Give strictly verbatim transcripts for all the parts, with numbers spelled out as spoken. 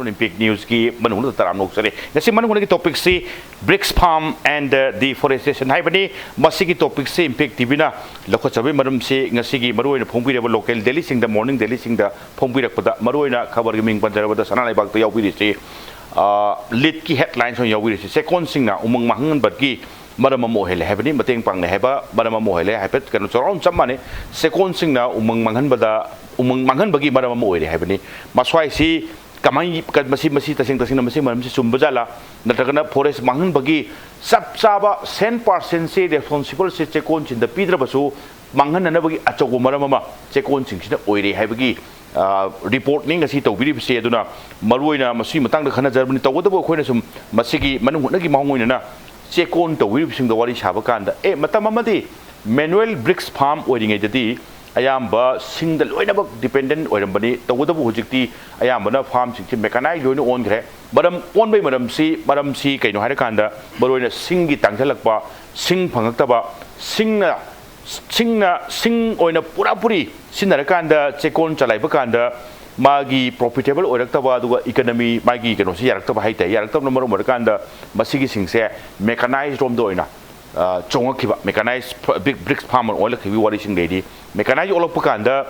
Impact Newsꯀꯤ ꯃꯅꯨꯡꯗ ꯇꯔꯥꯝꯅ ꯑꯣꯛꯆꯔꯤ꯫ ꯉꯁꯤ ꯃꯅꯨꯡꯗꯒꯤ topicꯁꯤ Bricks Farm and Deforestation ꯍꯥꯏꯕꯅꯤ꯫ ꯃꯁꯤꯒꯤ topicꯁꯤ Impact TVꯅ ꯂꯧꯈꯠꯆꯕꯒꯤ ꯃꯔꯝꯁꯤ ꯉꯁꯤꯒꯤ ꯃꯔꯨꯑꯣꯏꯅ ꯐꯣꯡꯕꯤꯔꯕ local dailyꯁꯤꯡꯗ, morning dailyꯁꯤꯡꯗ ꯐꯣꯡꯕꯤꯔꯛꯄꯗ ꯃꯔꯨꯑꯣꯏꯅ ꯈꯕꯔꯒꯤ ꯃꯤꯡ ꯄꯟꯖꯔꯕꯗ ꯁꯅꯥ ꯂꯩꯕꯥꯛꯇ ꯌꯥꯎꯕꯤꯔꯤꯁꯤ, ꯑ, ꯂꯤꯠꯀꯤ headlinesꯇ ꯑꯣꯏꯅ ꯌꯥꯎꯕꯤꯔꯤꯁꯤ ꯆꯦꯛꯀꯣꯟꯁꯤꯡꯅ ꯎꯃꯪ ꯃꯥꯡꯍꯟꯕꯒꯤ ꯃꯔꯝ ꯑꯃ ꯑꯣꯏꯍꯜꯂꯦ ꯍꯥꯏꯕꯅꯤ, ꯃꯇꯦꯡ ꯄꯥꯡꯂꯦ ꯍꯥꯏꯕ ꯃꯔꯝ ꯑꯃ ꯑꯣꯏꯍꯜꯂꯦ꯫ ꯍꯥꯏꯐꯦꯠ ꯀꯩꯅꯣ ꯆꯥꯎꯔꯥꯛꯅ ꯆꯞ ꯃꯥꯟꯅꯩ꯫ ꯆꯦꯛꯀꯣꯟꯁꯤꯡꯅ ꯎꯃꯪ ꯃꯥꯡꯍꯟꯕꯗ, ꯎꯃꯪ ꯃꯥꯡꯍꯟꯕꯒꯤ ꯃꯔꯝ ꯑꯃ ꯑꯣꯏꯔꯦ ꯍꯥꯏꯕꯅꯤ꯫ ꯃꯁ꯭ꯋꯥꯏꯁꯤ ꯀꯃꯥꯏ, ꯀ-, ꯃꯁꯤ, ꯃꯁꯤ ꯇꯁꯦꯡ ꯇꯁꯦꯡꯅ ꯃꯁꯤ ꯃꯔꯝꯁꯤ ꯆꯨꯝꯕ ꯖꯥꯠꯂꯥ? ꯅꯠꯇ꯭ꯔꯒꯅ forest ꯃꯥꯡꯍꯟꯕꯒꯤ ꯆꯞ ꯆꯥꯕ cent percentꯁꯤ responsible ꯁꯤ ꯆꯦꯛꯀꯣꯟꯁꯤꯡꯗ ꯄꯤꯗ꯭ꯔꯕꯁꯨ ꯃꯥꯡꯍꯟꯅꯅꯕꯒꯤ ꯑꯆꯧꯕ ꯃꯔꯝ ꯑꯃ ꯆꯦꯛꯀꯣꯟꯁꯤꯡꯁꯤꯅ ꯑꯣꯏꯔꯦ ꯍꯥꯏꯕꯒꯤ, ꯑ, reportꯅꯤ ꯉꯁꯤ ꯇꯧꯕꯤꯔꯤꯕꯁꯦ꯫ ꯑꯗꯨꯅ ꯃꯔꯨꯑꯣꯏꯅ ꯃꯁꯤꯒꯤ ꯃꯇꯥꯡꯗ ꯈꯟꯅꯖꯔꯕꯅꯤ꯫ ꯇꯧꯕꯇꯕꯨ ꯑꯩꯈꯣꯏꯅ ꯁꯨꯝ ꯃꯁꯤꯒꯤ ꯃꯅꯨꯡ ꯍꯨꯠꯅꯒꯤ ꯃꯥꯡꯑꯣꯏꯅꯅ ꯆꯦꯛꯀꯣꯟ ꯇꯧꯕꯤꯔꯤꯕꯁꯤꯡꯗ ꯋꯥꯔꯤ ꯁꯥꯕ ꯀꯥꯟꯗ, ꯑꯦ, ꯃꯇꯝ ꯑꯃꯗꯤ manual bricks farm ꯑꯣꯏꯔꯤꯉꯩꯗꯗꯤ ꯑꯌꯥꯝꯕ ꯁꯤꯡꯗ ꯂꯣꯏꯅꯃꯛ dependent ꯑꯣꯏꯔꯝꯕꯅꯤ꯫ ꯇꯧꯕꯇꯕꯨ ꯍꯧꯖꯤꯛꯇꯤ ꯑꯌꯥꯝꯕꯅ farmꯁꯤꯡꯁꯤ mechanized ꯂꯣꯏꯅ ꯑꯣꯟꯈ꯭ꯔꯦ꯫ ꯃꯔꯝ ꯑꯣꯟꯕꯒꯤ ꯃꯔꯝꯁꯤ, ꯃꯔꯝꯁꯤ ꯀꯩꯅꯣ ꯍꯥꯏꯔꯀꯥꯟꯗ ꯃꯔꯨꯑꯣꯏꯅ ꯁꯤꯡꯒꯤ ꯇꯥꯡꯁꯤꯜꯂꯛꯄ, ꯁꯤꯡ ꯐꯪꯉꯛꯇꯕ, ꯁꯤꯡꯅ, ꯁꯤꯡꯅ, ꯁꯤꯡ ꯑꯣꯏꯅ ꯄꯨꯔꯥ ꯄꯨꯔꯤ ꯁꯤꯖꯤꯟꯅꯔꯀꯥꯟꯗ ꯆꯦꯛꯀꯣꯟ ꯆꯂꯥꯏꯕ ꯀꯥꯟꯗ ꯃꯥꯒꯤ profitable ꯑꯣꯏꯔꯛꯇꯕ, ꯑꯗꯨꯒ economy ꯃꯥꯒꯤ ꯀꯩꯅꯣꯁꯤ ꯌꯥꯔꯛꯇꯕ ꯍꯥꯏꯇꯥꯔꯦ꯫ ꯌꯥꯔꯛꯇꯕꯅ ꯃꯔꯝ ꯑꯣꯏꯔꯀꯥꯟꯗ ꯃꯁꯤꯒꯤꯁꯤꯡꯁꯦ mechanized ꯔꯣꯝꯗ ꯑꯣꯏꯅ, ꯑ, ꯆꯣꯡꯉꯛꯈꯤꯕ, mechanized ꯐ-, big bricks farm ꯑꯣꯏꯅ ꯑꯣꯜꯂꯛꯈꯤꯕꯒꯤ ꯋꯥꯔꯤꯁꯤꯡ ꯂꯩꯔꯤ꯫ Mechanized ꯑꯣꯜꯂꯛꯄ ꯀꯥꯟꯗ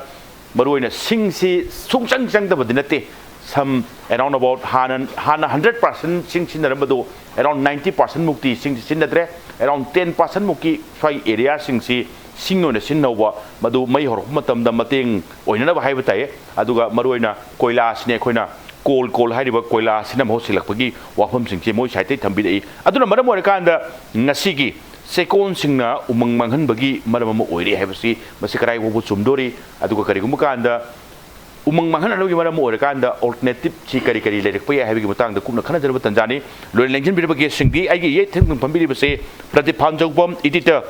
ꯃꯔꯨꯑꯣꯏꯅ ꯁꯤꯡꯁꯤ ꯁꯨꯡꯆꯪ ꯆꯪꯗꯕꯗꯤ ꯅꯠꯇꯦ꯫ Some around about ꯍꯥꯟꯅ, ꯍꯥꯟꯅ hundred percent ꯁꯤꯡ ꯁꯤꯖꯤꯟꯅꯔꯝꯕꯗꯨ around ninety percent ꯃꯨꯛꯇꯤ ꯁꯤꯡ ꯁꯤꯖꯤꯟꯅꯗ꯭ꯔꯦ꯫ Around ten percent ꯃꯨꯛꯀꯤ ꯁ꯭ꯋꯥꯏꯒꯤ areaꯁꯤꯡꯁꯤ ꯁꯤꯡ ꯑꯣꯏꯅ ꯁꯤꯖꯤꯟꯅꯍꯧꯕ, ꯃꯗꯨ ꯃꯩ ꯍꯧꯔꯛꯄ ꯃꯇꯝꯗ ꯃꯇꯦꯡ ꯑꯣꯏꯅꯅꯕ ꯍꯥꯏꯕ ꯇꯥꯏꯌꯦ꯫ ꯑꯗꯨꯒ ꯃꯔꯨꯑꯣꯏꯅ ꯀꯣꯏꯂꯥꯁꯤꯅꯦ, ꯑꯩꯈꯣꯏꯅ coal, coal ꯍꯥꯏꯔꯤꯕ ꯀꯣꯏꯂꯥꯁꯤꯅ ꯃꯍꯨꯠ ꯁꯤꯜꯂꯛꯄꯒꯤ ꯋꯥꯐꯝꯁꯤꯡꯁꯦ ꯃꯣꯏ side ꯇꯩ ꯊꯝꯕꯤꯔꯛꯏ꯫ ꯑꯗꯨꯅ ꯃꯔꯝ ꯑꯣꯏꯔꯀꯥꯟꯗ ꯉꯁꯤꯒꯤ ꯆꯦꯛꯀꯣꯟꯁꯤꯡꯅ ꯎꯃꯪ ꯃꯥꯡꯍꯟꯕꯒꯤ ꯃꯔꯝ ꯑꯃ ꯑꯣꯏꯔꯦ ꯍꯥꯏꯕꯁꯤ ꯃꯁꯤ ꯀꯗꯥꯏ ꯐꯥꯎꯕ ꯆꯨꯝꯗꯣꯔꯤ? ꯑꯗꯨꯒ ꯀꯔꯤꯒꯨꯝꯕ ꯀꯥꯟꯗ ꯎꯃꯪ ꯃꯥꯡꯍꯟꯅꯕꯒꯤ ꯃꯔꯝ ꯑꯣꯏꯔꯀꯥꯟꯗ alternative ꯁꯤ ꯀꯔꯤ ꯀꯔꯤ ꯂꯩꯔꯛꯄ ꯌꯥꯏ ꯍꯥꯏꯕꯒꯤ ꯃꯇꯥꯡꯗ ꯀꯨꯞꯅ ꯈꯟꯅꯖꯅꯕ ꯇꯥꯟꯖꯥꯅꯤ꯫ ꯂꯣꯏꯅ ꯂꯦꯡꯁꯤꯟꯕꯤꯔꯕ guest ꯁꯤꯡꯗꯤ ꯑꯩꯒꯤ ꯌꯦꯠ ꯊꯪꯅ ꯐꯝꯕꯤꯔꯤꯕꯁꯤ Pradeep ꯐꯥꯟꯖꯧꯕꯝ, editor,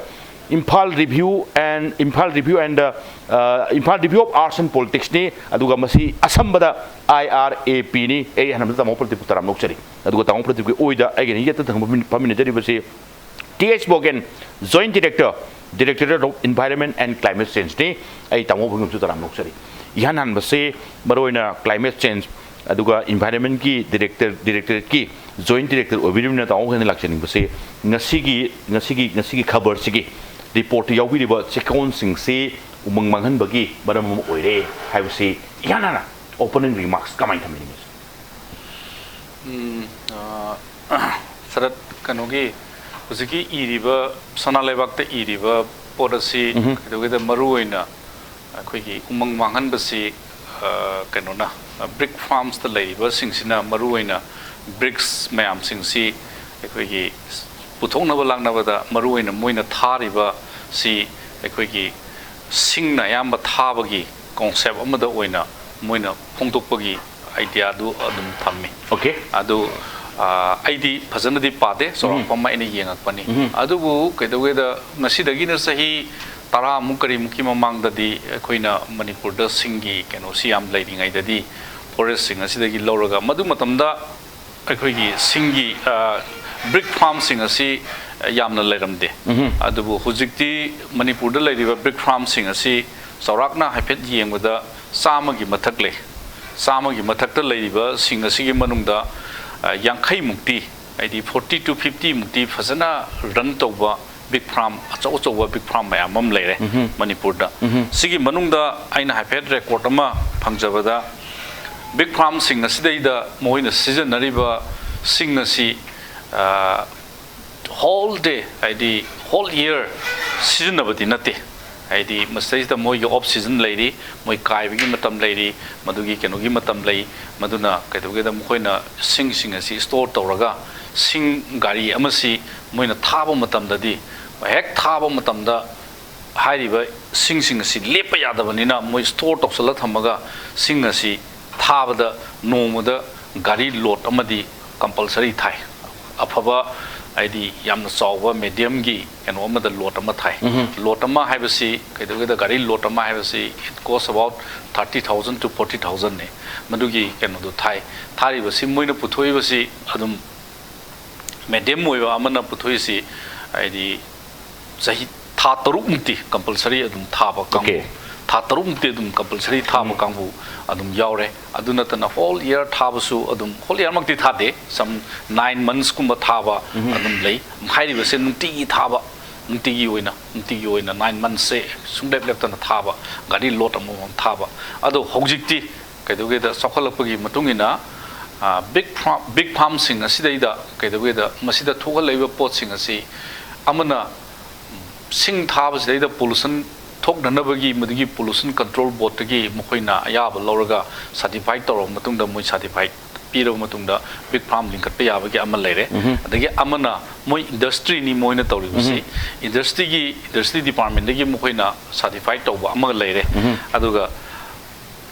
Imphal Review and, Imphal Review and, ꯑ, Imphal Review of Arts and Politicsꯅꯤ꯫ ꯑꯗꯨꯒ ꯃꯁꯤ ꯑꯁꯝꯕꯗ IRAPꯅꯤ꯫ ꯑꯩ ꯑꯍꯥꯟꯕꯗ ꯇꯥꯃꯣ ꯄ꯭ꯔꯗꯤꯞꯄꯨ ꯇꯔꯥꯝꯅ ꯑꯣꯛꯆꯔꯤ꯫ ꯑꯗꯨꯒ ꯇꯥꯃꯣ ꯄ꯭ꯔꯗꯤꯞꯀꯤ ꯑꯣꯏꯗ ꯑꯩꯒꯤ ꯌꯦꯠꯇ ꯊꯪꯕ ꯐꯝꯃꯤ-, ꯐꯝꯃꯤꯟꯅꯖꯔꯤꯕꯁꯤ T H Bogen, Joint Director, Directorate of Environment and Climate Changeꯅꯤ꯫ ꯑꯩ ꯇꯥꯃꯣ ꯐꯝꯃꯤꯟꯅꯕꯁꯨ ꯇꯔꯥꯝꯅ ꯑꯣꯛꯆꯔꯤ꯫ ꯏꯍꯥꯟ ꯍꯥꯟꯕꯁꯤ ꯃꯔꯨꯑꯣꯏꯅ climate change, ꯑꯗꯨꯒ ꯏꯟꯚꯥꯏꯔꯟꯃꯦꯟꯀꯤ ꯗꯤꯔꯦꯛꯇꯔ ꯗꯤꯔꯦꯛꯇꯣꯔꯦꯠꯀꯤ ꯖꯣꯏꯟ ꯗꯤꯔꯦꯛꯇꯔ ꯑꯣꯏꯕꯤꯔꯤꯕꯅ ꯇꯥꯃꯣ ꯍꯦꯟꯅ ꯂꯥꯛꯆꯅꯤꯡꯕꯁꯤ, ꯉꯁꯤꯒꯤ ꯉꯁꯤꯒꯤ ꯉꯁꯤꯒꯤ ꯈꯕꯔꯁꯤꯒꯤ ꯔꯤꯄꯣꯔꯠꯇ ꯌꯥꯎꯕꯤꯔꯤꯕ ꯆꯦꯛꯀꯣꯟꯁꯤꯡꯁꯤ ꯎꯃꯪ ꯃꯥꯡꯍꯟꯕꯒꯤ ꯃꯔꯝ ꯑꯃ ꯑꯣꯏꯔꯦ ꯍꯥꯏꯕꯁꯤ ꯏꯍꯥꯟ ꯍꯥꯟꯅ ꯑꯣꯄꯅꯤꯡ ꯔꯤꯃꯥꯔꯛꯁ ꯀꯃꯥꯏꯅ ꯊꯝꯕꯤꯅꯤꯡꯕꯁꯦ? ꯎꯝ, ꯑ, ꯁꯔꯠ, ꯀꯩꯅꯣꯒꯤ ꯍꯧꯖꯤꯛꯀꯤ ꯏꯔꯤꯕ, ꯁꯅꯥ ꯂꯩꯕꯥꯛꯇ ꯏꯔꯤꯕ ꯄꯣꯠ ꯑꯁꯤ ꯀꯩꯗꯧꯒꯦꯗ ꯃꯔꯨ ꯑꯣꯏꯅ ꯑꯩꯈꯣꯏꯒꯤ ꯎꯃꯪ ꯃꯥꯡꯍꯟꯕꯁꯤ, ꯑ, ꯀꯩꯅꯣꯅ, ꯑ, ꯕ꯭ꯔꯤꯛ ꯐꯥꯔꯝꯁꯇ ꯂꯩꯔꯤꯕꯁꯤꯡꯁꯤꯅ ꯃꯔꯨ ꯑꯣꯏꯅ ꯕ꯭ꯔꯤꯛꯁ ꯃꯌꯥꯝꯁꯤꯡꯁꯤ ꯑꯩꯈꯣꯏꯒꯤ ꯄꯨꯊꯣꯛꯅꯕ ꯂꯥꯛꯅꯕꯗ ꯃꯔꯨ ꯑꯣꯏꯅ ꯃꯣꯏꯅ ꯊꯥꯔꯤꯕꯁꯤ ꯑꯩꯈꯣꯏꯒꯤ ꯁꯤꯡꯅ ꯑꯌꯥꯝꯕ ꯊꯥꯕꯒꯤ ꯀꯣꯟꯁꯦꯞ ꯑꯃꯗ ꯑꯣꯏꯅ ꯃꯣꯏꯅ ꯐꯣꯡꯗꯣꯛꯄꯒꯤ ꯑꯥꯏꯗꯤꯌꯥꯗꯨ ꯑꯗꯨꯝ ꯊꯝꯃꯤ꯫ ꯑꯣꯀꯦ꯫ ꯑꯗꯨ, ꯑ, ꯑꯩꯗꯤ ꯐꯖꯅꯗꯤ ꯄꯥꯗꯦ, ꯆꯥꯎꯔꯥꯛꯄ ꯑꯃ ꯑꯩꯅ ꯌꯦꯡꯉꯛꯄꯅꯤ꯫ ꯑꯗꯨꯕꯨ ꯀꯩꯗꯧꯒꯦꯗ, ꯉꯁꯤꯗꯒꯤꯅ ꯆꯍꯤ ꯇꯔꯥꯃꯨꯛ ꯀꯔꯤꯃꯨꯛꯀꯤ ꯃꯃꯥꯡꯗꯗꯤ ꯑꯩꯈꯣꯏꯅ ꯃꯅꯤꯄꯨꯔꯗ ꯁꯤꯡꯒꯤ ꯀꯩꯅꯣꯁꯤ ꯌꯥꯝ ꯂꯩꯔꯤꯉꯩꯗꯗꯤ ꯐꯣꯔꯦꯁꯁꯤꯡ ꯑꯁꯤꯗꯒꯤ ꯂꯧꯔꯒ, ꯃꯗꯨ ꯃꯇꯝꯗ ꯑꯩꯈꯣꯏꯒꯤ ꯁꯤꯡꯒꯤ, ꯑ, ꯕ꯭ꯔꯤꯛ ꯐꯥꯔꯝꯁꯤꯡ ꯑꯁꯤ ꯌꯥꯝꯅ ꯂꯩꯔꯝꯗꯦ꯫ ꯑꯗꯨꯕꯨ ꯍꯧꯖꯤꯛꯇꯤ ꯃꯅꯤꯄꯨꯔꯗ ꯂꯩꯔꯤꯕ ꯕ꯭ꯔꯤꯛ ꯐꯥꯔꯝꯁꯤꯡ ꯑꯁꯤ ꯆꯥꯎꯔꯥꯛꯅ ꯍꯥꯏꯐꯦꯠ ꯌꯦꯡꯕꯗ ꯆꯥꯝꯃꯒꯤ ꯃꯊꯛ ꯂꯩ꯫ ꯆꯥꯝꯃꯒꯤ ꯃꯊꯛꯇ ꯂꯩꯔꯤꯕꯁꯤꯡ ꯑꯁꯤꯒꯤ ꯃꯅꯨꯡꯗ, ꯑ, ꯌꯥꯡꯈꯩꯃꯨꯛꯇꯤ, ꯍꯥꯏꯗꯤ forty to fifty ꯃꯨꯛꯇꯤ ꯐꯖꯅ ꯔꯟ ꯇꯧꯕ ꯕꯤꯛ ꯐꯥꯔꯝ, ꯑꯆꯧ ꯑꯆꯧꯕ ꯕꯤꯛ ꯐꯥꯔꯝ ꯃꯌꯥꯝ ꯑꯃ ꯂꯩꯔꯦ ꯃꯅꯤꯄꯨꯔꯗ꯫ ꯁꯤꯒꯤ ꯃꯅꯨꯡꯗ ꯑꯩꯅ ꯍꯥꯏꯐꯦꯠ ꯔꯦꯀꯣꯔꯠ ꯑꯃ ꯐꯪꯖꯕꯗ, ꯕꯤꯛ ꯐꯥꯔꯝꯁꯤꯡ ꯑꯁꯤꯗꯩꯗ ꯃꯈꯣꯏꯅ ꯁꯤꯖꯤꯟꯅꯔꯤꯕ ꯁꯤꯡ ꯑꯁꯤ, ꯑ, ꯍꯣꯜ ꯗꯦ, ꯍꯥꯏꯗꯤ ꯍꯣꯜ ꯏꯌꯔ ꯁꯤꯖꯤꯟꯅꯕꯗꯤ ꯅꯠꯇꯦ꯫ ꯍꯥꯏꯗꯤ ꯃꯁꯤꯗꯩꯁꯤꯗ ꯃꯣꯏꯒꯤ ꯑꯣꯐ ꯁꯤꯖꯟ ꯂꯩꯔꯤ, ꯃꯣꯏ ꯀꯥꯏꯕꯒꯤ ꯃꯇꯝ ꯂꯩꯔꯤ, ꯃꯗꯨꯒꯤ ꯀꯩꯅꯣꯒꯤ ꯃꯇꯝ ꯂꯩ꯫ ꯃꯗꯨꯅ ꯀꯩꯗꯧꯒꯦꯗ, ꯃꯈꯣꯏꯅ ꯁꯤꯡꯁꯤꯡ ꯑꯁꯤ ꯁ꯭ꯇꯣꯔ ꯇꯧꯔꯒ ꯁꯤꯡ ꯒꯥꯔꯤ ꯑꯃꯁꯤ ꯃꯣꯏꯅ ꯊꯥꯕ ꯃꯇꯝꯗꯗꯤ, ꯍꯦꯛ ꯊꯥꯕ ꯃꯇꯝꯗ ꯍꯥꯏꯔꯤꯕ ꯁꯤꯡꯁꯤꯡ ꯑꯁꯤ ꯂꯦꯞꯄ ꯌꯥꯗꯕꯅꯤꯅ ꯃꯣꯏ ꯁ꯭ꯇꯣꯔ ꯇꯧꯁꯜꯂ ꯊꯝꯃꯒ ꯁꯤꯡ ꯑꯁꯤ ꯊꯥꯕꯗ ꯅꯣꯡꯃꯗ ꯒꯥꯔꯤ ꯂꯣꯠ ꯑꯃꯗꯤ ꯀꯝꯄꯜꯁꯔꯤ ꯊꯥꯏ꯫ ꯑꯐꯕ, ꯍꯥꯏꯗꯤ ꯌꯥꯝꯅ ꯆꯥꯎꯕ ꯃꯦꯗꯤꯌꯝꯒꯤ ꯀꯩꯅꯣ ꯑꯃꯗ ꯂꯣꯠ ꯑꯃ ꯊꯥꯏ꯫ ꯂꯣꯠ ꯑꯃ ꯍꯥꯏꯕꯁꯤ ꯀꯩꯗꯧꯒꯦꯗ, ꯒꯥꯔꯤ ꯂꯣꯠ ꯑꯃ ꯍꯥꯏꯕꯁꯤ it cost about thirty thousand to forty thousand ꯅꯤ꯫ ꯃꯗꯨꯒꯤ ꯀꯩꯅꯣꯗꯣ ꯊꯥꯏ꯫ ꯊꯥꯔꯤꯕꯁꯤ, ꯃꯣꯏꯅ ꯄꯨꯊꯣꯛꯏꯕꯁꯤ ꯑꯗꯨꯝ ꯃꯦꯗꯤꯌꯝ ꯑꯣꯏꯕ ꯑꯃꯅ ꯄꯨꯊꯣꯛꯏꯁꯤ, ꯍꯥꯏꯗꯤ ꯆꯍꯤ, ꯊꯥ ꯇꯔꯨꯛꯃꯨꯛꯇꯤ ꯀꯝꯄꯜꯁꯔꯤ ꯑꯗꯨꯝ ꯊꯥꯕ ꯀꯥꯡꯕꯨ꯫ Okay. ꯊꯥ ꯇꯔꯨꯛꯃꯨꯛꯇꯤ ꯑꯗꯨꯝ compulsory ꯊꯥꯕ ꯀꯥꯡꯕꯨ ꯑꯗꯨꯝ ꯌꯥꯎꯔꯦ꯫ ꯑꯗꯨ ꯅꯠꯇꯅ whole year ꯊꯥꯕꯁꯨ ꯑꯗꯨꯝ, whole year ꯃꯛꯇꯤ ꯊꯥꯗꯦ, some nine months ꯀꯨꯝꯕ ꯊꯥꯕ ꯑꯗꯨꯝ ꯂꯩ꯫ ꯍꯥꯏꯔꯤꯕꯁꯦ ꯅꯨꯡꯇꯤꯒꯤ ꯊꯥꯕ, ꯅꯨꯡꯇꯤꯒꯤ ꯑꯣꯏꯅ, ꯅꯨꯡꯇꯤꯒꯤ ꯑꯣꯏꯅ nine monthsꯁꯦ ꯁꯨꯡꯂꯦꯞ ꯂꯦꯞꯇꯅ ꯊꯥꯕ, ꯒꯥꯔꯤ load ꯑꯃꯃꯝ ꯊꯥꯕ꯫ ꯑꯗꯣ ꯍꯧꯖꯤꯛꯇꯤ ꯀꯩꯗꯧꯒꯦꯗ, ꯆꯥꯎꯈꯠꯂꯛꯄꯒꯤ ꯃꯇꯨꯡ ꯏꯟꯅ, ꯑ, big farm, big farmꯁꯤꯡ ꯑꯁꯤꯗꯩꯗ ꯀꯩꯗꯧꯒꯦꯗ, ꯃꯁꯤꯗ ꯊꯣꯛꯍꯜꯂꯛꯏꯕ ꯄꯣꯠꯁꯤꯡ ꯑꯁꯤ ꯑꯃꯅ ꯁꯤꯡ ꯊꯥꯕꯁꯤꯗꯩꯗ pollution ꯊꯣꯛꯅꯅꯕꯒꯤ, ꯃꯗꯨꯒꯤ Pollution Control Boardꯇꯒꯤ ꯃꯈꯣꯏꯅ ꯑꯌꯥꯕ ꯂꯧꯔꯒ certify ꯇꯧꯔꯕ ꯃꯇꯨꯡꯗ, ꯃꯣꯏ certify ꯄꯤꯔꯕ ꯃꯇꯨꯡꯗ big farm ꯂꯤꯡꯈꯠꯄ ꯌꯥꯕꯒꯤ ꯑꯃ ꯂꯩꯔꯦ꯫ ꯑꯗꯒꯤ ꯑꯃꯅ ꯃꯣꯏ industryꯅꯤ ꯃꯣꯏꯅ ꯇꯧꯔꯤꯕꯁꯤ꯫ Industryꯒꯤ, industry departmentꯇꯒꯤ ꯃꯈꯣꯏꯅ certify ꯇꯧꯕ ꯑꯃꯒ ꯂꯩꯔꯦ꯫ ꯑꯗꯨꯒ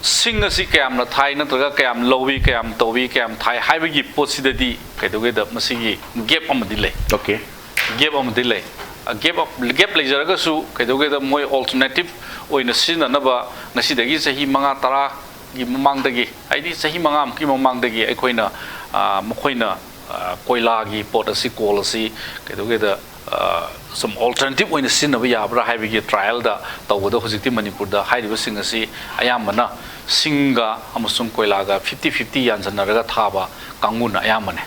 ꯁꯤꯡ ꯑꯁꯤ ꯀꯌꯥꯝꯅ ꯊꯥꯏ, ꯅꯠꯇ꯭ꯔꯒ ꯀꯌꯥꯝ ꯂꯧꯏ, ꯀꯌꯥꯝ ꯇꯧꯏ, ꯀꯌꯥꯝ ꯊꯥꯏ ꯍꯥꯏꯕꯒꯤ ꯄꯣꯠꯁꯤꯗꯗꯤ ꯀꯩꯗꯧꯒꯦꯗ, ꯃꯁꯤꯒꯤ gap ꯑꯃꯗꯤ ꯂꯩ꯫ Okay. Gap ꯑꯃꯗꯤ ꯂꯩ꯫ Gap, gap ꯂꯩꯖꯔꯒꯁꯨ ꯀꯩꯗꯧꯒꯦꯗ, ꯃꯣꯏ alternative ꯑꯣꯏꯅ ꯁꯤꯖꯤꯟꯅꯅꯕ ꯉꯁꯤꯗꯒꯤ ꯆꯍꯤ ꯃꯉꯥ ꯇꯔꯥꯒꯤ ꯃꯃꯥꯡꯗꯒꯤ, ꯍꯥꯏꯗꯤ ꯆꯍꯤ ꯃꯉꯥꯃꯨꯛꯀꯤ ꯃꯃꯥꯡꯗꯒꯤ ꯑꯩꯈꯣꯏꯅ, ꯑ, ꯃꯈꯣꯏꯅ, ꯑ, ꯀꯣꯏꯂꯥꯒꯤ ꯄꯣꯠ ꯑꯁꯤ, coal ꯑꯁꯤ ꯀꯩꯗꯧꯒꯦꯗ, ꯑ, ꯁꯨꯝ alternative ꯑꯣꯏꯅ ꯁꯤꯖꯤꯟꯅꯕ ꯌꯥꯕ꯭ꯔꯥ ꯍꯥꯏꯕꯒꯤ trialꯗ ꯇꯧꯕꯗ ꯍꯧꯖꯤꯛꯇꯤ ꯃꯅꯤꯄꯨꯔꯗ ꯍꯥꯏꯔꯤꯕꯁꯤꯡ ꯑꯁꯤ ꯑꯌꯥꯝꯕꯅ ꯁꯤꯡꯒ ꯑꯃꯁꯨꯡ ꯀꯣꯏꯂꯥꯒ fifty fifty ꯌꯥꯟꯁꯤꯟꯅꯔꯒ ꯊꯥꯕ ꯀꯥꯡꯕꯨꯅ ꯑꯌꯥꯝꯕꯅꯦ꯫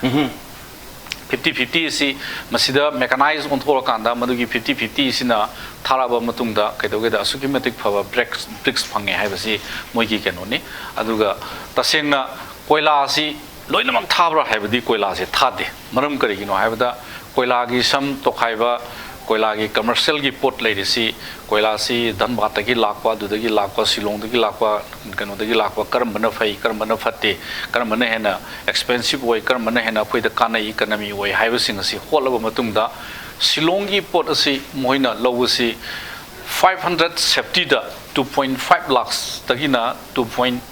Fifty fifty ꯑꯁꯤ ꯃꯁꯤꯗ mechanize ꯑꯣꯟꯊꯣꯛꯂꯀꯥꯟꯗ ꯃꯗꯨꯒꯤ fifty fifty ꯑꯁꯤꯅ ꯊꯥꯔꯛꯑꯕ ꯃꯇꯨꯡꯗ ꯀꯩꯗꯧꯒꯦꯗ, ꯑꯁꯨꯛꯀꯤ ꯃꯇꯤꯛ ꯐꯕ bricks, bricks ꯐꯪꯉꯦ ꯍꯥꯏꯕꯁꯤ ꯃꯣꯏꯒꯤ ꯀꯩꯅꯣꯅꯤ꯫ ꯑꯗꯨꯒ ꯇꯁꯦꯡꯅ ꯀꯣꯏꯂꯥ ꯑꯁꯤ ꯂꯣꯏꯅꯃꯛ ꯊꯥꯕ꯭ꯔꯥ ꯍꯥꯏꯕꯗꯤ ꯀꯣꯏꯂꯥꯁꯦ ꯊꯥꯗꯦ꯫ ꯃꯔꯝ ꯀꯔꯤꯒꯤꯅꯣ ꯍꯥꯏꯕꯗ ꯀꯣꯏꯂꯥꯒꯤ ꯁꯝ ꯇꯣꯈꯥꯏꯕ, ꯀꯣꯏꯂꯥꯒꯤ commercialꯒꯤ ꯄꯣꯠ ꯂꯩꯔꯤꯁꯤ, ꯀꯣꯏꯂꯥꯁꯤ ꯙꯟꯕꯥꯗꯇꯒꯤ ꯂꯥꯛꯄ, ꯑꯗꯨꯗꯒꯤ ꯂꯥꯛꯄ, ꯁꯤꯂꯣꯡꯗꯒꯤ ꯂꯥꯛꯄ, ꯀꯩꯅꯣꯗꯒꯤ ꯂꯥꯛꯄ, ꯀꯔꯝꯕꯅ ꯐꯩ, ꯀꯔꯝꯕꯅ ꯐꯠꯇꯦ, ꯀꯔꯝꯕꯅ ꯍꯦꯟꯅ expensive ꯑꯣꯏ, ꯀꯔꯝꯕꯅ ꯍꯦꯟꯅ ꯑꯩꯈꯣꯏꯗ ꯀꯥꯟꯅꯩ, economy ꯑꯣꯏ ꯍꯥꯏꯕꯁꯤꯡ ꯑꯁꯤ ꯍꯣꯠꯂꯕ ꯃꯇꯨꯡꯗ, ꯁꯤꯂꯣꯡꯒꯤ ꯄꯣꯠ ꯑꯁꯤ ꯃꯈꯣꯏꯅ ꯂꯧꯕꯁꯤ five hundred safetyꯗ two point five lakhsꯇꯒꯤꯅ two point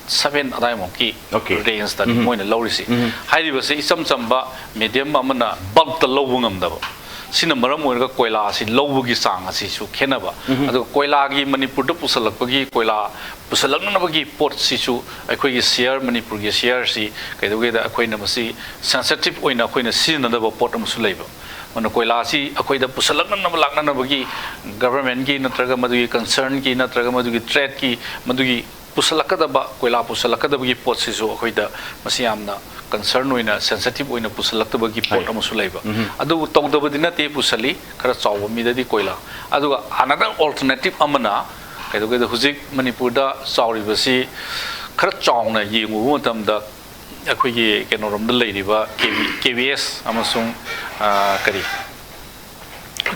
seven ꯑꯗꯥꯏꯃꯨꯛꯀꯤ Okay. rangeꯇꯅꯤ ꯃꯣꯏꯅ ꯂꯧꯔꯤꯁꯤ꯫ ꯍꯥꯏꯔꯤꯕꯁꯤ ꯏꯆꯝ ꯆꯝꯕ medium ꯑꯃꯅ bulkꯇ ꯂꯧꯕ ꯉꯝꯗꯕ, ꯁꯤꯅ ꯃꯔꯝ ꯑꯣꯏꯔꯒ ꯀꯣꯏꯂꯥ ꯑꯁꯤ ꯂꯧꯕꯒꯤ ꯆꯥꯡ ꯑꯁꯤꯁꯨ ꯈꯦꯠꯅꯕ꯫ ꯑꯗꯨꯒ ꯀꯣꯏꯂꯥꯒꯤ ꯃꯅꯤꯄꯨꯔꯗ ꯄꯨꯁꯜꯂꯛꯄꯒꯤ, ꯀꯣꯏꯂꯥ ꯄꯨꯁꯜꯂꯛꯅꯅꯕꯒꯤ ꯄꯣꯠꯁꯤꯁꯨ ꯑꯩꯈꯣꯏꯒꯤ share, ꯃꯅꯤꯄꯨꯔꯒꯤ shareꯁꯤ ꯀꯩꯗꯧꯒꯦꯗ, ꯑꯩꯈꯣꯏꯅ ꯃꯁꯤ sensitive ꯑꯣꯏꯅ ꯑꯩꯈꯣꯏꯅ ꯁꯤꯖꯤꯟꯅꯗꯕ ꯄꯣꯠ ꯑꯃꯁꯨ ꯂꯩꯕ꯫ ꯑꯗꯨꯅ ꯀꯣꯏꯂꯥꯁꯤ ꯑꯩꯈꯣꯏꯗ ꯄꯨꯁꯜꯂꯛꯅꯅꯕ ꯂꯥꯛꯅꯅꯕꯒꯤ ꯒꯚꯔꯟꯃꯦꯟꯠꯀꯤ ꯅꯠꯇ꯭ꯔꯒ ꯃꯗꯨꯒꯤ ꯀꯟꯁꯔꯟꯒꯤ ꯅꯠꯇ꯭ꯔꯒ ꯃꯗꯨꯒꯤ ꯇ꯭ꯔꯦꯗꯀꯤ ꯃꯗꯨꯒꯤ ꯄꯨꯁꯜꯂꯛꯀꯗꯕ, ꯀꯣꯏꯂꯥ ꯄꯨꯁꯜꯂꯛꯀꯗꯕꯒꯤ ꯄꯣꯠꯁꯤꯁꯨ ꯑꯩꯈꯣꯏꯗ ꯃꯁꯤ ꯌꯥꯝꯅ ꯀꯟꯁꯔꯟ ꯑꯣꯏꯅ, ꯁꯦꯟꯁꯤꯇꯤꯚ ꯑꯣꯏꯅ ꯄꯨꯁꯜꯂꯛꯇꯕꯒꯤ ꯄꯣꯠ ꯍꯣꯏ꯫ ꯑꯃꯁꯨ ꯂꯩꯕ꯫ ꯎꯝ꯫ ꯑꯗꯨꯕꯨ ꯇꯧꯗꯕꯗꯤ ꯅꯠꯇꯦ, ꯄꯨꯁꯜꯂꯤ, ꯈꯔ ꯆꯥꯎꯕ ꯃꯤꯗꯗꯤ ꯀꯣꯏꯂꯥ꯫ ꯑꯗꯨꯒ another alternative ꯑꯃꯅ ꯀꯩꯗꯧꯒꯦꯗ, ꯍꯧꯖꯤꯛ ꯃꯅꯤꯄꯨꯔꯗ ꯆꯥꯎꯔꯤꯕꯁꯤ ꯈꯔ ꯆꯥꯎꯅ ꯌꯦꯡꯉꯨꯕ ꯃꯇꯝꯗ ꯑꯩꯈꯣꯏꯒꯤ ꯀꯩꯅꯣꯔꯣꯝꯗ ꯂꯩꯔꯤꯕ ꯀꯦ ꯕꯤ, ꯀꯦ ꯕꯤ ꯑꯦꯁ ꯑꯃꯁꯨꯡ, ꯑ, ꯀꯔꯤ,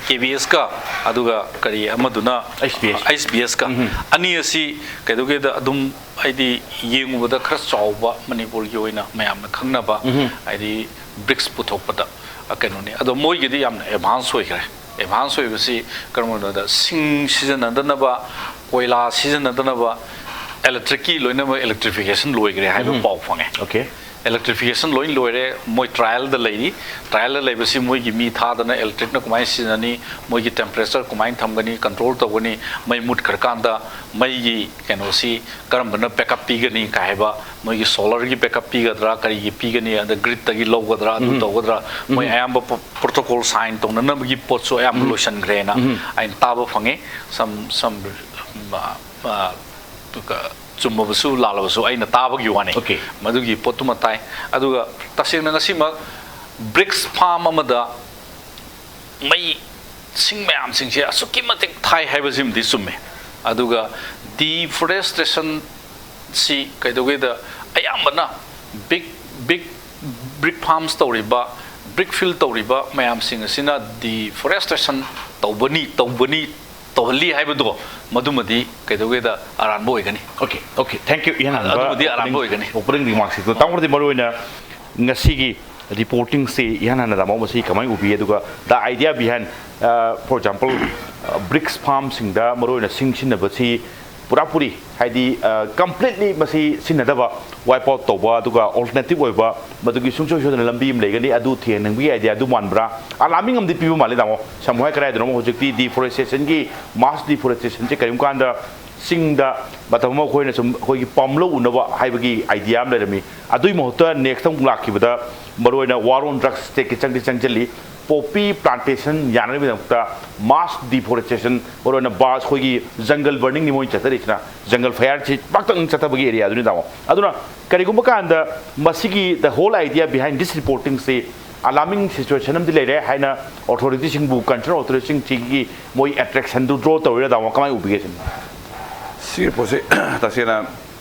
ꯀꯦ ꯕꯤ ꯑꯦꯁꯀ ꯑꯗꯨꯒ ꯀꯔꯤ ꯑꯃꯗꯨꯅ ꯑꯩꯆ ꯕꯤ ꯑꯦꯁ꯫ ꯑꯩꯆ ꯕꯤ ꯑꯦꯁꯀ ꯎꯝ꯫ ꯑꯅꯤ ꯑꯁꯤ ꯀꯩꯗꯧꯒꯦꯗ ꯑꯗꯨꯝ ꯍꯥꯏꯗꯤ ꯌꯦꯡꯉꯨꯕꯗ ꯈꯔ ꯆꯥꯎꯕ ꯃꯅꯤꯄꯨꯔꯒꯤ ꯑꯣꯏꯅ ꯃꯌꯥꯝꯅ ꯈꯪꯅꯕ ꯎꯝ꯫ ꯍꯥꯏꯗꯤ ꯕ꯭ꯔꯤꯛꯁ ꯄꯨꯊꯣꯛꯄꯗ, ꯑ, ꯀꯩꯅꯣꯅꯤ꯫ ꯑꯗꯣ ꯃꯣꯏꯒꯤꯗꯤ ꯌꯥꯝꯅ ꯑꯦꯗꯚꯥꯟꯁ ꯑꯣꯏꯈ꯭ꯔꯦ꯫ ꯑꯦꯗꯚꯥꯟꯁ ꯑꯣꯏꯕꯁꯤ ꯀꯔꯝꯕꯅꯣꯗ, ꯁꯤꯡ ꯁꯤꯖꯤꯟꯅꯗꯅꯕ, ꯀꯣꯏꯂꯥ ꯁꯤꯖꯤꯟꯅꯗꯅꯕ, ꯏꯂꯦꯛꯇ꯭ꯔꯤꯛꯀꯤ ꯂꯣꯏꯅꯃꯛ ꯏꯂꯦꯛꯇ꯭ꯔꯤꯐꯤꯀꯦꯁꯟ ꯂꯣꯏꯈ꯭ꯔꯦ ꯍꯥꯏꯕ ꯎꯝ꯫ ꯄꯥꯎ ꯐꯪꯉꯦ꯫ ꯑꯣꯀꯦ꯫ ꯏꯂꯦꯛꯇ꯭ꯔꯤꯐꯤꯀꯦꯁꯟ ꯂꯣꯏ ꯂꯣꯏꯔꯦ, ꯃꯣꯏ ꯇ꯭ꯔꯥꯏꯌꯦꯜꯗ ꯂꯩꯔꯤ꯫ ꯇ꯭ꯔꯥꯏꯌꯦꯜꯗ ꯂꯩꯕꯁꯤ ꯃꯣꯏꯒꯤ ꯃꯤ ꯊꯥꯗꯅ ꯏꯂꯦꯛꯇ꯭ꯔꯤꯛꯅ ꯀꯃꯥꯏꯅ ꯁꯤꯖꯤꯟꯅꯅꯤ, ꯃꯣꯏꯒꯤ ꯇꯦꯝꯄꯔꯦꯆꯔ ꯀꯃꯥꯏꯅ ꯊꯝꯒꯅꯤ, ꯀꯟꯇ꯭ꯔꯣꯜ ꯇꯧꯒꯅꯤ, ꯃꯩ ꯃꯨꯠꯈ꯭ꯔꯀꯥꯟꯗ ꯃꯩꯒꯤ ꯀꯩꯅꯣꯁꯤ ꯀꯔꯝꯕꯅ ꯕꯦꯛꯑꯞ ꯄꯤꯒꯅꯤ ꯀꯥꯏ ꯍꯥꯏꯕ, ꯃꯣꯏꯒꯤ ꯁꯣꯂꯔꯒꯤ ꯕꯦꯛꯑꯞ ꯄꯤꯒꯗ꯭ꯔꯥ, ꯀꯔꯤꯒꯤ ꯄꯤꯒꯅꯤ, ꯑꯗ ꯒ꯭ꯔꯤꯗꯇꯒꯤ ꯂꯧꯒꯗ꯭ꯔꯥ, ꯑꯗꯨ ꯎꯝ꯫ ꯇꯧꯒꯗ꯭ꯔꯥ, ꯃꯣꯏ ꯎꯝ꯫ ꯑꯌꯥꯝꯕ ꯄ꯭ꯔꯣ-, ꯄ꯭ꯔꯣꯇꯣꯀꯣꯜ ꯁꯥꯏꯟ ꯇꯧꯅꯅꯕꯒꯤ ꯄꯣꯠꯁꯨ ꯑꯌꯥꯝꯕ ꯎꯝ꯫ ꯂꯣꯏꯁꯤꯟꯈ꯭ꯔꯦꯅ ꯎꯝ꯫ ꯑꯩꯅ ꯇꯥꯕ ꯐꯪꯉꯤ꯫ ꯁꯝ, ꯁꯝ, ꯑ, ꯑ, ꯑꯗꯨꯒ ꯆꯨꯝꯃꯕꯁꯨ ꯂꯥꯜꯂꯕꯁꯨ ꯑꯩꯅ ꯇꯥꯕꯒꯤ ꯋꯥꯅꯤ꯫ ꯑꯣꯀꯦ꯫ ꯃꯗꯨꯒꯤ ꯄꯣꯠꯇꯨꯃ ꯇꯥꯏ꯫ ꯑꯗꯨꯒ ꯇꯁꯦꯡꯅ ꯉꯁꯤꯃꯛ ꯕ꯭ꯔꯤꯛꯁ ꯐꯥꯝ ꯑꯃꯗ ꯃꯩ, ꯁꯤꯡ ꯃꯌꯥꯝꯁꯤꯡꯁꯦ ꯑꯁꯨꯛꯀꯤ ꯃꯇꯤꯛ ꯊꯥꯏ ꯍꯥꯏꯕꯁꯤꯃꯗꯤ ꯆꯨꯝꯃꯦ꯫ ꯑꯗꯨꯒ ꯗꯤꯐꯣꯔꯦꯁꯇꯦꯁꯟꯁꯤ ꯀꯩꯗꯧꯒꯦꯗ ꯑꯌꯥꯝꯕꯅ ꯕꯤꯛ, ꯕꯤꯛ ꯕ꯭ꯔꯤꯛ ꯐꯥꯝꯁ ꯇꯧꯔꯤꯕ, ꯕ꯭ꯔꯤꯛ ꯐꯤꯜ ꯇꯧꯔꯤꯕ ꯃꯌꯥꯝꯁꯤꯡ ꯑꯁꯤꯅ ꯗꯤꯐꯣꯔꯦꯁꯇꯦꯁꯟ ꯇꯧꯕꯅꯤ, ꯇꯧꯕꯅꯤ, ꯇꯧꯍꯜꯂꯤ ꯍꯥꯏꯕꯗꯣ ꯃꯗꯨꯃꯗꯤ ꯀꯩꯗꯧꯒꯦꯗ ꯑꯔꯥꯟꯕ ꯑꯣꯏꯒꯅꯤ꯫ ꯑꯣꯀꯦ, ꯑꯣꯀꯦ, thank you, ꯏꯍꯥꯟ ꯍꯥꯟꯕ ꯑꯗꯨꯕꯨꯗꯤ ꯑꯔꯥꯟꯕ opening, ꯑꯣꯏꯒꯅꯤ꯫ Opening remarksꯁꯤꯡꯗꯣ꯫ ꯇꯥꯃꯣꯗꯤ ꯃꯔꯨ ꯑꯣꯏꯅ ꯉꯁꯤꯒꯤ reportingꯁꯤ ꯏꯍꯥꯟ ꯍꯥꯟꯅ ꯇꯥꯃꯣ ꯃꯁꯤ ꯀꯃꯥꯏꯅ ꯎꯕꯤ? ꯑꯗꯨꯒ the idea behind, ꯑ, for example, ꯑ, ꯕ꯭ꯔꯤꯛꯁ ꯐꯥꯝꯁꯤꯡꯗ ꯃꯔꯨ ꯑꯣꯏꯅ ꯁꯤꯡ ꯁꯤꯖꯤꯟꯅꯕꯁꯤ ꯄꯨꯔꯥ ꯄꯨꯔꯤ ꯍꯥꯏꯗꯤ, ꯑ, completely ꯃꯁꯤ ꯁꯤꯖꯤꯟꯅꯗꯕ, wipe out ꯇꯧꯕ, ꯑꯗꯨꯒ alternative ꯑꯣꯏꯕ ꯃꯗꯨꯒꯤ ꯁꯨꯡꯁꯣꯏ ꯁꯣꯏꯗꯅ ꯂꯝꯕꯤ ꯑꯃ ꯂꯩꯒꯅꯤ, ꯑꯗꯨ ꯊꯦꯡꯅꯕꯒꯤ idea ꯑꯗꯨ ꯃꯥꯟꯕ꯭ꯔꯥ? Alarming ꯑꯃꯗꯤ ꯄꯤꯕ ꯃꯥꯜꯂꯤ ꯇꯥꯃꯣ꯫ ꯁꯝꯅ ꯍꯥꯏ ꯀꯗꯥꯏꯗꯅꯣ ꯍꯧꯖꯤꯛꯇꯤ deforestationꯒꯤ, mass deforestationꯁꯦ ꯀꯔꯤꯒꯨꯝꯕ ꯀꯥꯟꯗ ꯆꯤꯡꯗ ꯃꯇꯝ ꯑꯃ ꯑꯩꯈꯣꯏꯅ ꯁꯨꯝ ꯑꯩꯈꯣꯏꯒꯤ ꯄꯥꯝꯂꯧ ꯎꯅꯕ ꯍꯥꯏꯕꯒꯤ idea ꯑꯃ ꯂꯩꯔꯝꯃꯤ꯫ ꯑꯗꯨꯒꯤ ꯃꯍꯨꯠꯇ next ꯑꯃꯨꯛ ꯂꯥꯛꯈꯤꯕꯗ ꯃꯔꯨꯑꯣꯏꯅ war on drugs stateꯀꯤ ꯆꯪꯗꯤ ꯆꯪꯁꯤꯜꯂꯤ꯫ ꯄꯣꯄꯤ ꯄ꯭ꯂꯥꯟꯇꯦꯁꯟ ꯌꯥꯅꯅꯕꯒꯤꯗꯃꯛꯇ ꯃꯥꯁ ꯗꯤꯐꯣꯔꯦꯁꯇꯦꯁꯟ, ꯃꯔꯨꯑꯣꯏꯅ ꯕꯥꯁ ꯑꯩꯈꯣꯏꯒꯤ ꯖꯪꯒꯜ ꯕꯔꯅꯤꯡꯅꯤ ꯃꯣꯏꯅ ꯆꯠꯊꯔꯤꯁꯤꯅ꯫ ꯖꯪꯒꯜ ꯐꯥꯌꯔꯁꯤ ꯄꯥꯛꯇꯛꯅ ꯆꯠꯊꯕꯒꯤ ꯑꯦꯔꯤꯌꯥꯗꯨꯅꯤ, ꯇꯥꯃꯣ꯫ ꯑꯗꯨꯅ ꯀꯔꯤꯒꯨꯝꯕ ꯀꯥꯟꯗ ꯃꯁꯤꯒꯤ, the whole idea behind this reporting ꯁꯤ alarming situation ꯑꯃꯗꯤ ꯂꯩꯔꯦ ꯍꯥꯏꯅ ꯑꯣꯊꯣꯔꯤꯇꯤꯁꯤꯡꯕꯨ, ꯀꯟꯁꯔꯟ ꯑꯣꯊꯣꯔꯤꯇꯤꯁꯤꯡꯁꯤꯒꯤ ꯃꯣꯏ ꯑꯦꯇ꯭ꯔꯦꯛꯁꯟꯗꯨ ꯗ꯭ꯔꯣ ꯇꯧꯔꯤꯔꯥ, ꯇꯥꯃꯣ? ꯀꯃꯥꯏꯅ ꯎꯕꯤꯒꯦ ꯁꯤꯅ? ꯁꯤꯒꯤ ꯄꯣꯠꯁꯤ ꯇꯁꯦꯡꯅ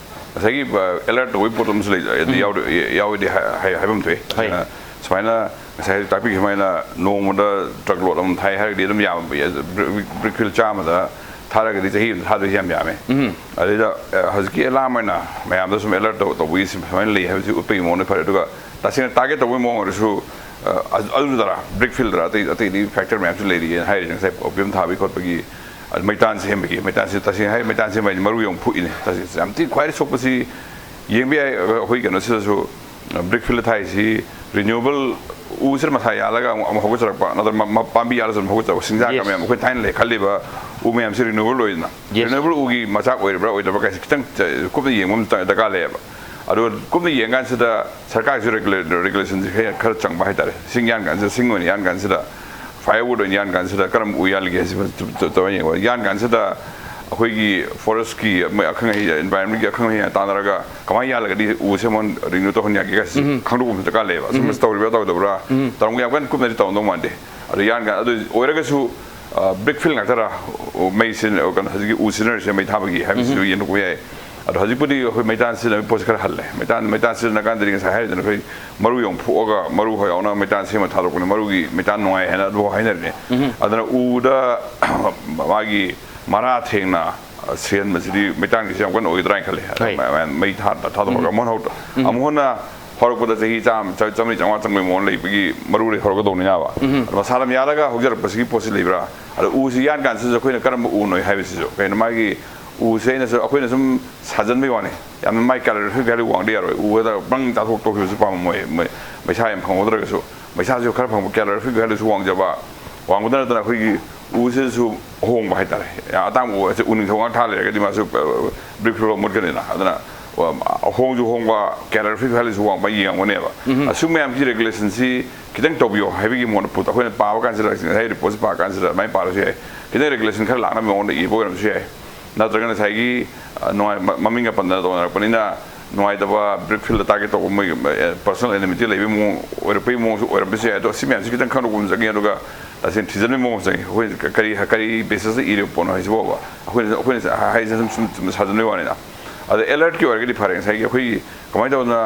ꯉꯁꯥꯏꯒꯤ ꯑꯦꯂꯔꯠ ꯇꯧꯕꯒꯤ ꯄꯣꯠ ꯑꯃꯁꯨ ꯂꯩ, ꯍꯥꯏꯗꯤ ꯌꯥꯎꯗꯤ ꯌꯥꯎꯗꯤ ꯍꯥꯏ- ꯍꯥꯏ- ꯍꯥꯏꯐꯝ ꯊꯣꯛꯑꯦ꯫ ꯍꯣꯏ꯫ ꯑ, ꯁꯨꯃꯥꯏꯅ ꯉꯁꯥꯏ ꯇꯥꯛꯄꯤꯈꯤꯕ ꯁꯨꯃꯥꯏꯅ ꯅꯣꯡꯃꯗ ꯇ꯭ꯔꯛ ꯂꯣꯠ ꯑꯃ ꯊꯥꯏ ꯍꯥꯏꯔꯒꯗꯤ ꯑꯗꯨꯝ ꯌꯥꯝꯕ ꯌꯥꯏ꯫ ꯕ꯭ꯔꯤꯛ ꯕ꯭ꯔꯤꯛ ꯐꯤꯜ ꯆꯥꯝꯃꯗ ꯊꯥꯔꯒꯗꯤ ꯆꯍꯤ ꯑꯃꯗ ꯊꯥꯗꯣꯏꯁꯦ ꯌꯥꯝ ꯌꯥꯝꯃꯦ꯫ ꯑꯗꯩꯗ ꯑ, ꯍꯧꯖꯤꯛꯀꯤ ꯑꯦꯂꯥꯝ ꯑꯣꯏꯅ ꯃꯌꯥꯝꯗ ꯁꯨꯝ ꯑꯦꯂꯔꯠ ꯇꯧ ꯇꯧꯕꯒꯤ ꯁꯨꯃꯥꯏꯅ ꯂꯩ ꯍꯥꯏꯕꯁꯤ ꯎꯠꯄꯒꯤ ꯃꯑꯣꯡꯗ ꯐꯔꯦ꯫ ꯑꯗꯨꯒ ꯇꯁꯦꯡꯅ ꯇꯥꯔꯒꯦꯠ ꯇꯧꯕꯒꯤ ꯃꯑꯣꯡ ꯑꯣꯏꯔꯁꯨ, ꯑ, ꯑꯗꯨ- ꯑꯗꯨꯗꯔ ꯕ꯭ꯔꯤꯛ ꯐꯤꯜꯗꯔ ꯑꯇꯩ ꯑꯇꯩꯗꯤ ꯐꯦꯛꯇꯔ ꯃꯌꯥꯝꯁꯨ ꯂꯩꯔꯤꯑꯅ ꯍꯥꯏꯔꯤꯁꯦ꯫ ꯉꯁꯥꯏ ꯑꯣꯄꯤꯌꯝ ꯊꯥꯕꯒꯤ ꯈꯣꯠꯄꯒꯤ, ꯑꯗ ꯃꯩꯇꯥꯟ ꯁꯦꯝꯕꯒꯤ, ꯃꯩꯇꯥꯟꯁꯦ ꯇꯁꯦꯡꯅ ꯍꯥꯏ, ꯃꯩꯇꯥꯟ ꯁꯦꯝꯕ ꯍꯥꯏꯁꯦ ꯃꯔꯨ ꯌꯥꯝ ꯐꯨꯛꯏꯅꯦ꯫ ꯇꯁꯦꯡ- ꯌꯥꯝ ꯊꯤ ꯈ꯭ꯋꯥꯏꯗꯒꯤ ꯁꯣꯛꯄꯁꯤ ꯌꯦꯡꯕ ꯌꯥꯏ꯫ ꯑꯩꯈꯣꯏ ꯀꯩꯅꯣꯁꯤꯗꯁꯨ ꯕ꯭ꯔꯤꯛ ꯐꯤꯜꯗ ꯊꯥꯏꯁꯤ ꯔꯤꯅ꯭ꯌꯨꯑꯦꯕꯜ ꯎꯁꯤꯅ ꯃꯁꯥ ꯌꯥꯜꯂꯒ ꯑꯃꯨꯛ ꯑꯃꯨꯛ ꯍꯧꯒꯠꯆꯔꯛꯄ, ꯅꯠꯇ꯭ꯔꯒ ꯃ- ꯃ- ꯄꯥꯝꯕꯤ ꯌꯥꯜꯂꯁꯨ ꯑꯗꯨꯝ ꯍꯧꯒꯠꯆꯔꯛꯄ ꯆꯤꯟꯖꯥꯛ Yes. ꯃꯌꯥꯝ ꯑꯩꯈꯣꯏ ꯊꯥꯏꯅ ꯂꯩ ꯈꯜꯂꯤꯕ ꯎ ꯃꯌꯥꯝꯁꯤ ꯔꯤꯅ꯭ꯌꯨꯑꯦꯕꯜ ꯑꯣꯏꯗꯅ꯫ Yes. ꯔꯤꯅ꯭ꯌꯨꯑꯦꯕꯜ ꯎꯒꯤ ꯃꯆꯥꯛ ꯑꯣꯏꯔꯤꯕ꯭ꯔꯥ ꯑꯣꯏꯗꯕ꯭ꯔꯥ ꯀꯥꯏꯁꯤ ꯈꯤꯇꯪ ꯆ- ꯀꯨꯞꯅ ꯌꯦꯡꯕ ꯑꯃ ꯆꯪ- ꯗꯔꯀꯥꯔ ꯂꯩꯌꯦꯕ꯫ ꯑꯗꯨꯒ ꯀꯨꯞꯅ ꯌꯦꯡ ꯀꯥꯟꯁꯤꯗ ꯁꯔꯀꯥꯔꯒꯤꯁꯨ ꯔꯦꯒꯨꯂꯦ- ꯔꯦꯒꯨꯂꯦꯁꯟꯁꯦ ꯈꯔ ꯈꯔ ꯆꯪꯕ ꯍꯥꯏꯇꯥꯔꯦ꯫ ꯁꯤꯡ ꯌꯥꯟ ꯀꯥꯟꯁꯤꯗ, ꯁꯤꯡ ꯑꯣꯏꯅ ꯌꯥꯟ ꯀꯥꯟꯁꯤꯗ, ꯐꯥꯏꯌꯔꯋꯨꯗ ꯑꯣꯏꯅ ꯌꯥꯟ ꯀꯥꯟꯁꯤꯗ ꯀꯔꯝꯕ ꯎ ꯌꯥꯜꯂꯤꯒꯦ ꯍꯥꯏꯁꯤ ꯐꯖ- ꯐꯖ- ꯐꯖꯅ ꯌꯦꯡꯕ꯫ ꯌꯥꯟ ꯀꯥꯟꯁꯤꯗ ꯑꯩꯈꯣꯏꯒꯤ ꯐꯣꯔꯦꯁꯀꯤ ꯃꯣꯏ ꯑꯈꯪ ꯑꯍꯩ, ꯏꯟꯚꯥꯏꯔꯣꯟꯃꯦꯟꯒꯤ ꯑꯈꯪ ꯑꯍꯩ ꯇꯥꯟꯅꯔꯒ ꯀꯃꯥꯏꯅ ꯌꯥꯜꯂꯒꯗꯤ ꯎꯁꯦ ꯑꯃꯨꯛ ꯔꯤꯅ꯭ꯌꯨ ꯇꯧꯍꯟ ꯌꯥꯒꯦ ꯍꯥꯏꯁꯤ ꯈꯪꯗꯣꯛꯄ ꯑꯃꯁꯨ ꯗꯔꯀꯥꯔ ꯂꯩꯌꯦꯕ꯫ ꯑꯁꯨꯝꯕꯁꯤ ꯇꯧꯔꯤꯕ꯭ꯔꯥ ꯇꯧꯗꯕ꯭ꯔꯥ? ꯇꯧꯔꯝꯒ ꯌꯥꯝ ꯀꯟꯅ ꯀꯨꯞꯅꯗꯤ ꯇꯧꯔꯝꯗꯧ ꯃꯥꯟꯗꯦ꯫ ꯑꯗꯨ ꯌꯥꯟ ꯀꯥꯟ ꯑꯗꯨ ꯑꯣꯏꯔꯒꯁꯨ, ꯑ, ꯕ꯭ꯔꯤꯛ ꯐꯤꯜ ꯉꯥꯛꯇꯔꯥ, ꯑ, ꯃꯩ ꯁꯤꯖꯤꯟꯅ- ꯀꯩꯅꯣ, ꯍꯧꯖꯤꯛꯀꯤ ꯎ ꯁꯤꯖꯤꯟꯅꯔꯤꯁꯦ ꯃꯩ ꯊꯥꯕꯒꯤ ꯍꯥꯏꯕꯁꯤꯁꯨ ꯌꯦꯡꯊꯣꯛꯄ ꯌꯥꯏ꯫ ꯑꯗꯣ ꯍꯧꯖꯤꯛꯄꯨꯗꯤ ꯑꯩꯈꯣꯏ ꯃꯩꯇꯥꯟ ꯁꯤꯖꯤꯟꯅꯕꯒꯤ ꯄꯣꯠꯁꯦ ꯈꯔ ꯍꯜꯂꯦ꯫ ꯃꯩꯇꯥꯟ ꯃꯩꯇꯥꯟ ꯁꯤꯖꯤꯟꯅ ꯀꯥꯟꯗꯗꯤ ꯉꯁꯥꯏ ꯍꯥꯏꯔꯤꯗꯅ ꯑꯩꯈꯣꯏ ꯃꯔꯨ ꯌꯥꯝ ꯐꯨꯛꯑꯒ ꯃꯔꯨ ꯍꯣꯏ ꯌꯥꯎꯅ ꯃꯩꯇꯥꯟ ꯁꯦꯝꯃ ꯊꯥꯗꯣꯛꯄꯅꯦ꯫ ꯃꯔꯨꯒꯤ ꯃꯩꯇꯥꯟ ꯅꯨꯡꯉꯥꯏ ꯍꯥꯏꯅ ꯑꯗꯨꯐꯥꯎ ꯍꯥꯏꯅꯔꯤꯅꯦ꯫ ꯑꯗꯨꯅ ꯎꯗ ꯃꯥꯒꯤ ꯃꯔꯥ ꯊꯦꯡꯅ ꯁꯤꯍꯟꯕꯁꯤꯗꯤ ꯃꯩꯇꯥꯟꯒꯤꯁꯤ ꯌꯥꯝ ꯀꯟꯅ ꯑꯣꯏꯒꯗ꯭ꯔꯥ ꯍꯥꯏꯅ ꯈꯜꯂꯦ꯫ ꯑꯗ ꯍꯣꯏ꯫ ꯃ- ꯃ- ꯃꯩ ꯊꯥ- ꯊꯥꯗꯣꯛꯑꯒ ꯑꯃꯨꯛ ꯍꯟꯅ ꯍꯧ- ꯑꯃꯨꯛ ꯍꯟꯅ ꯍꯧꯔꯛꯄꯗ ꯆꯍꯤ ꯆꯥꯝꯃ, ꯆ- ꯆꯥꯝꯃꯔꯤ, ꯆꯥꯝꯃꯉꯥ ꯆꯪꯕꯒꯤ ꯃꯑꯣꯡ ꯂꯩꯕꯒꯤ ꯃꯔꯨꯗꯩ ꯍꯧꯔꯛꯀꯗꯧꯅꯤꯅꯕ꯫ ꯑꯗꯣ ꯃꯁꯥ ꯂꯝ ꯌꯥꯜꯂꯒ ꯍꯧꯖꯔꯛꯄꯁꯤꯒꯤ ꯄꯣꯠꯁꯤ ꯂꯩꯕ꯭ꯔꯥ? ꯑꯗꯣ ꯎꯁꯤ ꯌꯥꯟ ꯀꯥꯟꯁꯤꯗꯁꯨ ꯑꯩꯈꯣꯏꯅ ꯀꯔꯝꯕ ꯎꯅꯣ ꯍꯥꯏꯕꯁꯤꯁꯨ, ꯀꯩꯅꯣ, ꯃꯥꯒꯤ ꯎꯁꯦ ꯑꯩꯅꯁꯨ, ꯑꯩꯈꯣꯏꯅ ꯁꯨꯝ ꯁꯥꯖꯟꯕꯩ ꯋꯥꯅꯤ꯫ ꯌꯥꯝꯅ ꯃꯥꯏ ꯀꯦꯂꯣꯔꯤꯐꯤꯛ ꯚꯦꯂꯨ ꯋꯥꯡꯗ ꯌꯥꯔꯣꯏ꯫ ꯎ ꯈꯛꯇ ꯕꯪ ꯆꯥꯊꯣꯛ ꯇꯣꯛꯈꯤꯕꯁꯨ ꯄꯥꯝꯃꯝꯃꯣꯏ꯫ ꯃꯣꯏ ꯄꯩꯁꯥ ꯌꯥꯝ ꯐꯪꯍꯧꯗ꯭ꯔꯒꯁꯨ, ꯄꯩꯁꯥꯁꯨ ꯈꯔ ꯐꯪꯕ, ꯀꯦꯂꯣꯔꯤꯐꯤꯛ ꯚꯦꯂꯨꯁꯨ ꯋꯥꯡꯖꯕ, ꯋꯥꯡꯕꯗ ꯅꯠꯇꯅ ꯑꯩꯈꯣꯏꯒꯤ ꯎꯁꯤꯗꯁꯨ ꯑꯍꯣꯡꯕ ꯍꯥꯏꯇꯥꯔꯦ꯫ ꯑꯇꯥꯡꯕ ꯎ ꯍꯥꯏꯁꯦ ꯎ ꯅꯤꯡꯊꯧ ꯉꯥꯛ ꯊꯥ ꯂꯩꯔꯒꯗꯤ ꯃꯥꯁꯨ, ꯑ, ꯕ꯭ꯔꯤꯛ ꯐꯤꯜ ꯃꯨꯠꯀꯅꯤꯅ꯫ ꯑꯗꯨꯅ ꯑꯍꯣꯡꯁꯨ ꯍꯣꯡꯕ, ꯀꯦꯂꯣꯔꯤ ꯐ꯭ꯔꯤ ꯚꯦꯂꯨꯁꯨ ꯋꯥꯡꯕ ꯌꯦꯡꯉꯝꯒꯅꯦꯕ꯫ ꯑꯁꯨꯝ ꯃꯌꯥꯝꯒꯤ ꯔꯤꯒꯨꯂꯦꯁꯟꯁꯤ ꯈꯤꯇꯪ ꯇꯧꯕꯤꯌꯣ ꯍꯥꯏꯕꯒꯤ ꯃꯑꯣꯡꯗ ꯄꯣꯠꯇꯣ ꯑꯩꯈꯣꯏꯅ ꯄꯥꯕ ꯀꯥꯟꯁꯤꯗ, ꯉꯁꯥꯏ ꯔꯤꯄꯣꯔꯠꯁꯤ ꯄꯥꯕ ꯀꯥꯟꯁꯤꯗ ꯑꯗꯨꯃꯥꯏꯅ ꯄꯥꯔꯁꯨ ꯌꯥꯏ꯫ ꯈꯤꯇꯪ ꯔꯤꯒꯨꯂꯦꯁꯟ ꯈꯔ ꯂꯥꯛꯅꯕ ꯃꯑꯣꯡꯗ ꯏꯕ ꯑꯣꯏꯔꯝꯕꯁꯨ ꯌꯥꯏ꯫ ꯅꯠꯇ꯭ꯔꯒ ꯉꯁꯥꯏꯒꯤ, ꯑ, ꯅꯨꯡꯉꯥꯏ-, ꯃ-, ꯃꯃꯤꯡꯒ ꯄꯟꯗꯅ ꯇꯧꯅꯔꯛꯄꯅꯤꯅ ꯅꯨꯡꯉꯥꯏꯇꯕ, ꯕ꯭ꯔꯤꯛ ꯐꯤꯜꯗ ꯇꯥꯔꯒꯦꯠ ꯇꯧꯕ, ꯃꯣꯏꯒꯤ, ꯑ, ꯄꯔꯁꯣꯅꯦꯜ ꯑꯦꯅꯤꯃꯤꯇꯤ ꯂꯩꯕꯒꯤ ꯃꯑꯣꯡ ꯑꯣꯏꯔꯛꯄꯒꯤ ꯃꯑꯣꯡꯁꯨ ꯑꯣꯏꯔꯝꯕꯁꯨ ꯌꯥꯏ꯫ ꯑꯗꯣ ꯁꯤ ꯃꯌꯥꯝꯁꯤ ꯈꯤꯇꯪ ꯈꯪꯗꯣꯛꯄ ꯑꯃ ꯆꯪꯉꯤ꯫ ꯑꯗꯨꯒ ꯇꯁꯦꯡꯅ ꯊꯤꯖꯤꯟꯕꯒꯤ ꯃꯑꯣꯡ ꯑꯃ ꯆꯪꯉꯤ꯫ ꯑꯩꯈꯣꯏ ꯀꯔꯤ, ꯀꯔꯤ ꯕꯦꯁꯤꯁꯇ ꯏꯔꯤꯕ ꯄꯣꯠꯅꯣ ꯍꯥꯏꯁꯤꯕꯣꯕ? ꯑꯩꯈꯣꯏꯅ, ꯑꯩꯈꯣꯏꯅ ꯍꯥꯏꯁꯦ ꯁꯨꯝ, ꯁꯨꯝ, ꯁꯨꯝ ꯁꯥꯖꯟꯕꯒꯤ ꯋꯥꯅꯤꯅ꯫ ꯑꯗ ꯑꯦꯂꯔꯠꯀꯤ ꯑꯣꯏꯔꯒꯗꯤ ꯐꯔꯦ, ꯉꯁꯥꯏꯒꯤ ꯑꯩꯈꯣꯏꯒꯤ ꯀꯃꯥꯏꯅ ꯇꯧꯗꯅ,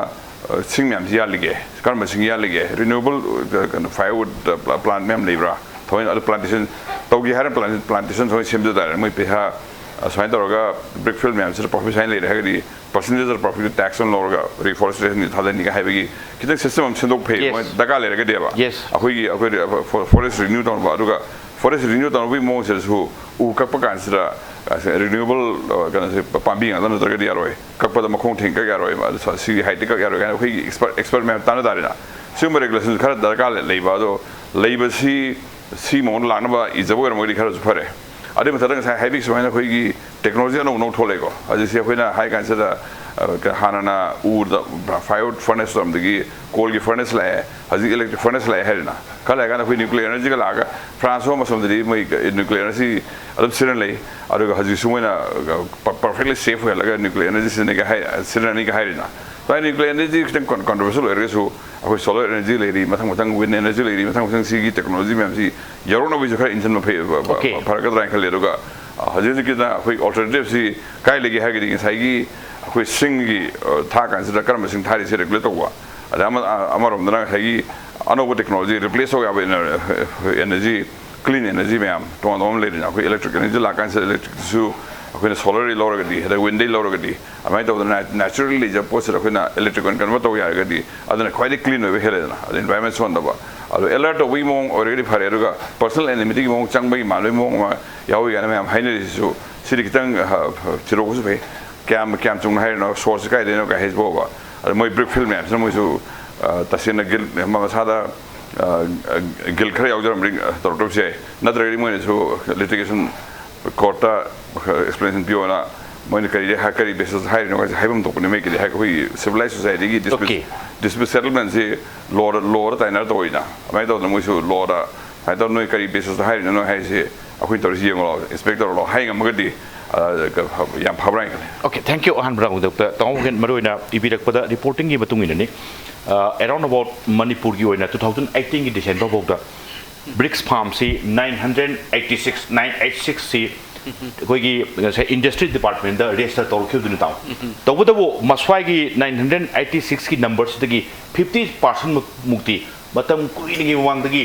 ꯑ, ꯁꯤꯡ ꯃꯌꯥꯝꯁꯤ ꯌꯥꯜꯂꯤꯒꯦ? ꯀꯔꯝꯕ ꯁꯤꯡ ꯌꯥꯜꯂꯤꯒꯦ? ꯔꯤꯅ꯭ꯌꯨꯑꯦꯕꯜ, ꯑ, ꯀꯩꯅꯣ, ꯐꯥꯏꯌꯔꯋꯨꯗ, ꯑ, ꯄ꯭ꯂꯥ-, ꯄ꯭ꯂꯥꯟꯠ ꯃꯌꯥꯝ ꯂꯩꯕ꯭ꯔꯥ? ꯊꯑꯣꯏꯅ ꯑꯗꯨ ꯄ꯭ꯂꯥꯟꯇꯦꯁꯟ ꯇꯧꯒꯦ ꯍꯥꯏꯔ ꯄ꯭ꯂꯥꯟ-, ꯄ꯭ꯂꯥꯟꯇꯦꯁꯟ ꯊꯑꯣꯏꯅ ꯁꯦꯝꯖ ꯇꯥꯔꯦ꯫ ꯃꯣꯏ ꯄꯩꯁꯥ, ꯑ, ꯁꯨꯃꯥꯏꯅ ꯇꯧꯔꯒ ꯕ꯭ꯔꯤꯛ ꯐꯤꯜ ꯃꯌꯥꯝꯁꯤꯗ ꯄ꯭ꯔꯣꯐꯤꯠ ꯁꯨꯃꯥꯏꯅ ꯂꯩꯔꯦ ꯍꯥꯏꯔꯒꯗꯤ ꯄꯔꯁꯦꯟꯇꯦꯖ ꯑꯣꯐ ꯄ꯭ꯔꯣꯐꯤꯠꯇꯨ ꯇꯦꯛꯁ ꯑꯃ ꯂꯧꯔꯒ ꯔꯤꯐꯣꯔꯦꯁꯇꯦꯁꯟꯒꯤ ꯊꯥꯗꯅꯤꯒ ꯍꯥꯏꯕꯒꯤ ꯈꯤꯇꯪ ꯁꯤꯁꯇꯦꯝ ꯑꯃ ꯁꯦꯝꯗꯣꯛꯄ ꯐꯩ꯫ Yes. ꯃꯣꯏ ꯗꯔꯀꯥꯔ ꯂꯩꯔꯒꯗꯤꯕ꯫ Yes. ꯑꯩꯈꯣꯏꯒꯤ, ꯑꯩꯈꯣꯏ ꯐꯣ-, ꯐꯣꯔꯦꯁ ꯔꯤꯅ꯭ꯌꯨ ꯇꯧꯅꯕ, ꯑꯗꯨꯒ ꯐꯣꯔꯦꯁ꯭ꯠ ꯔꯤꯅ꯭ꯌꯨ ꯇꯧꯅꯕꯒꯤ ꯃꯑꯣꯡꯁꯤꯗꯁꯨ ꯎ ꯀꯛꯄ ꯀꯥꯟꯁꯤꯗ, ꯑ, ꯔꯤꯅ꯭ꯌꯨꯑꯦꯕꯜ, ꯑ, ꯀꯩꯅꯣꯁꯦ, ꯄ-, ꯄꯥꯝꯕꯤ ꯉꯥꯛꯇ ꯅꯠꯇ꯭ꯔꯒꯗꯤ ꯌꯥꯔꯣꯏ꯫ ꯀꯛꯄꯗ ꯃꯈꯣꯡ ꯊꯦꯡ ꯀꯛ ꯌꯥꯔꯣꯏꯕ꯫ ꯑꯗꯨ ꯁ-, ꯁꯤꯒꯤ ꯍꯥꯏꯠꯇꯤ ꯀꯛ ꯌꯥꯔꯣꯏ ꯀꯥꯏꯅ ꯑꯩꯈꯣꯏꯒꯤ ꯑꯦꯛꯁꯄꯔꯠ, ꯑꯦꯛꯁꯄꯔꯠ ꯃꯌꯥꯝ ꯇꯥꯟꯅ ꯇꯥꯔꯦꯅ꯫ ꯁꯤꯒꯨꯝꯕ ꯔꯦꯒꯨꯂꯦꯁꯟ ꯈꯔ ꯗꯔꯀꯥꯔ ꯂꯩ-, ꯂꯩꯕ꯫ ꯑꯗꯣ ꯂꯩꯕꯁꯤ ꯁꯤ ꯃꯑꯣꯡꯗ ꯂꯥꯛꯅꯕ ꯏꯖꯕ ꯑꯣꯏꯔꯝꯃꯒꯗꯤ ꯈꯔꯁꯨ ꯐꯔꯦ꯫ ꯑꯗꯨꯒꯤ ꯃꯊꯛꯇ ꯉꯁꯥꯏ ꯍꯥꯏꯕꯤꯈꯤ ꯁꯨꯃꯥꯏꯅ ꯑꯩꯈꯣꯏꯒꯤ ꯇꯦꯛꯅꯣꯂꯣꯖꯤ ꯑꯅꯧ ꯑꯅꯧ ꯊꯣꯛꯂꯛꯑꯦꯀꯣ꯫ ꯍꯧꯖꯤꯛꯁꯦ ꯑꯩꯈꯣꯏꯅ ꯍꯥꯏ ꯀꯥꯟꯁꯤꯗ, ꯑ, ꯀ-, ꯍꯥꯟꯅꯅ ꯎꯗ ꯐꯥꯏꯌꯔꯋꯨꯗ ꯐꯔꯅꯦꯁ ꯇꯧꯔꯝꯕꯗꯒꯤ ꯀꯣꯜꯒꯤ ꯐꯔꯅꯦꯁ ꯂꯥꯛꯑꯦ, ꯍꯧꯖꯤꯛ ꯏꯂꯦꯛꯇ꯭ꯔꯤꯛ ꯐꯔꯅꯦꯁ ꯂꯥꯛꯑꯦ ꯍꯥꯏꯔꯦꯅ꯫ ꯈꯔ ꯂꯩꯔꯀꯥꯟꯗ ꯑꯩꯈꯣꯏ ꯅ꯭ꯌꯨꯀ꯭ꯂꯤꯌꯔ ꯑꯦꯅꯔꯖꯤꯒ ꯂꯥꯛꯑꯒ ꯐ꯭ꯔꯥꯟꯁ ꯁꯣꯝ ꯑꯁꯣꯝꯗꯗꯤ ꯃꯣꯏ ꯅ꯭ꯌꯨꯀ꯭ꯂꯤꯌꯔ ꯑꯦꯅꯔꯖꯤ ꯑꯗꯨꯝ ꯁꯤꯖꯤꯟꯅ ꯂꯩ꯫ ꯑꯗꯨꯒ ꯍꯧꯖꯤꯛꯁꯨ ꯃꯣꯏꯅ, ꯑ, ꯄ-, ꯄꯔꯐꯦꯛꯂꯤ ꯁꯦꯐ ꯑꯣꯏꯍꯜꯂꯒ ꯅ꯭ꯌꯨꯀ꯭ꯂꯤꯌꯔ ꯑꯦꯅꯔꯖꯤ ꯁꯤꯖꯤꯟꯅꯒꯦ ꯍꯥꯏ-, ꯁꯤꯖꯤꯟꯅꯅꯤꯒ ꯍꯥꯏꯔꯤꯅ꯫ ꯁꯨꯃꯥꯏꯅ ꯅ꯭ꯌꯨꯀ꯭ꯂꯤꯌꯔ ꯑꯦꯅꯔꯖꯤ ꯈꯤꯇꯪ ꯀꯣꯟ-, ꯀꯣꯟꯇ꯭ꯔꯣꯚꯔꯁꯤꯌꯦꯜ ꯑꯣꯏꯔꯒꯁꯨ ꯑꯩꯈꯣꯏ ꯁꯣꯂꯔ ꯑꯦꯅꯔꯖꯤ ꯂꯩꯔꯤ, ꯃꯊꯪ ꯃꯊꯪ ꯋꯤꯟ ꯑꯦꯅꯔꯖꯤ ꯂꯩꯔꯤ, ꯃꯊꯪ ꯃꯊꯪ ꯁꯤꯒꯤ ꯇꯦꯛꯅꯣꯂꯣꯖꯤ ꯃꯌꯥꯝꯁꯤ ꯌꯧꯔꯛꯅꯕꯒꯤꯁꯨ ꯈꯔ ꯏꯟꯁꯤꯟꯕ ꯐꯩ, ꯐ-, ꯐ-, Okay. ꯐꯔꯛꯀꯗ꯭ꯔꯥ ꯍꯥꯏꯅ ꯈꯜꯂꯤ꯫ ꯑꯗꯨꯒ, ꯑ, ꯍꯧꯖꯤꯛ ꯍꯧꯖꯤꯛꯀꯤꯗ ꯑꯩꯈꯣꯏ ꯑꯜꯇꯔꯅꯦꯇꯤꯞꯁꯤ ꯀꯥꯏ ꯂꯩꯒꯦ ꯍꯥꯏꯔꯒꯗꯤ ꯉꯁꯥꯏꯒꯤ ꯑꯩꯈꯣꯏ ꯁꯤꯡꯒꯤ, ꯑ, ꯊꯥ ꯀꯥꯟꯁꯤꯗ ꯀꯔꯝꯕ ꯁꯤꯡ ꯊꯥꯔꯤꯁꯦ ꯔꯦꯒꯨꯂꯦꯠ ꯇꯧꯕ, ꯑꯗ ꯑꯃ-, ꯑ-, ꯑꯃꯔꯣꯝꯗꯅ ꯉꯁꯥꯏꯒꯤ ꯑꯅꯧꯕ ꯇꯦꯛꯅꯣꯂꯣꯖꯤ ꯔꯤꯄ꯭ꯂꯦꯁ ꯇꯧ ꯌꯥꯕ ꯏꯅꯔ-, ꯑꯦꯅꯔꯖꯤ, ꯀ꯭ꯂꯤꯟ ꯑꯦꯅꯔꯖꯤ ꯃꯌꯥꯝ ꯇꯣꯉꯥꯟ ꯇꯣꯉꯥꯟꯕ ꯂꯩꯔꯤꯅ꯫ ꯑꯩꯈꯣꯏ ꯏꯂꯦꯛꯇ꯭ꯔꯤꯛ ꯑꯦꯅꯔꯖꯤ ꯂꯥꯛꯀꯥꯟꯁꯤꯗ ꯏꯂꯦꯛꯇ꯭ꯔꯤꯛꯇꯁꯨ ꯑꯩꯈꯣꯏꯅ ꯁꯣꯂꯔꯗꯒꯤ ꯂꯧꯔꯒꯗꯤ, ꯑꯗ ꯋꯤꯟꯗꯒꯤ ꯂꯧꯔꯒꯗꯤ, ꯑꯗꯨꯃꯥꯏꯅ ꯇꯧꯗꯅ ꯅꯦ-, ꯅꯦꯆꯔꯦꯜꯂꯤ ꯂꯩꯖꯕ ꯄꯣꯠꯁꯤꯗ ꯑꯩꯈꯣꯏꯅ ꯏꯂꯦꯛꯇ꯭ꯔꯤꯛ ꯑꯣꯏꯅ ꯀꯟꯚꯔꯠ ꯇꯧꯕ ꯌꯥꯔꯒꯗꯤ ꯑꯗꯨꯅ ꯈ꯭ꯋꯥꯏꯗꯒꯤ ꯀ꯭ꯂꯤꯟ ꯑꯣꯏꯕ ꯍꯦꯜꯂꯦꯗꯅ꯫ ꯑꯗ ꯏꯟꯚꯥꯏꯔꯟꯃꯦꯟ ꯁꯣꯟꯗꯕ꯫ ꯑꯗꯣ ꯑꯦꯂꯔꯠ ꯇꯧꯕꯒꯤ ꯃꯑꯣꯡ ꯑꯣꯏꯔꯒꯗꯤ ꯐꯔꯦ, ꯑꯗꯨꯒ ꯄꯔꯁꯣꯅꯦꯜ ꯑꯦꯅꯤꯃꯤꯇꯤꯒꯤ ꯃꯑꯣꯡ ꯆꯪꯕꯒꯤ ꯃꯥꯟꯕꯒꯤ ꯃꯑꯣꯡ ꯑꯃ ꯌꯥꯎꯏ ꯀꯥꯏꯅ ꯃꯌꯥꯝ ꯍꯥꯏꯅꯔꯤꯁꯤꯁꯨ, ꯁꯤꯗꯤ ꯈꯤꯇꯪ, ꯑ, ꯊꯤꯗꯣꯛꯄꯁꯨ ꯐꯩ꯫ ꯀꯌꯥꯝ, ꯀꯌꯥꯝ ꯆꯨꯝꯅ ꯍꯥꯏꯔꯤꯅꯣ, ꯁꯣꯔꯁꯁꯤ ꯀꯥꯏꯗꯩꯅꯣ ꯀꯥꯏ ꯍꯥꯏꯁꯤꯕꯣꯕ꯫ ꯑꯗ ꯃꯣꯏ ꯕ꯭ꯔꯤꯛ ꯐꯤꯜ ꯃꯌꯥꯝꯁꯤꯅ ꯃꯣꯏꯁꯨ, ꯑ, ꯇꯁꯦꯡꯅ ꯒꯤꯜ-, ꯃꯁꯥꯗ, ꯑ, ꯑ, ꯒꯤꯜ ꯈꯔ ꯌꯥꯎꯖꯔꯝꯕꯗꯤ, ꯑ, ꯇꯧꯔꯛꯇꯕꯁꯨ ꯌꯥꯏ꯫ ꯅꯠꯇ꯭ꯔꯒꯗꯤ ꯃꯣꯏꯅꯁꯨ ꯂꯤꯇꯤꯒꯦꯁꯟ ꯀꯣꯔꯠꯇ ꯑꯦꯛꯁꯄ꯭ꯂꯦꯅꯦꯁꯟ ꯄꯤꯌꯣꯅ ꯃꯣꯏꯅ ꯀꯔꯤ ꯀꯔꯤ ꯕꯦꯁꯤꯁꯇ ꯍꯥꯏꯔꯤꯅꯣ ꯍꯥꯏꯁꯦ ꯍꯥꯏꯐꯝ ꯊꯣꯛꯄꯅꯤ꯫ ꯃꯣꯏꯒꯤꯗꯤ ꯑꯩꯈꯣꯏꯒꯤ ꯁꯤꯚꯤꯂꯥꯏꯁ ꯁꯣꯁꯥꯏꯇꯤꯒꯤ ꯗꯤꯁꯄ꯭ꯌꯨꯠ Okay. ꯗꯤꯁꯄ꯭ꯌꯨꯠ ꯁꯦꯇꯜꯃꯦꯟꯁꯤ ꯂꯣꯗ ꯂꯣꯗ ꯇꯥꯏꯅꯔ ꯇꯧꯔꯤꯅ ꯑꯗꯨꯃꯥꯏꯅ ꯇꯧꯗꯅ ꯃꯣꯏꯁꯨ ꯂꯣꯗ ꯍꯥꯏꯅ ꯇꯧꯗꯅ ꯅꯣꯏ ꯀꯔꯤ ꯕꯦꯁꯤꯁꯇ ꯍꯥꯏꯔꯤꯅꯣ ꯅꯣꯏ ꯍꯥꯏꯁꯦ ꯑꯩꯈꯣꯏꯅ ꯇꯧꯔꯤꯁꯤ ꯌꯦꯡꯉꯣ ꯂꯥꯎ ꯏꯟꯁꯄꯦꯛ ꯇꯧꯔꯣ ꯂꯥꯎ ꯍꯥꯏ ꯉꯝꯃꯒꯗꯤ ꯑ, ꯌꯥꯝ ꯐꯕ꯭ꯔꯥ ꯍꯥꯏꯅ ꯈꯜꯂꯤ꯫ Okay, thank you ꯑꯍꯥꯟꯕ ꯔꯥꯎꯟꯗ ꯇꯥꯃꯣ ꯈꯣꯏꯅ ꯃꯔꯨꯑꯣꯏꯅ ꯏꯕꯤꯔꯛꯄꯗ ꯔꯤꯄꯣꯔꯇꯤꯡꯒꯤ ꯃꯇꯨꯡ ꯏꯟꯅꯅꯤ꯫ ꯑꯦꯔꯥꯎꯟ ꯑꯕꯥꯎꯠ ꯃꯅꯤꯄꯨꯔꯒꯤ ꯑꯣꯏꯅ ꯇꯨ ꯊꯥꯎꯖꯟ ꯑꯩꯠꯇꯤꯟꯒꯤ ꯗꯤꯁꯦꯝꯕꯔ ꯐꯥꯎꯗ ꯕ꯭ꯔꯤꯛꯁ ꯐꯥꯝꯁꯤ nine hundred eighty six nine eight ꯁꯤꯛꯁꯁꯤ ꯑꯩꯈꯣꯏꯒꯤ ꯉꯁꯥꯏ ꯏꯟꯗꯁꯇ꯭ꯔꯤ ꯗꯤꯄꯥꯔꯠꯃꯦꯟꯗ ꯔꯦꯖꯤꯁꯇꯔ ꯇꯧꯔꯛꯈꯤꯕꯗꯨꯅꯤ ꯇꯥꯃꯣ꯫ ꯇꯧꯕꯇꯕꯨ ꯃꯁ꯭ꯋꯥꯏꯒꯤ ꯅꯥꯏꯟ ꯍꯟꯗ꯭ꯔꯦꯠ ꯑꯩꯠꯇꯤ ꯁꯤꯛꯁꯀꯤ ꯅꯝꯕꯔꯁꯤꯗꯒꯤ ꯐꯤꯐꯇꯤ ꯄꯥꯔꯁꯦꯟ ꯃꯨꯛꯇꯤ ꯃꯇꯝ ꯀꯨꯏꯅꯒꯤ ꯃꯃꯥꯡꯗꯒꯤ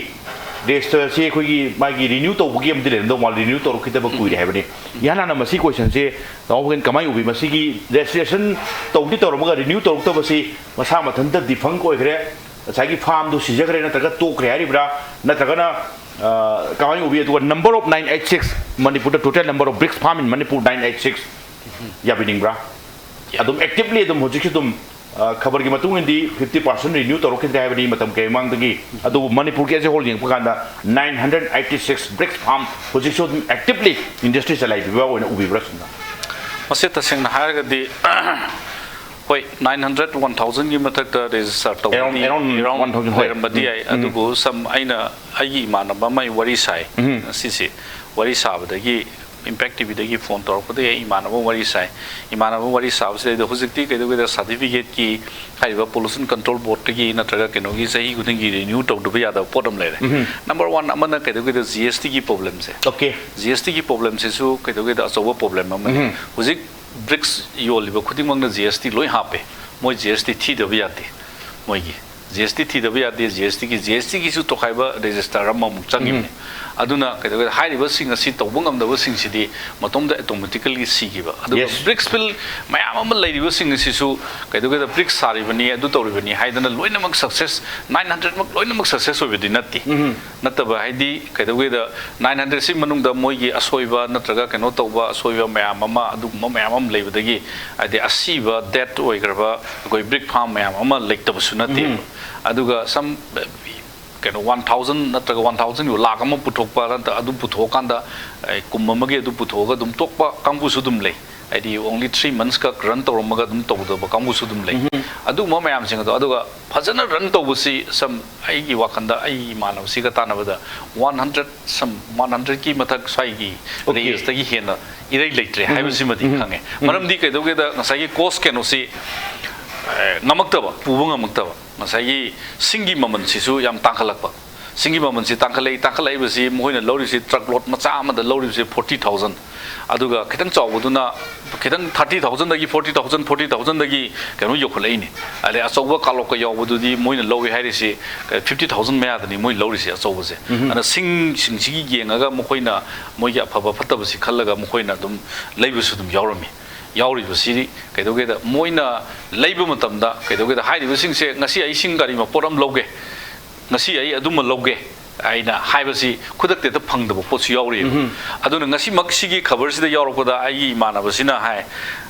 ꯔꯦꯖꯤꯁꯇꯔꯁꯤ ꯑꯩꯈꯣꯏꯒꯤ ꯃꯥꯒꯤ ꯔꯤꯅ꯭ꯌꯨ ꯇꯧꯕꯒꯤ ꯑꯃꯗꯤ ꯂꯩꯔꯝꯗꯧ ꯃꯥꯜꯂꯤ, ꯔꯤꯅ꯭ꯌꯨ ꯇꯧꯔꯛꯈꯤꯗꯕ ꯀꯨꯏꯔꯦ ꯍꯥꯏꯕꯅꯤ꯫ ꯏꯍꯥꯟ ꯍꯥꯟꯅ ꯃꯁꯤ ꯀꯣꯏꯁꯟꯁꯦ ꯇꯥꯃꯣ ꯈꯣꯏꯅ ꯀꯃꯥꯏꯅ ꯎꯕꯤ? ꯃꯁꯤꯒꯤ ꯔꯦꯖꯤꯁꯇ꯭ꯔꯦꯁꯟ ꯇꯧꯗꯤ ꯇꯧꯔꯝꯃꯒ ꯔꯤꯅ꯭ꯌꯨ ꯇꯧꯔꯛꯇꯕꯁꯤ ꯃꯁꯥ ꯃꯊꯟꯇ ꯗꯤꯐꯪꯛ ꯑꯣꯏꯈ꯭ꯔꯦ, ꯉꯁꯥꯏꯒꯤ ꯐꯥꯝꯗꯨ ꯁꯤꯖꯈ꯭ꯔꯦ ꯅꯠꯇ꯭ꯔꯒ ꯇꯣꯛꯈ꯭ꯔꯦ ꯍꯥꯏꯔꯤꯕ꯭ꯔꯥ, ꯅꯠꯇ꯭ꯔꯒꯅ ꯑ, ꯀꯃꯥꯏꯅ ꯎꯕꯤ? ꯑꯗꯨꯒ number of nine eight six ꯃꯅꯤꯄꯨꯔꯗ total number of bricks farm in Manipur nine eight six ꯌꯥꯕꯤꯅꯤꯡꯕ꯭ꯔꯥ? ꯑꯗꯨꯝ ꯑꯦꯛꯇꯤꯚꯂꯤ ꯑꯗꯨꯝ ꯍꯧꯖꯤꯛꯁꯨ ꯑꯗꯨꯝ ꯑ, ꯈꯕꯔꯒꯤ ꯃꯇꯨꯡ ꯏꯟꯅꯗꯤ ꯐꯤꯐꯇꯤ ꯄꯥꯔꯁꯦꯟ ꯔꯤꯅ꯭ꯌꯨ ꯇꯧꯔꯛꯈꯤꯗ꯭ꯔꯦ ꯍꯥꯏꯕꯅꯤ ꯃꯇꯝ ꯀꯌꯥ ꯃꯃꯥꯡꯗꯒꯤ꯫ ꯑꯗꯨꯕꯨ ꯃꯅꯤꯄꯨꯔꯒꯤ ꯑꯦꯖ ꯑꯦ ꯍꯣꯜ ꯌꯦꯡꯉꯛꯄ ꯀꯥꯟꯗ nine hundred eighty six bricks farm ꯍꯧꯖꯤꯛꯁꯨ ꯑꯗꯨꯝ ꯑꯦꯛꯇꯤꯚꯂꯤ ꯏꯟꯗꯁꯇ꯭ꯔꯤ ꯆꯂꯥꯏꯕꯤꯕ ꯑꯣꯏꯅ ꯎꯕꯤꯕ꯭ꯔꯥ ꯁꯣꯝꯅ? ꯃꯁꯤ ꯇꯁꯦꯡꯅ ꯍꯥꯏꯔꯒꯗꯤ ꯍꯣꯏ, ꯅꯥꯏꯟ ꯍꯟꯗ꯭ꯔꯦꯠ ꯋꯥꯟ ꯊꯥꯎꯖꯟꯒꯤ ꯃꯊꯛꯇ ꯔꯦꯖꯤꯁꯇꯔ Around- around ꯇꯧꯕꯗꯤ one thousand, ꯍꯣꯏ. ꯂꯩꯔꯝꯕꯗꯤ ꯎꯝ. ꯌꯥꯏ꯫ ꯑꯗꯨꯕꯨ ꯁꯝ ꯑꯩꯅ ꯑꯩꯒꯤ ꯏꯃꯥꯟꯅꯕ ꯑꯃꯒꯤ ꯋꯥꯔꯤ ꯁꯥꯏ꯫ ꯁꯤꯁꯦ ꯋꯥꯔꯤ ꯁꯥꯕꯗꯒꯤ ꯏꯝꯄꯦꯛ ꯇꯤꯚꯤꯗꯒꯤ ꯐꯣꯟ ꯇꯧꯔꯛꯄꯗꯒꯤ ꯑꯩ ꯏꯃꯥꯟꯅꯕ ꯑꯃ ꯋꯥꯔꯤ ꯁꯥꯏ꯫ ꯏꯃꯥꯟꯅꯕ ꯑꯃ ꯋꯥꯔꯤ ꯁꯥꯕꯁꯤꯗꯩꯗ ꯍꯧꯖꯤꯛꯇꯤ ꯀꯩꯗꯧꯒꯦꯗ ꯁꯥꯔꯇꯤꯐꯤꯀꯦꯠꯀꯤ ꯍꯥꯏꯔꯤꯕ ꯄꯣꯂꯨꯁꯟ ꯀꯟꯇ꯭ꯔꯣꯜ ꯕꯣꯔꯗꯇꯒꯤ ꯅꯠꯇ꯭ꯔꯒ ꯀꯩꯅꯣꯒꯤ ꯆꯍꯤ ꯈꯨꯗꯤꯡꯒꯤ ꯔꯤꯅ꯭ꯌꯨ ꯇꯧꯗꯕ ꯌꯥꯗꯕ ꯄꯣꯠ ꯑꯃ ꯂꯩꯔꯦ꯫ ꯅꯝꯕꯔ ꯋꯥꯟ ꯑꯃꯅ ꯀꯩꯗꯧꯒꯦꯗ ꯖꯤ ꯑꯦꯁ ꯇꯤꯒꯤ ꯄ꯭ꯔꯣꯕ꯭ꯂꯦꯝꯁꯦ꯫ Okay. ꯖꯤ ꯑꯦꯁ ꯇꯤꯒꯤ ꯄ꯭ꯔꯣꯕ꯭ꯂꯦꯝꯁꯤꯁꯨ ꯀꯩꯗꯧꯒꯦꯗ ꯑꯆꯧꯕ ꯄ꯭ꯔꯣꯕ꯭ꯂꯦꯝ ꯑꯃꯅꯤ꯫ ꯍꯧꯖꯤꯛ ꯕ꯭ꯔꯤꯛꯁ ꯌꯣꯜꯂꯤꯕ ꯈꯨꯗꯤꯡꯃꯛꯅ ꯖꯤ ꯑꯦꯁ ꯇꯤ ꯂꯣꯏ ꯍꯥꯞꯄꯦ꯫ ꯃꯣꯏ ꯖꯤ ꯑꯦꯁ ꯇꯤ ꯊꯤꯗꯕ ꯌꯥꯗꯦ꯫ ꯃꯣꯏꯒꯤ ꯖꯤ ꯑꯦꯁ ꯇꯤ ꯊꯤꯗꯕ ꯌꯥꯗꯦ꯫ ꯖꯤ ꯑꯦꯁ ꯇꯤꯒꯤ ꯖꯤ ꯑꯦꯁ ꯇꯤꯒꯤꯁꯨ ꯇꯣꯈꯥꯏꯕ ꯔꯦꯖꯤꯁꯇꯔ ꯑꯃꯃꯨꯛ ꯆꯪꯉꯤꯕꯅꯤ꯫ ꯑꯗꯨꯅ ꯀꯩꯗꯧꯒꯦꯗ ꯍꯥꯏꯔꯤꯕꯁꯤꯡ ꯑꯁꯤ ꯇꯧꯕ ꯉꯝꯗꯕꯁꯤꯡꯁꯤꯗꯤ ꯃꯇꯣꯝꯗ ꯑꯣꯇꯣꯃꯦꯇꯤꯀꯦꯜꯂꯤ ꯁꯤꯈꯤꯕ꯫ ꯑꯗꯨꯒ Yes. ꯕ꯭ꯔꯤꯛꯁ ꯐꯤꯜ ꯃꯌꯥꯝ ꯑꯃ ꯂꯩꯔꯤꯕꯁꯤꯡ ꯑꯁꯤꯁꯨ ꯀꯩꯗꯧꯒꯦꯗ ꯕ꯭ꯔꯤꯛꯁ ꯁꯥꯔꯤꯕꯅꯤ, ꯑꯗꯨ ꯇꯧꯔꯤꯕꯅꯤ ꯍꯥꯏꯗꯅ ꯂꯣꯏꯅꯃꯛ ꯁꯛꯁꯦꯁ, ꯅꯥꯏꯟ ꯍꯟꯗ꯭ꯔꯦꯠꯃꯛ ꯂꯣꯏꯅꯃꯛ ꯁꯛꯁꯦꯁ ꯑꯣꯏꯕꯗꯤ ꯅꯠꯇꯦ꯫ ꯅꯠꯇꯕ ꯍꯥꯏꯗꯤ ꯀꯩꯗꯧꯒꯦꯗ ꯅꯥꯏꯟ ꯍꯟꯗ꯭ꯔꯦꯠꯁꯤ ꯃꯅꯨꯡꯗ ꯃꯣꯏꯒꯤ ꯑꯁꯣꯏꯕ ꯅꯠꯇ꯭ꯔꯒ ꯀꯩꯅꯣ ꯇꯧꯕ ꯑꯁꯣꯏꯕ ꯃꯌꯥꯝ ꯑꯃ, ꯑꯗꯨꯒꯨꯝꯕ ꯃꯌꯥꯝ ꯑꯃ ꯂꯩꯕꯗꯒꯤ ꯍꯥꯏꯗꯤ ꯑꯁꯤꯕ, ꯗꯦꯠ ꯑꯣꯏꯈ꯭ꯔꯕ ꯑꯩꯈꯣꯏ ꯕ꯭ꯔꯤꯛ ꯐꯥꯝ ꯃꯌꯥꯝ ꯑꯃ ꯂꯩꯇꯕꯁꯨ ꯅꯠꯇꯦꯕ꯫ ꯑꯗꯨꯒ ꯁꯝ ꯀꯩꯅꯣ ꯋꯥꯟ ꯊꯥꯎꯖꯟ ꯅꯠꯇ꯭ꯔꯒ ꯋꯥꯟ ꯊꯥꯎꯖꯟ ꯂꯥꯛ ꯑꯃ ꯄꯨꯊꯣꯛꯄ ꯅꯠꯇ꯭ꯔ ꯑꯗꯨ ꯄꯨꯊꯣꯛꯑꯀꯥꯟꯗ ꯑꯦ, ꯀꯨꯝ ꯑꯃꯒꯤ ꯑꯗꯨ ꯄꯨꯊꯣꯛꯑꯒ ꯑꯗꯨꯝ ꯇꯣꯛꯄ ꯀꯥꯡꯕꯨꯁꯨ ꯑꯗꯨꯝ ꯂꯩ꯫ ꯍꯥꯏꯗꯤ only three months ꯈꯛ run ꯇꯧꯔꯝꯃꯒ ꯑꯗꯨꯝ ꯇꯧꯗꯕ ꯀꯥꯡꯕꯨꯁꯨ ꯑꯗꯨꯝ ꯂꯩ꯫ ꯑꯗꯨꯒꯨꯝꯕ ꯃꯌꯥꯝꯁꯤꯡ ꯑꯗꯣ, ꯑꯗꯨꯒ ꯐꯖꯅ run ꯇꯧꯕꯁꯤ, ꯁꯝ ꯑꯩꯒꯤ ꯋꯥꯈꯜꯗ ꯑꯩ ꯏꯃꯥꯟꯅꯕꯁꯤꯒ ꯇꯥꯟꯅꯕꯗ one hundred, ꯁꯝ one hundredꯀꯤ ꯃꯊꯛ ꯁ꯭ꯋꯥꯏꯒꯤ Okay. rangeꯇꯒꯤ ꯍꯦꯟꯅ ꯏꯔꯩ ꯂꯩꯇ꯭ꯔꯦ ꯍꯥꯏꯕꯁꯤꯃꯗꯤ ꯈꯪꯉꯦ꯫ ꯃꯔꯝꯗꯤ ꯀꯩꯗꯧꯒꯦꯗ, ꯉꯁꯥꯏꯒꯤ cost ꯀꯩꯅꯣꯁꯤ ꯑꯦ, ꯉꯝꯃꯛꯇꯕ, ꯄꯨꯕ ꯉꯝꯃꯛꯇꯕ, ꯉꯁꯥꯏꯒꯤ ꯁꯤꯡꯒꯤ ꯃꯃꯜꯁꯤꯁꯨ ꯌꯥꯝ ꯇꯥꯡꯈꯠꯂꯛꯄ꯫ ꯁꯤꯡꯒꯤ ꯃꯃꯜꯁꯤ ꯇꯥꯡꯈꯠꯂꯛꯏ, ꯇꯥꯡꯈꯠꯂꯛꯏꯕꯁꯤ ꯃꯈꯣꯏꯅ ꯂꯧꯔꯤꯁꯤ, truck load ꯃꯆꯥ ꯑꯃꯗ ꯂꯧꯔꯤꯕꯁꯤ forty thousand, ꯑꯗꯨꯒ ꯈꯤꯇꯪ ꯆꯥꯎꯕꯗꯨꯅ ꯈꯤꯇꯪ thirty thousandꯗꯒꯤ forty thousand, forty thousandꯗꯒꯤ ꯀꯩꯅꯣ ꯌꯧꯈꯠꯂꯛꯏꯅꯤ꯫ ꯑꯗꯩ ꯑꯆꯧꯕ ꯀꯥꯂꯣꯛꯀ ꯌꯥꯎꯕꯗꯨꯗꯤ ꯃꯣꯏꯅ ꯂꯧꯏ ꯍꯥꯏꯔꯤꯁꯤ fifty thousand ꯃꯌꯥꯗꯅꯤ ꯃꯣꯏ ꯂꯧꯔꯤꯁꯤ, ꯑꯆꯧꯕꯁꯦ꯫ ꯑꯗꯨꯅ ꯁꯤꯡꯁꯤꯡꯁꯤꯒꯤ ꯌꯦꯡꯉꯒ ꯃꯈꯣꯏꯅ ꯃꯣꯏꯒꯤ ꯑꯐꯕ ꯐꯠꯇꯕꯁꯤ ꯈꯜꯂꯒ ꯃꯈꯣꯏꯅ ꯑꯗꯨꯝ ꯂꯩꯕꯁꯨ ꯑꯗꯨꯝ ꯌꯥꯎꯔꯝꯃꯤ꯫ ꯌꯥꯎꯔꯤꯕꯁꯤꯗꯤ ꯀꯩꯗꯧꯒꯦꯗ, ꯃꯣꯏꯅ ꯂꯩꯕ ꯃꯇꯝꯗ ꯀꯩꯗꯧꯒꯦꯗ, ꯍꯥꯏꯔꯤꯕꯁꯤꯡꯁꯦ, "ꯉꯁꯤ ꯑꯩ ꯁꯤꯡ ꯒꯥꯔꯤ ꯃꯄꯣꯠ ꯑꯃ ꯂꯧꯒꯦ, ꯉꯁꯤ ꯑꯩ ꯑꯗꯨꯃ ꯂꯧꯒꯦ" ꯍꯥꯏꯅ ꯍꯥꯏꯕꯁꯤ ꯈꯨꯗꯛꯇ ꯍꯦꯛꯇ ꯐꯪꯗꯕ ꯄꯣꯠꯁꯨ ꯌꯥꯎꯔꯤꯑꯕ꯫ ꯑꯗꯨꯅ ꯉꯁꯤꯃꯛ ꯁꯤꯒꯤ ꯈꯕꯔꯁꯤꯗ ꯌꯥꯎꯔꯛꯄꯗ ꯑꯩꯒꯤ ꯏꯃꯥꯟꯅꯕꯁꯤꯅ ꯍꯥꯏ,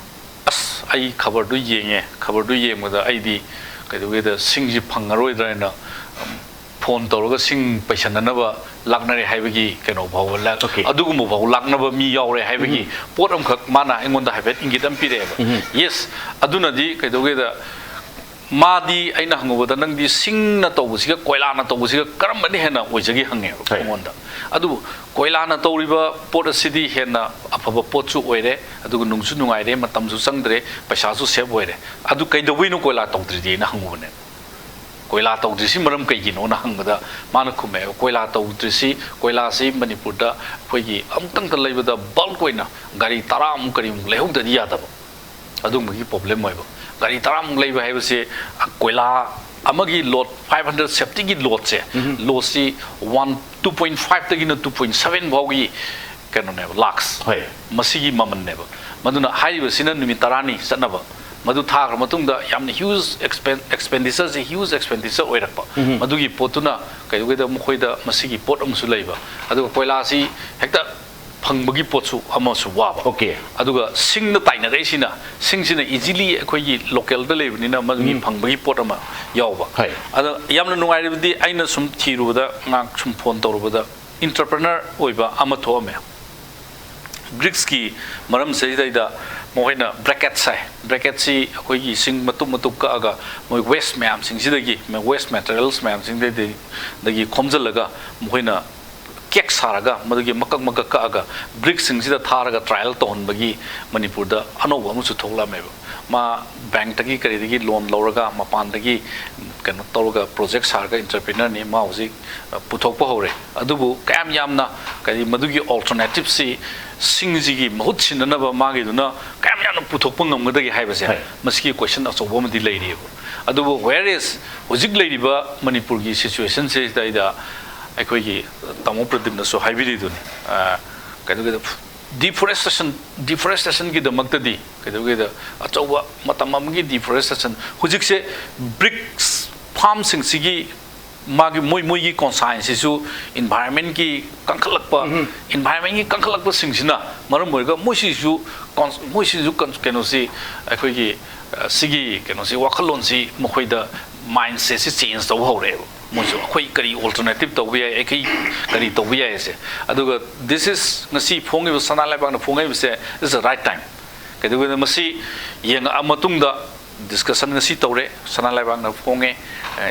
"ꯑꯁ, ꯑꯩ ꯈꯕꯔꯗꯨ ꯌꯦꯡꯉꯦ, ꯈꯕꯔꯗꯨ ꯌꯦꯡꯕꯗ ꯑꯩꯗꯤ ꯀꯩꯗꯧꯒꯦꯗ, ꯁꯤꯡꯁꯤ ꯐꯪꯉꯔꯣꯏꯗ꯭ꯔꯥ ꯍꯥꯏꯅ ꯐꯣꯟ ꯇꯧꯔꯒ ꯁꯤꯡ ꯄꯩꯁꯟꯅꯅꯕ ꯂꯥꯛꯅꯔꯦ" ꯍꯥꯏꯕꯒꯤ ꯀꯩꯅꯣ ꯐꯥꯎꯕ ꯂꯥꯛ-, Okay. ꯑꯗꯨꯒꯨꯝꯕ ꯐꯥꯎꯕ ꯂꯥꯛꯅꯕ ꯃꯤ ꯌꯥꯎꯔꯦ ꯍꯥꯏꯕꯒꯤ ꯄꯣꯠ ꯑꯃꯈꯛ ꯃꯥꯅ ꯑꯩꯉꯣꯟꯗ ꯍꯥꯏꯐꯦꯠ ꯏꯪꯒꯤꯠ ꯑꯃ ꯄꯤꯔꯛꯑꯦꯕ꯫ Yes, ꯑꯗꯨꯅꯗꯤ ꯀꯩꯗꯧꯒꯦꯗ, ꯃꯥꯗꯤ ꯑꯩꯅ ꯍꯪꯉꯨꯕꯗ, "ꯅꯪꯗꯤ ꯁꯤꯡꯅ ꯇꯧꯕꯁꯤꯒ ꯀꯣꯏꯂꯥꯅ ꯇꯧꯕꯁꯤꯒ ꯀꯔꯝꯕꯅ ꯍꯦꯟꯅ ꯑꯣꯏꯖꯒꯦ?" ꯍꯪꯉꯦꯕ ꯍꯣꯏ꯫ ꯑꯩꯉꯣꯟꯗ꯫ ꯑꯗꯨꯕꯨ ꯀꯣꯏꯂꯥꯅ ꯇꯧꯔꯤꯕ ꯄꯣꯠ ꯑꯁꯤꯗꯤ ꯍꯦꯟꯅ ꯑꯐꯕ ꯄꯣꯠꯁꯨ ꯑꯣꯏꯔꯦ, ꯑꯗꯨꯒ ꯅꯨꯡꯁꯨ ꯅꯨꯡꯉꯥꯏꯔꯦ, ꯃꯇꯝꯁꯨ ꯆꯪꯗ꯭ꯔꯦ, ꯄꯩꯁꯥꯁꯨ save ꯑꯣꯏꯔꯦ꯫ "ꯑꯗꯨ ꯀꯩꯗꯧꯕꯩꯅꯣ ꯀꯣꯏꯂꯥ ꯇꯧꯗ꯭ꯔꯤꯗꯤ?" ꯑꯩꯅ ꯍꯪꯉꯨꯕꯅꯦ꯫ "ꯀꯣꯏꯂꯥ ꯇꯧꯗ꯭ꯔꯤꯁꯤ ꯃꯔꯝ ꯀꯩꯒꯤꯅꯣꯅ?" ꯍꯪꯕꯗ ꯃꯥꯅ ꯈꯨꯝꯃꯛꯑꯦ, "ꯀꯣꯏꯂꯥ ꯇꯧꯗ꯭ꯔꯤꯁꯤ, ꯀꯣꯏꯂꯥꯁꯤ ꯃꯅꯤꯄꯨꯔꯗ ꯑꯩꯈꯣꯏꯒꯤ ꯑꯃꯨꯛꯇꯪꯗ ꯂꯩꯕꯗ bulk ꯑꯣꯏꯅ ꯒꯥꯔꯤ ꯇꯔꯥꯃꯨꯛ ꯀꯔꯤꯃꯨꯛ ꯂꯩꯍꯧꯗ꯭ꯔꯗꯤ ꯌꯥꯗꯕ, ꯑꯗꯨꯒꯨꯝꯕꯒꯤ problem ꯑꯣꯏꯕ꯫ ꯒꯥꯔꯤ ꯇꯔꯥꯃꯨꯛ ꯂꯩꯕ ꯍꯥꯏꯕꯁꯤ ꯀꯣꯏꯂꯥ ꯑꯃꯒꯤ load, five hundred safetyꯒꯤ loadꯁꯦ, loadꯁꯤ one, two point fiveꯇꯒꯤꯅ two point seven ꯐꯥꯎꯒꯤ ꯀꯩꯅꯣꯅꯦꯕ, lakhs꯫ ꯍꯣꯏ꯫ ꯃꯁꯤꯒꯤ ꯃꯃꯜꯅꯦꯕ꯫ ꯃꯗꯨꯅ ꯍꯥꯏꯔꯤꯕꯁꯤꯅ ꯅꯨꯃꯤꯠ ꯇꯔꯥꯅꯤ ꯆꯠꯅꯕ, ꯃꯗꯨ ꯊꯥꯈ꯭ꯔ ꯃꯇꯨꯡꯗ ꯌꯥꯝꯅ huge expen-, expenditureꯁꯦ huge expenditure ꯑꯣꯏꯔꯛꯄ꯫ ꯃꯗꯨꯒꯤ ꯄꯣꯠꯇꯨꯅ ꯀꯩꯗꯧꯒꯦꯗ, ꯃꯈꯣꯏꯗ ꯃꯁꯤꯒꯤ ꯄꯣꯠ ꯑꯃꯁꯨ ꯂꯩꯕ, ꯑꯗꯨꯒ ꯀꯣꯏꯂꯥꯁꯤ ꯍꯦꯛꯇ ꯐꯪꯕꯒꯤ ꯄꯣꯠꯁꯨ ꯑꯃꯁꯨ ꯋꯥꯕ꯫ Okay. ꯑꯗꯨꯒ ꯁꯤꯡꯅ ꯇꯥꯏꯅꯔꯛꯏꯁꯤꯅ, ꯁꯤꯡꯁꯤꯅ easily ꯑꯩꯈꯣꯏꯒꯤ localꯗ ꯂꯩꯕꯅꯤꯅ ꯃꯗꯨꯒꯤ ꯐꯪꯕꯒꯤ ꯄꯣꯠ ꯑꯃ ꯌꯥꯎꯕ꯫ ꯍꯣꯏ꯫ ꯑꯗꯣ ꯌꯥꯝꯅ ꯅꯨꯡꯉꯥꯏꯔꯤꯕꯗꯤ, ꯑꯩꯅ ꯁꯨꯝ ꯊꯤꯔꯨꯕꯗ, ꯉꯥꯏꯍꯥꯛ ꯁꯨꯝ ꯐꯣꯟ ꯇꯧꯔꯨꯕꯗ, entrepreneur ꯑꯣꯏꯕ ꯑꯃ ꯊꯣꯛꯑꯝꯃꯦ꯫ ꯕ꯭ꯔꯤꯛꯁꯀꯤ ꯃꯔꯝꯁꯤꯗꯩꯗ ꯃꯈꯣꯏꯅ ꯕ꯭ꯔꯦꯀꯦꯠ ꯁꯥꯏ꯫ ꯕ꯭ꯔꯦꯀꯦꯠꯁꯤ ꯑꯩꯈꯣꯏꯒꯤ ꯏꯁꯤꯡ ꯃꯇꯨꯞ ꯃꯇꯨꯞ ꯀꯛꯑꯒ ꯃꯣꯏ ꯋꯦꯁ ꯃꯌꯥꯝꯁꯤꯡꯁꯤꯗꯒꯤ, ꯋꯦꯁ ꯃꯦꯇꯔꯤꯌꯦꯜꯁ ꯃꯌꯥꯝꯁꯤꯡꯗꯒꯤ ꯗꯒꯤ ꯈꯣꯝꯖꯤꯜꯂꯒ ꯃꯈꯣꯏꯅ ꯀꯦꯛ ꯁꯥꯔꯒ ꯃꯗꯨꯒꯤ ꯃꯀꯛ ꯃꯀꯛ ꯀꯛꯑꯒ ꯕ꯭ꯔꯤꯛꯁꯤꯡꯁꯤꯗ ꯊꯥꯔꯒ ꯇ꯭ꯔꯥꯏꯌꯦꯜ ꯇꯧꯍꯟꯕꯒꯤ ꯃꯅꯤꯄꯨꯔꯗ ꯑꯅꯧꯕ ꯑꯃꯁꯨ ꯊꯣꯛꯂꯛꯑꯝꯃꯦꯕ꯫ ꯃꯥ ꯕꯦꯡꯛꯇꯒꯤ ꯀꯔꯤꯗꯒꯤ ꯂꯣꯟ ꯂꯧꯔꯒ ꯃꯄꯥꯟꯗꯒꯤ ꯀꯩꯅꯣ ꯇꯧꯔꯒ ꯄ꯭ꯔꯣꯖꯦꯛ ꯁꯥꯔꯒ ꯑꯦꯟꯇꯔꯄ꯭ꯔꯤꯅꯔꯅꯤ, ꯃꯥ ꯍꯧꯖꯤꯛ ꯄꯨꯊꯣꯛꯄ ꯍꯧꯔꯦ꯫ ꯑꯗꯨꯕꯨ ꯀꯌꯥꯝ ꯌꯥꯝꯅ ꯀꯔꯤ ꯃꯗꯨꯒꯤ ꯑꯣꯜꯇꯔꯅꯦꯇꯤꯞꯁꯤ ꯁꯤꯡꯁꯤꯒꯤ ꯃꯍꯨꯠ ꯁꯤꯟꯅꯅꯕ ꯃꯥꯒꯤꯗꯨꯅ ꯀꯌꯥꯝ ꯌꯥꯝꯅ ꯄꯨꯊꯣꯛꯄ ꯉꯝꯒꯗꯒꯦ ꯍꯥꯏꯕꯁꯦ, ꯍꯣꯏ꯫ ꯃꯁꯤꯒꯤ ꯀꯣꯏꯁꯟ ꯑꯆꯧꯕ ꯑꯃꯗꯤ ꯂꯩꯔꯤꯑꯕ꯫ ꯑꯗꯨꯕꯨ where is ꯍꯧꯖꯤꯛ ꯂꯩꯔꯤꯕ ꯃꯅꯤꯄꯨꯔꯒꯤ ꯁꯤꯆꯨꯋꯦꯁꯟꯁꯤꯗꯩꯗ ꯑꯩꯈꯣꯏꯒꯤ ꯇꯥꯃꯣ ꯄ꯭ꯔꯗꯤꯞꯅꯁꯨ ꯍꯥꯏꯕꯤꯔꯤꯗꯨꯅꯤ, ꯑ, ꯀꯩꯅꯣꯒꯤꯗ ꯗꯤꯐꯣꯔꯦꯁꯇꯦꯁꯟ, ꯗꯤꯐꯣꯔꯦꯁꯇꯦꯁꯟꯒꯤꯗꯃꯛꯇꯗꯤ ꯀꯩꯗꯧꯒꯦꯗ ꯑꯆꯧꯕ ꯃꯇꯝ ꯑꯃꯒꯤ ꯗꯤꯐꯣꯔꯦꯁꯇꯦꯁꯟ ꯍꯧꯖꯤꯛꯁꯦ ꯕ꯭ꯔꯤꯛꯁ ꯐꯥꯝꯁꯤꯡꯁꯤꯒꯤ ꯃꯥꯒꯤ ꯃꯣꯏ, ꯃꯣꯏꯒꯤ ꯀꯣꯟꯁꯥꯏꯟꯁꯤꯁꯨ ꯏꯟꯚꯥꯏꯔꯟꯃꯦꯟꯒꯤ ꯀꯟꯈꯠꯂꯛꯄ, ꯎꯝ꯫ ꯏꯟꯚꯥꯏꯔꯟꯃꯦꯟꯒꯤ ꯀꯟꯈꯠꯂꯛꯄꯁꯤꯡꯁꯤꯅ ꯃꯔꯝ ꯑꯣꯏꯔꯒ ꯃꯣꯏꯁꯤꯁꯨ ꯀꯣꯟ-, ꯃꯣꯏꯁꯤꯁꯨ ꯀꯟ-, ꯀꯩꯅꯣꯁꯤ ꯑꯩꯈꯣꯏꯒꯤ, ꯑ, ꯁꯤꯒꯤ ꯀꯩꯅꯣꯁꯤ ꯋꯥꯈꯜꯂꯣꯟꯁꯤ ꯃꯈꯣꯏꯗ ꯃꯥꯏꯟꯁꯦꯠꯁꯤ ꯆꯦꯟꯖ ꯇꯧꯕ ꯍꯧꯔꯛꯑꯦꯕ꯫ ꯃꯣꯏꯁꯨ ꯑꯩꯈꯣꯏ ꯀꯔꯤ ꯑꯣꯜꯇꯔꯅꯦꯇꯤꯞ ꯇꯧꯕ ꯌꯥꯏ, ꯑꯩꯈꯣꯏ ꯀꯔꯤ ꯇꯧꯕ ꯌꯥꯏ ꯍꯥꯏꯁꯦ꯫ ꯑꯗꯨꯒ this is ꯉꯁꯤ ꯐꯣꯡꯉꯤꯕ ꯁꯅꯥ ꯂꯩꯕꯥꯛꯅ ꯐꯣꯡꯉꯛꯏꯕꯁꯦ is the right time꯫ ꯀꯩꯗꯧꯒꯦꯗ ꯃꯁꯤ ꯌꯦꯡꯉꯛꯑ ꯃꯇꯨꯡꯗ ꯗꯤꯁꯀꯁꯟ ꯉꯁꯤ ꯇꯧꯔꯦ, ꯁꯅꯥ ꯂꯩꯕꯥꯛꯅ ꯐꯣꯡꯉꯦ,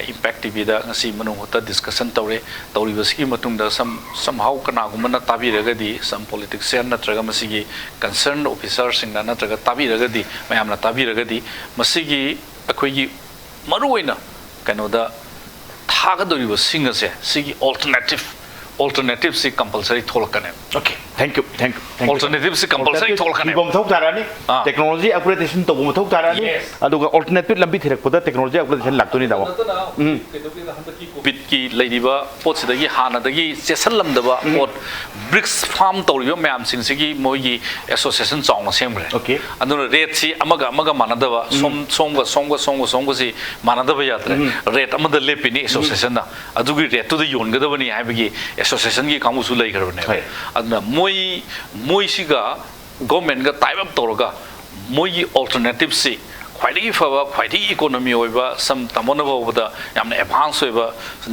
ꯏꯝꯄꯦꯛ ꯇꯤꯚꯤꯗ ꯉꯁꯤ ꯃꯅꯨꯡ ꯍꯨꯠꯇ ꯗꯤꯁꯀꯁꯟ ꯇꯧꯔꯦ꯫ ꯇꯧꯔꯤꯕꯁꯤꯒꯤ ꯃꯇꯨꯡꯗ some, somehow ꯀꯅꯥꯒꯨꯝꯕꯅ ꯇꯥꯕꯤꯔꯒꯗꯤ, some politician ꯅꯠꯇ꯭ꯔꯒ ꯃꯁꯤꯒꯤ ꯀꯟꯁꯔꯟ ꯑꯣꯐꯤꯁꯥꯔꯁꯤꯡꯅ ꯅꯠꯇ꯭ꯔꯒ ꯇꯥꯕꯤꯔꯒꯗꯤ, ꯃꯌꯥꯝꯅ ꯇꯥꯕꯤꯔꯒꯗꯤ ꯃꯁꯤꯒꯤ ꯑꯩꯈꯣꯏꯒꯤ ꯃꯔꯨꯑꯣꯏꯅ ꯀꯩꯅꯣꯗ ꯊꯥꯒꯗꯧꯔꯤꯕ ꯁꯤꯡ ꯑꯁꯦ ꯁꯤꯒꯤ alternative, ꯑꯣꯜꯇꯔꯅꯦꯇꯤꯞꯁꯤ compulsory ꯊꯣꯛꯂꯛꯀꯅꯦꯕ꯫ Okay, thank you, thank you, thank you. Alternative ꯁꯤ compulsory Alternative ꯊꯣꯛꯂꯛꯀꯅꯦꯕ꯫ ꯊꯤꯕ ꯑꯃ ꯊꯣꯛ ꯇꯥꯔꯅꯤ꯫ ꯑꯥ꯫ Technology upgradation ꯇꯧꯕ ꯑꯃ ꯊꯣꯛ ꯇꯥꯔꯅꯤ꯫ Yes. ꯑꯗꯨꯒ alternative ꯂꯝꯕꯤ ꯊꯤꯔꯛꯄꯗ technology upgradation ꯂꯥꯛꯇꯣꯏꯅꯤ, ꯇꯥꯃꯣ꯫ ꯅꯠꯇꯅ ꯎꯝ꯫ ꯀꯩꯗꯧꯒꯦꯗ ꯍꯟꯗꯛꯀꯤ ꯀꯣꯚꯤꯗꯀꯤ ꯂꯩꯔꯤꯕ ꯄꯣꯠꯁꯤꯗꯒꯤ ꯍꯥꯟꯅꯗꯒꯤ ꯆꯦꯠꯁꯤꯜꯂꯝꯗꯕ ꯄꯣꯠ, ꯕ꯭ꯔꯤꯛꯁ ꯐꯥꯝ ꯇꯧꯔꯤꯕ ꯃꯌꯥꯝꯁꯤꯡꯁꯤꯒꯤ ꯃꯣꯏꯒꯤ ꯑꯦꯁꯣꯁꯤꯌꯦꯁꯟ ꯆꯥꯎꯅ ꯁꯦꯝꯈ꯭ꯔꯦ꯫ Okay. ꯑꯗꯨꯅ ꯔꯦꯠꯁꯤ ꯑꯃꯒ ꯑꯃꯒ ꯃꯥꯟꯅꯗꯕ, ꯁꯣꯝ, ꯁꯣꯝꯒ ꯁꯣꯝꯒ ꯁꯣꯝꯒ ꯁꯣꯝꯒꯁꯤ ꯃꯥꯟꯅꯗꯕ ꯌꯥꯗ꯭ꯔꯦ꯫ ꯔꯦꯠ ꯑꯃꯗ ꯂꯦꯞꯄꯤꯅꯤ ꯑꯦꯁꯣꯁꯤꯌꯦꯁꯟꯅ꯫ ꯑꯗꯨꯒꯤ ꯔꯦꯠꯇꯨꯗ ꯌꯣꯟꯒꯗꯕꯅꯤ ꯍꯥꯏꯕꯒꯤ ꯑꯦꯁꯣꯁꯤꯌꯦꯁꯟꯒꯤ ꯀꯥꯡꯕꯨꯁꯨ ꯂꯩꯈ꯭ꯔꯕꯅꯦꯕ꯫ ꯍꯣꯏ꯫ ꯑꯗꯨꯅ ꯃꯣꯏ, ꯃꯣꯏꯁꯤꯒ ꯒꯣꯔꯃꯦꯟꯒ ꯇꯥꯏꯞ ꯑꯞ ꯇꯧꯔꯒ ꯃꯣꯏꯒꯤ ꯑꯣꯜꯇꯔꯅꯦꯇꯤꯞꯁꯤ ꯈ꯭ꯋꯥꯏꯗꯒꯤ ꯐꯕ, ꯈ꯭ꯋꯥꯏꯗꯒꯤ ꯏꯀꯣꯅꯣꯃꯤ ꯑꯣꯏꯕ, ꯁꯝ ꯇꯥꯃꯣꯅ ꯐꯥꯎꯕꯗ ꯌꯥꯝꯅ ꯑꯦꯗꯚꯥꯟꯁ ꯑꯣꯏꯕ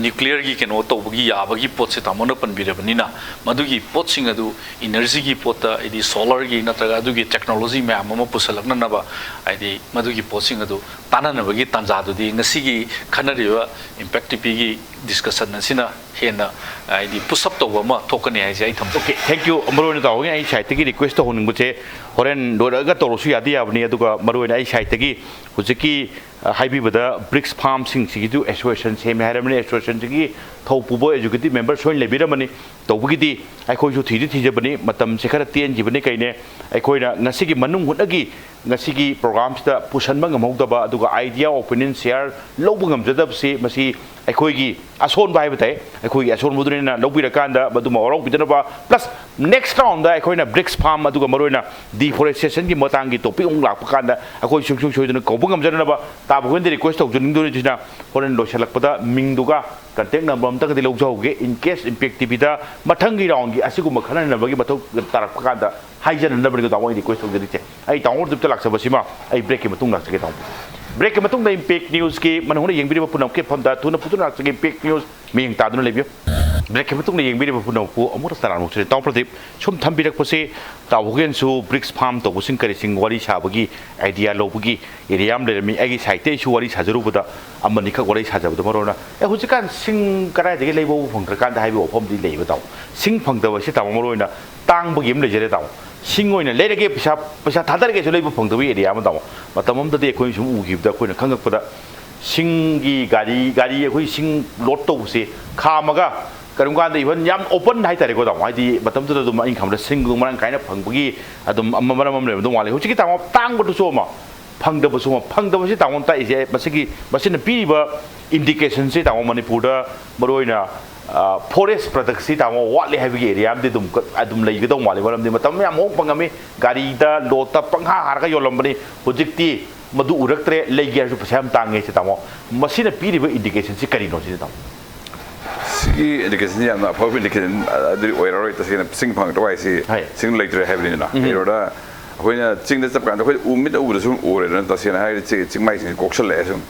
ꯅ꯭ꯌꯨꯀ꯭ꯂꯤꯌꯔꯒꯤ ꯀꯩꯅꯣ ꯇꯧꯕꯒꯤ ꯌꯥꯕꯒꯤ ꯄꯣꯠꯁꯦ ꯇꯥꯃꯣꯅ ꯄꯟꯕꯤꯔꯕꯅꯤꯅ, ꯃꯗꯨꯒꯤ ꯄꯣꯠꯁꯤꯡ ꯑꯗꯨ, ꯏꯅꯔꯖꯤꯒꯤ ꯄꯣꯠꯇ, ꯍꯥꯏꯗꯤ ꯁꯣꯂꯔꯒꯤ ꯅꯠꯇ꯭ꯔꯒ ꯑꯗꯨꯒꯤ ꯇꯦꯛꯅꯣꯂꯣꯖꯤ ꯃꯌꯥꯝ ꯑꯃ ꯄꯨꯁꯜꯂꯛꯅꯅꯕ, ꯍꯥꯏꯗꯤ ꯃꯗꯨꯒꯤ ꯄꯣꯠꯁꯤꯡ ꯑꯗꯨ ꯇꯥꯟꯅꯅꯕꯒꯤ ꯇꯥꯟꯖꯥꯗꯨꯗꯤ ꯉꯁꯤꯒꯤ ꯈꯟꯅꯔꯤꯕ ꯏꯝꯄꯦꯛ ꯇꯤꯚꯤꯒꯤ ꯗꯤꯁꯀꯁꯟ ꯑꯁꯤꯅ ꯍꯦꯟꯅ, ꯍꯥꯏꯗꯤ, ꯄꯨꯁ ꯑꯞ ꯇꯧꯕ ꯑꯃ ꯊꯣꯛꯀꯅꯤ ꯍꯥꯏꯁꯦ ꯑꯩ ꯊꯝꯖꯒꯦ꯫ Okay, thank you. ꯃꯔꯨ ꯑꯣꯏꯅ ꯇꯥꯎꯒꯤ ꯑꯩ ꯁꯥꯏꯠꯇꯒꯤ ꯔꯤꯀ꯭ꯋꯦꯁ ꯇꯧꯍꯟꯅꯤꯡꯕꯁꯦ, ꯍꯣꯔꯦꯟ ꯂꯣꯏꯔꯛꯑꯒ ꯇꯧꯔꯁꯨ ꯌꯥꯗꯤ ꯌꯥꯕꯅꯤ, ꯑꯗꯨꯒ ꯃꯔꯨ ꯑꯣꯏꯅ ꯑꯩ ꯁꯥꯏꯠꯇꯒꯤ ꯍꯧꯖꯤꯛꯀꯤ, ꯑ, ꯍꯥꯏꯕꯤꯕꯗ ꯕ꯭ꯔꯤꯛꯁ ꯐꯥꯝꯁꯤꯡꯁꯤꯒꯤꯁꯨ ꯑꯦꯁꯣꯁꯤꯌꯦꯁꯟ ꯁꯦꯝꯃꯦ ꯍꯥꯏꯔꯕꯅꯤ, ꯑꯦꯁꯣꯁꯤꯌꯦꯁꯟꯁꯤꯒꯤ ꯊꯧ ꯄꯨꯕ ꯑꯦꯛꯖꯤꯀ꯭ꯌꯨꯇꯤꯚ ꯃꯦꯝꯕꯔ ꯁꯣꯏꯅ ꯂꯩꯕꯤꯔꯝꯃꯅꯤ꯫ ꯇꯧꯕꯒꯤꯗꯤ ꯑꯩꯈꯣꯏꯁꯨ ꯊꯤꯗꯤ ꯊꯤꯖꯕꯅꯤ, ꯃꯇꯝꯁꯦ ꯈꯔ ꯇꯦꯟꯈꯤꯕꯅꯤ ꯀꯩꯅꯦ꯫ ꯑꯩꯈꯣꯏꯅ ꯉꯁꯤꯒꯤ ꯃꯅꯨꯡ ꯍꯨꯠꯅꯒꯤ ꯉꯁꯤꯒꯤ ꯄ꯭ꯔꯣꯒ꯭ꯔꯥꯝꯁꯤꯗ ꯄꯨꯁꯟꯕ ꯉꯝꯍꯧꯗꯕ, ꯑꯗꯨꯒ ꯑꯥꯏꯗꯤꯌꯥ, ꯑꯣꯄꯤꯅꯤꯌꯟ ꯁꯤꯌꯥꯔ ꯂꯧꯕ ꯉꯝꯖꯗꯕꯁꯤ ꯃꯁꯤ ꯑꯩꯈꯣꯏꯒꯤ ꯑꯁꯣꯟꯕ ꯍꯥꯏꯕ ꯇꯥꯏ꯫ ꯑꯩꯈꯣꯏꯒꯤ ꯑꯁꯣꯟꯕꯗꯨꯅ ꯂꯧꯕꯤꯔꯀꯥꯟꯗ ꯃꯗꯨꯃ ꯋꯥꯔꯧꯕꯤꯗꯅꯕ, ꯄ꯭ꯂꯁ ꯅꯦꯛꯁ ꯔꯥꯎꯟꯗ ꯑꯩꯈꯣꯏꯅ ꯕ꯭ꯔꯤꯛꯁ ꯐꯥꯝ ꯑꯗꯨꯒ ꯃꯔꯨꯑꯣꯏꯅ ꯗꯤꯐꯣꯔꯦꯁꯇꯦꯁꯟꯒꯤ ꯃꯇꯥꯡꯒꯤ ꯇꯣꯄꯤꯛ ꯑꯃꯨꯛ ꯂꯥꯛꯄ ꯀꯥꯟꯗ ꯑꯩꯈꯣꯏ ꯁꯨꯡꯁꯣꯏ ꯁꯣꯏꯗꯅ ꯀꯧꯕ ꯉꯝꯖꯅꯅꯕ ꯇꯥꯕ ꯍꯣꯏꯗ ꯔꯤꯀ꯭ꯋꯦꯁ ꯇꯧꯖꯅꯤꯡꯗꯣꯏꯁꯤꯅ, ꯍꯣꯔꯦꯟ ꯂꯣꯏꯁꯤꯜꯂꯛꯄꯗ ꯃꯤꯡꯗꯨꯒ ꯀꯟꯇꯦꯛ ꯅꯝꯕꯔ ꯑꯃꯇꯒꯗꯤ ꯂꯧꯖꯍꯧꯒꯦ꯫ ꯏꯟ ꯀꯦꯁ ꯏꯝꯄꯦꯛ ꯇꯤꯚꯤꯗ ꯃꯊꯪꯒꯤ ꯔꯥꯎꯟꯒꯤ ꯑꯁꯤꯒꯨꯝꯕ ꯈꯟꯅꯅꯕꯒꯤ ꯃꯊꯧ ꯇꯥꯔꯛꯄ ꯀꯥꯟꯗ ꯍꯥꯏꯖꯅꯅꯕꯅꯤꯀꯣ ꯇꯥꯃꯣ ꯑꯩ ꯔꯤꯀ꯭ꯋꯦꯁ ꯇꯧꯖꯔꯤꯁꯦ꯫ ꯑꯩ ꯇꯥꯃꯣ ꯒ꯭ꯔꯨꯞꯇ ꯂꯥꯛꯆꯕꯁꯤꯃ ꯑꯩ ꯕ꯭ꯔꯦꯛꯀꯤ ꯃꯇꯨꯡ ꯂꯥꯛꯆꯒꯦ ꯇꯥꯃꯣ꯫ ꯕ꯭ꯔꯦꯛꯀꯤ ꯃꯇꯨꯡꯗ ꯏꯝꯄꯦꯛ ꯅ꯭ꯌꯨꯁꯀꯤ ꯃꯅꯨꯡꯗ ꯌꯦꯡꯕꯤꯔꯤꯕ ꯄꯨꯝꯅꯃꯛꯀꯤ ꯃꯐꯝꯗ ꯊꯨꯅ ꯐꯨꯗꯨꯅ ꯂꯥꯛꯆꯒꯦ꯫ ꯏꯝꯄꯦꯛ ꯅ꯭ꯌꯨꯁ ꯃꯤꯠꯌꯦꯡ ꯇꯥꯗꯨꯅ ꯂꯩꯕꯤꯌꯨ꯫ ꯕ꯭ꯔꯦꯛꯀꯤ ꯃꯇꯨꯡꯗ ꯌꯦꯡꯕꯤꯔꯤꯕ ꯄꯨꯝꯅꯃꯛꯄꯨ ꯑꯃꯨꯛ ꯍꯟꯅ ꯇꯔꯥꯝꯅ ꯑꯣꯛꯆꯔꯤ꯫ ꯇꯥꯃꯣ ꯄ꯭ꯔꯗꯤꯞ, ꯁꯨꯝ ꯊꯝꯕꯤꯔꯛꯄꯁꯦ ꯇꯥꯎ ꯍꯣꯒꯦꯟꯁꯨ ꯕ꯭ꯔꯤꯛꯁ ꯐꯥꯝ ꯇꯧꯕꯁꯤꯡ ꯀꯔꯤꯁꯤꯡ ꯋꯥꯔꯤ ꯁꯥꯕꯒꯤ ꯑꯥꯏꯗꯤꯌꯥ ꯂꯧꯕꯒꯤ ꯑꯦꯔꯤꯌꯥ ꯑꯃ ꯂꯩꯔꯝꯃꯤ꯫ ꯑꯩꯒꯤ ꯁꯥꯏꯠꯇ ꯑꯩꯁꯨ ꯋꯥꯔꯤ ꯁꯥꯖꯔꯨꯕꯗ ꯑꯃꯅꯤꯈꯛ ꯋꯥꯔꯤ ꯁꯥꯖꯕꯗ ꯃꯔꯨ ꯑꯣꯏꯅ ꯑꯦ ꯍꯧꯖꯤꯛꯀꯥꯟ ꯁꯤꯡ ꯀꯗꯥꯏꯗꯒꯤ ꯂꯩꯕ ꯐꯪꯗ꯭ꯔꯀꯥꯟꯗ ꯍꯥꯏꯕ ꯋꯥꯐꯝꯗꯤ ꯂꯩꯕ ꯇꯥꯃꯣ꯫ ꯁꯤꯡ ꯐꯪꯗꯕꯁꯤ ꯇꯥꯃꯣ ꯃꯔꯨ ꯑꯣꯏꯅ ꯇꯥꯡꯕꯒꯤ ꯑꯃ ꯂꯩꯖꯔꯦ ꯇꯥꯃꯣ꯫ ꯁꯤꯡ ꯑꯣꯏꯅ ꯂꯩꯔꯒꯦ, ꯄꯩꯁꯥ ꯄꯩꯁꯥ ꯊꯥꯗꯔꯒꯦꯁꯨ ꯂꯩꯕ ꯐꯪꯗꯕ ꯑꯦꯔꯤꯌꯥ ꯑꯃ ꯇꯥꯃꯣ꯫ ꯃꯇꯝ ꯑꯃꯗꯗꯤ ꯑꯩꯈꯣꯏꯅ ꯁꯨꯝ ꯎꯈꯤꯕꯗ ꯑꯩꯈꯣꯏꯅ ꯈꯪꯉꯛꯄꯗ ꯁꯤꯡꯒꯤ ꯒꯥꯔꯤ ꯒꯥꯔꯤ ꯑꯩꯈꯣꯏ ꯁꯤꯡ ꯂꯣꯗ ꯇꯧꯕꯁꯦ ꯈꯥꯝꯃꯒ ꯀꯔꯤꯒꯨꯝꯕ ꯀꯥꯟꯗ ꯏꯚꯟ ꯌꯥꯝ ꯑꯣꯄꯟ ꯍꯥꯏꯇꯥꯔꯦꯀꯣ ꯇꯥꯃꯣ꯫ ꯍꯥꯏꯗꯤ ꯃꯇꯝꯗꯨꯗ ꯑꯗꯨꯝ ꯑꯩꯅ ꯈꯪꯕꯗ ꯁꯤꯡ ꯑꯗꯨꯝ ꯃꯔꯥꯡ ꯀꯥꯏꯅ ꯐꯪꯕꯒꯤ ꯑꯗꯨꯝ ꯑꯃ ꯃꯔꯝ ꯑꯃ ꯂꯩꯔꯝꯗꯧ ꯃꯥꯜꯂꯦ꯫ ꯍꯧꯖꯤꯛꯀꯤ ꯇꯥꯃꯣ ꯇꯥꯡꯕꯗꯨꯁꯨ ꯑꯃ, ꯐꯪꯗꯕꯁꯨ ꯑꯃ꯫ ꯐꯪꯗꯕꯁꯤ ꯇꯥꯃꯣ ꯇꯥꯛꯏꯁꯦ ꯃꯁꯤꯒꯤ, ꯃꯁꯤꯅ ꯄꯤꯔꯤꯕ ꯏꯟꯗꯤꯀꯦꯁꯟꯁꯤ ꯇꯥꯃꯣ ꯃꯅꯤꯄꯨꯔꯗ ꯃꯔꯨꯑꯣꯏꯅ ꯐꯣꯔꯦꯁ ꯄ꯭ꯔꯗꯛꯁꯤ ꯇꯥꯃꯣ ꯋꯥꯠꯂꯤ ꯍꯥꯏꯕꯒꯤ ꯑꯦꯔꯤꯌꯥ ꯑꯃꯗꯤ ꯑꯗꯨꯝ ꯑꯗꯨꯝ ꯂꯩꯒꯗꯧ ꯃꯥꯜꯂꯤ꯫ ꯃꯔꯝꯗꯤ ꯃꯇꯝ ꯌꯥꯝ ꯍꯣꯡ ꯐꯪꯉꯝꯃꯤ, ꯒꯥꯔꯤꯗ ꯂꯣꯠꯇ ꯄꯪꯍꯥ ꯍꯥꯔꯒ ꯌꯣꯜꯂꯝꯕꯅꯤ꯫ ꯍꯧꯖꯤꯛꯇꯤ ꯃꯗꯨ ꯎꯔꯛꯇ꯭ꯔꯦ, ꯂꯩꯒꯦ ꯍꯥꯏꯔꯁꯨ ꯄꯩꯁꯥ ꯌꯥꯝ ꯇꯥꯡꯉꯦ ꯁꯤ ꯇꯥꯃꯣ꯫ ꯃꯁꯤꯅ ꯄꯤꯔꯤꯕ ꯏꯟꯗꯤꯀꯦꯁꯟꯁꯤ ꯀꯔꯤꯅꯣ ꯁꯤꯅꯤ ꯇꯥꯃꯣ? ꯁꯤꯒꯤ ꯏꯟꯗꯤꯀꯦꯁꯟꯁꯤ ꯌꯥꯝꯅ ꯑꯐꯕ ꯏꯟꯗꯤꯀꯦꯁꯟ ꯑꯗꯨꯗꯤ ꯑꯣꯏꯔꯔꯣꯏ꯫ ꯇꯁꯦꯡꯅ ꯁꯤꯡ ꯐꯪꯉꯛꯇꯕ ꯍꯥꯏꯁꯤ ꯍꯣꯏ꯫ ꯁꯤꯡ ꯂꯩꯇ꯭ꯔꯦ ꯍꯥꯏꯕꯅꯤꯅ꯫ ꯀꯩꯅꯣꯗ ꯑꯩꯈꯣꯏꯅ ꯆꯤꯡꯗ ꯆꯠꯄ ꯀꯥꯟꯗ ꯑꯩꯈꯣꯏ ꯎ ꯃꯤꯠ ꯎꯕꯗ ꯁꯨꯝ ꯎꯔꯦꯗꯅ, ꯇꯁꯦꯡꯅ ꯍꯥꯏꯔꯒꯗꯤ ꯆꯤꯡ, ꯆꯤꯡꯃꯥꯏꯁꯤꯡꯁꯦ ꯀꯣꯛꯁꯜꯂꯛꯑꯦ ꯁꯨꯝ꯫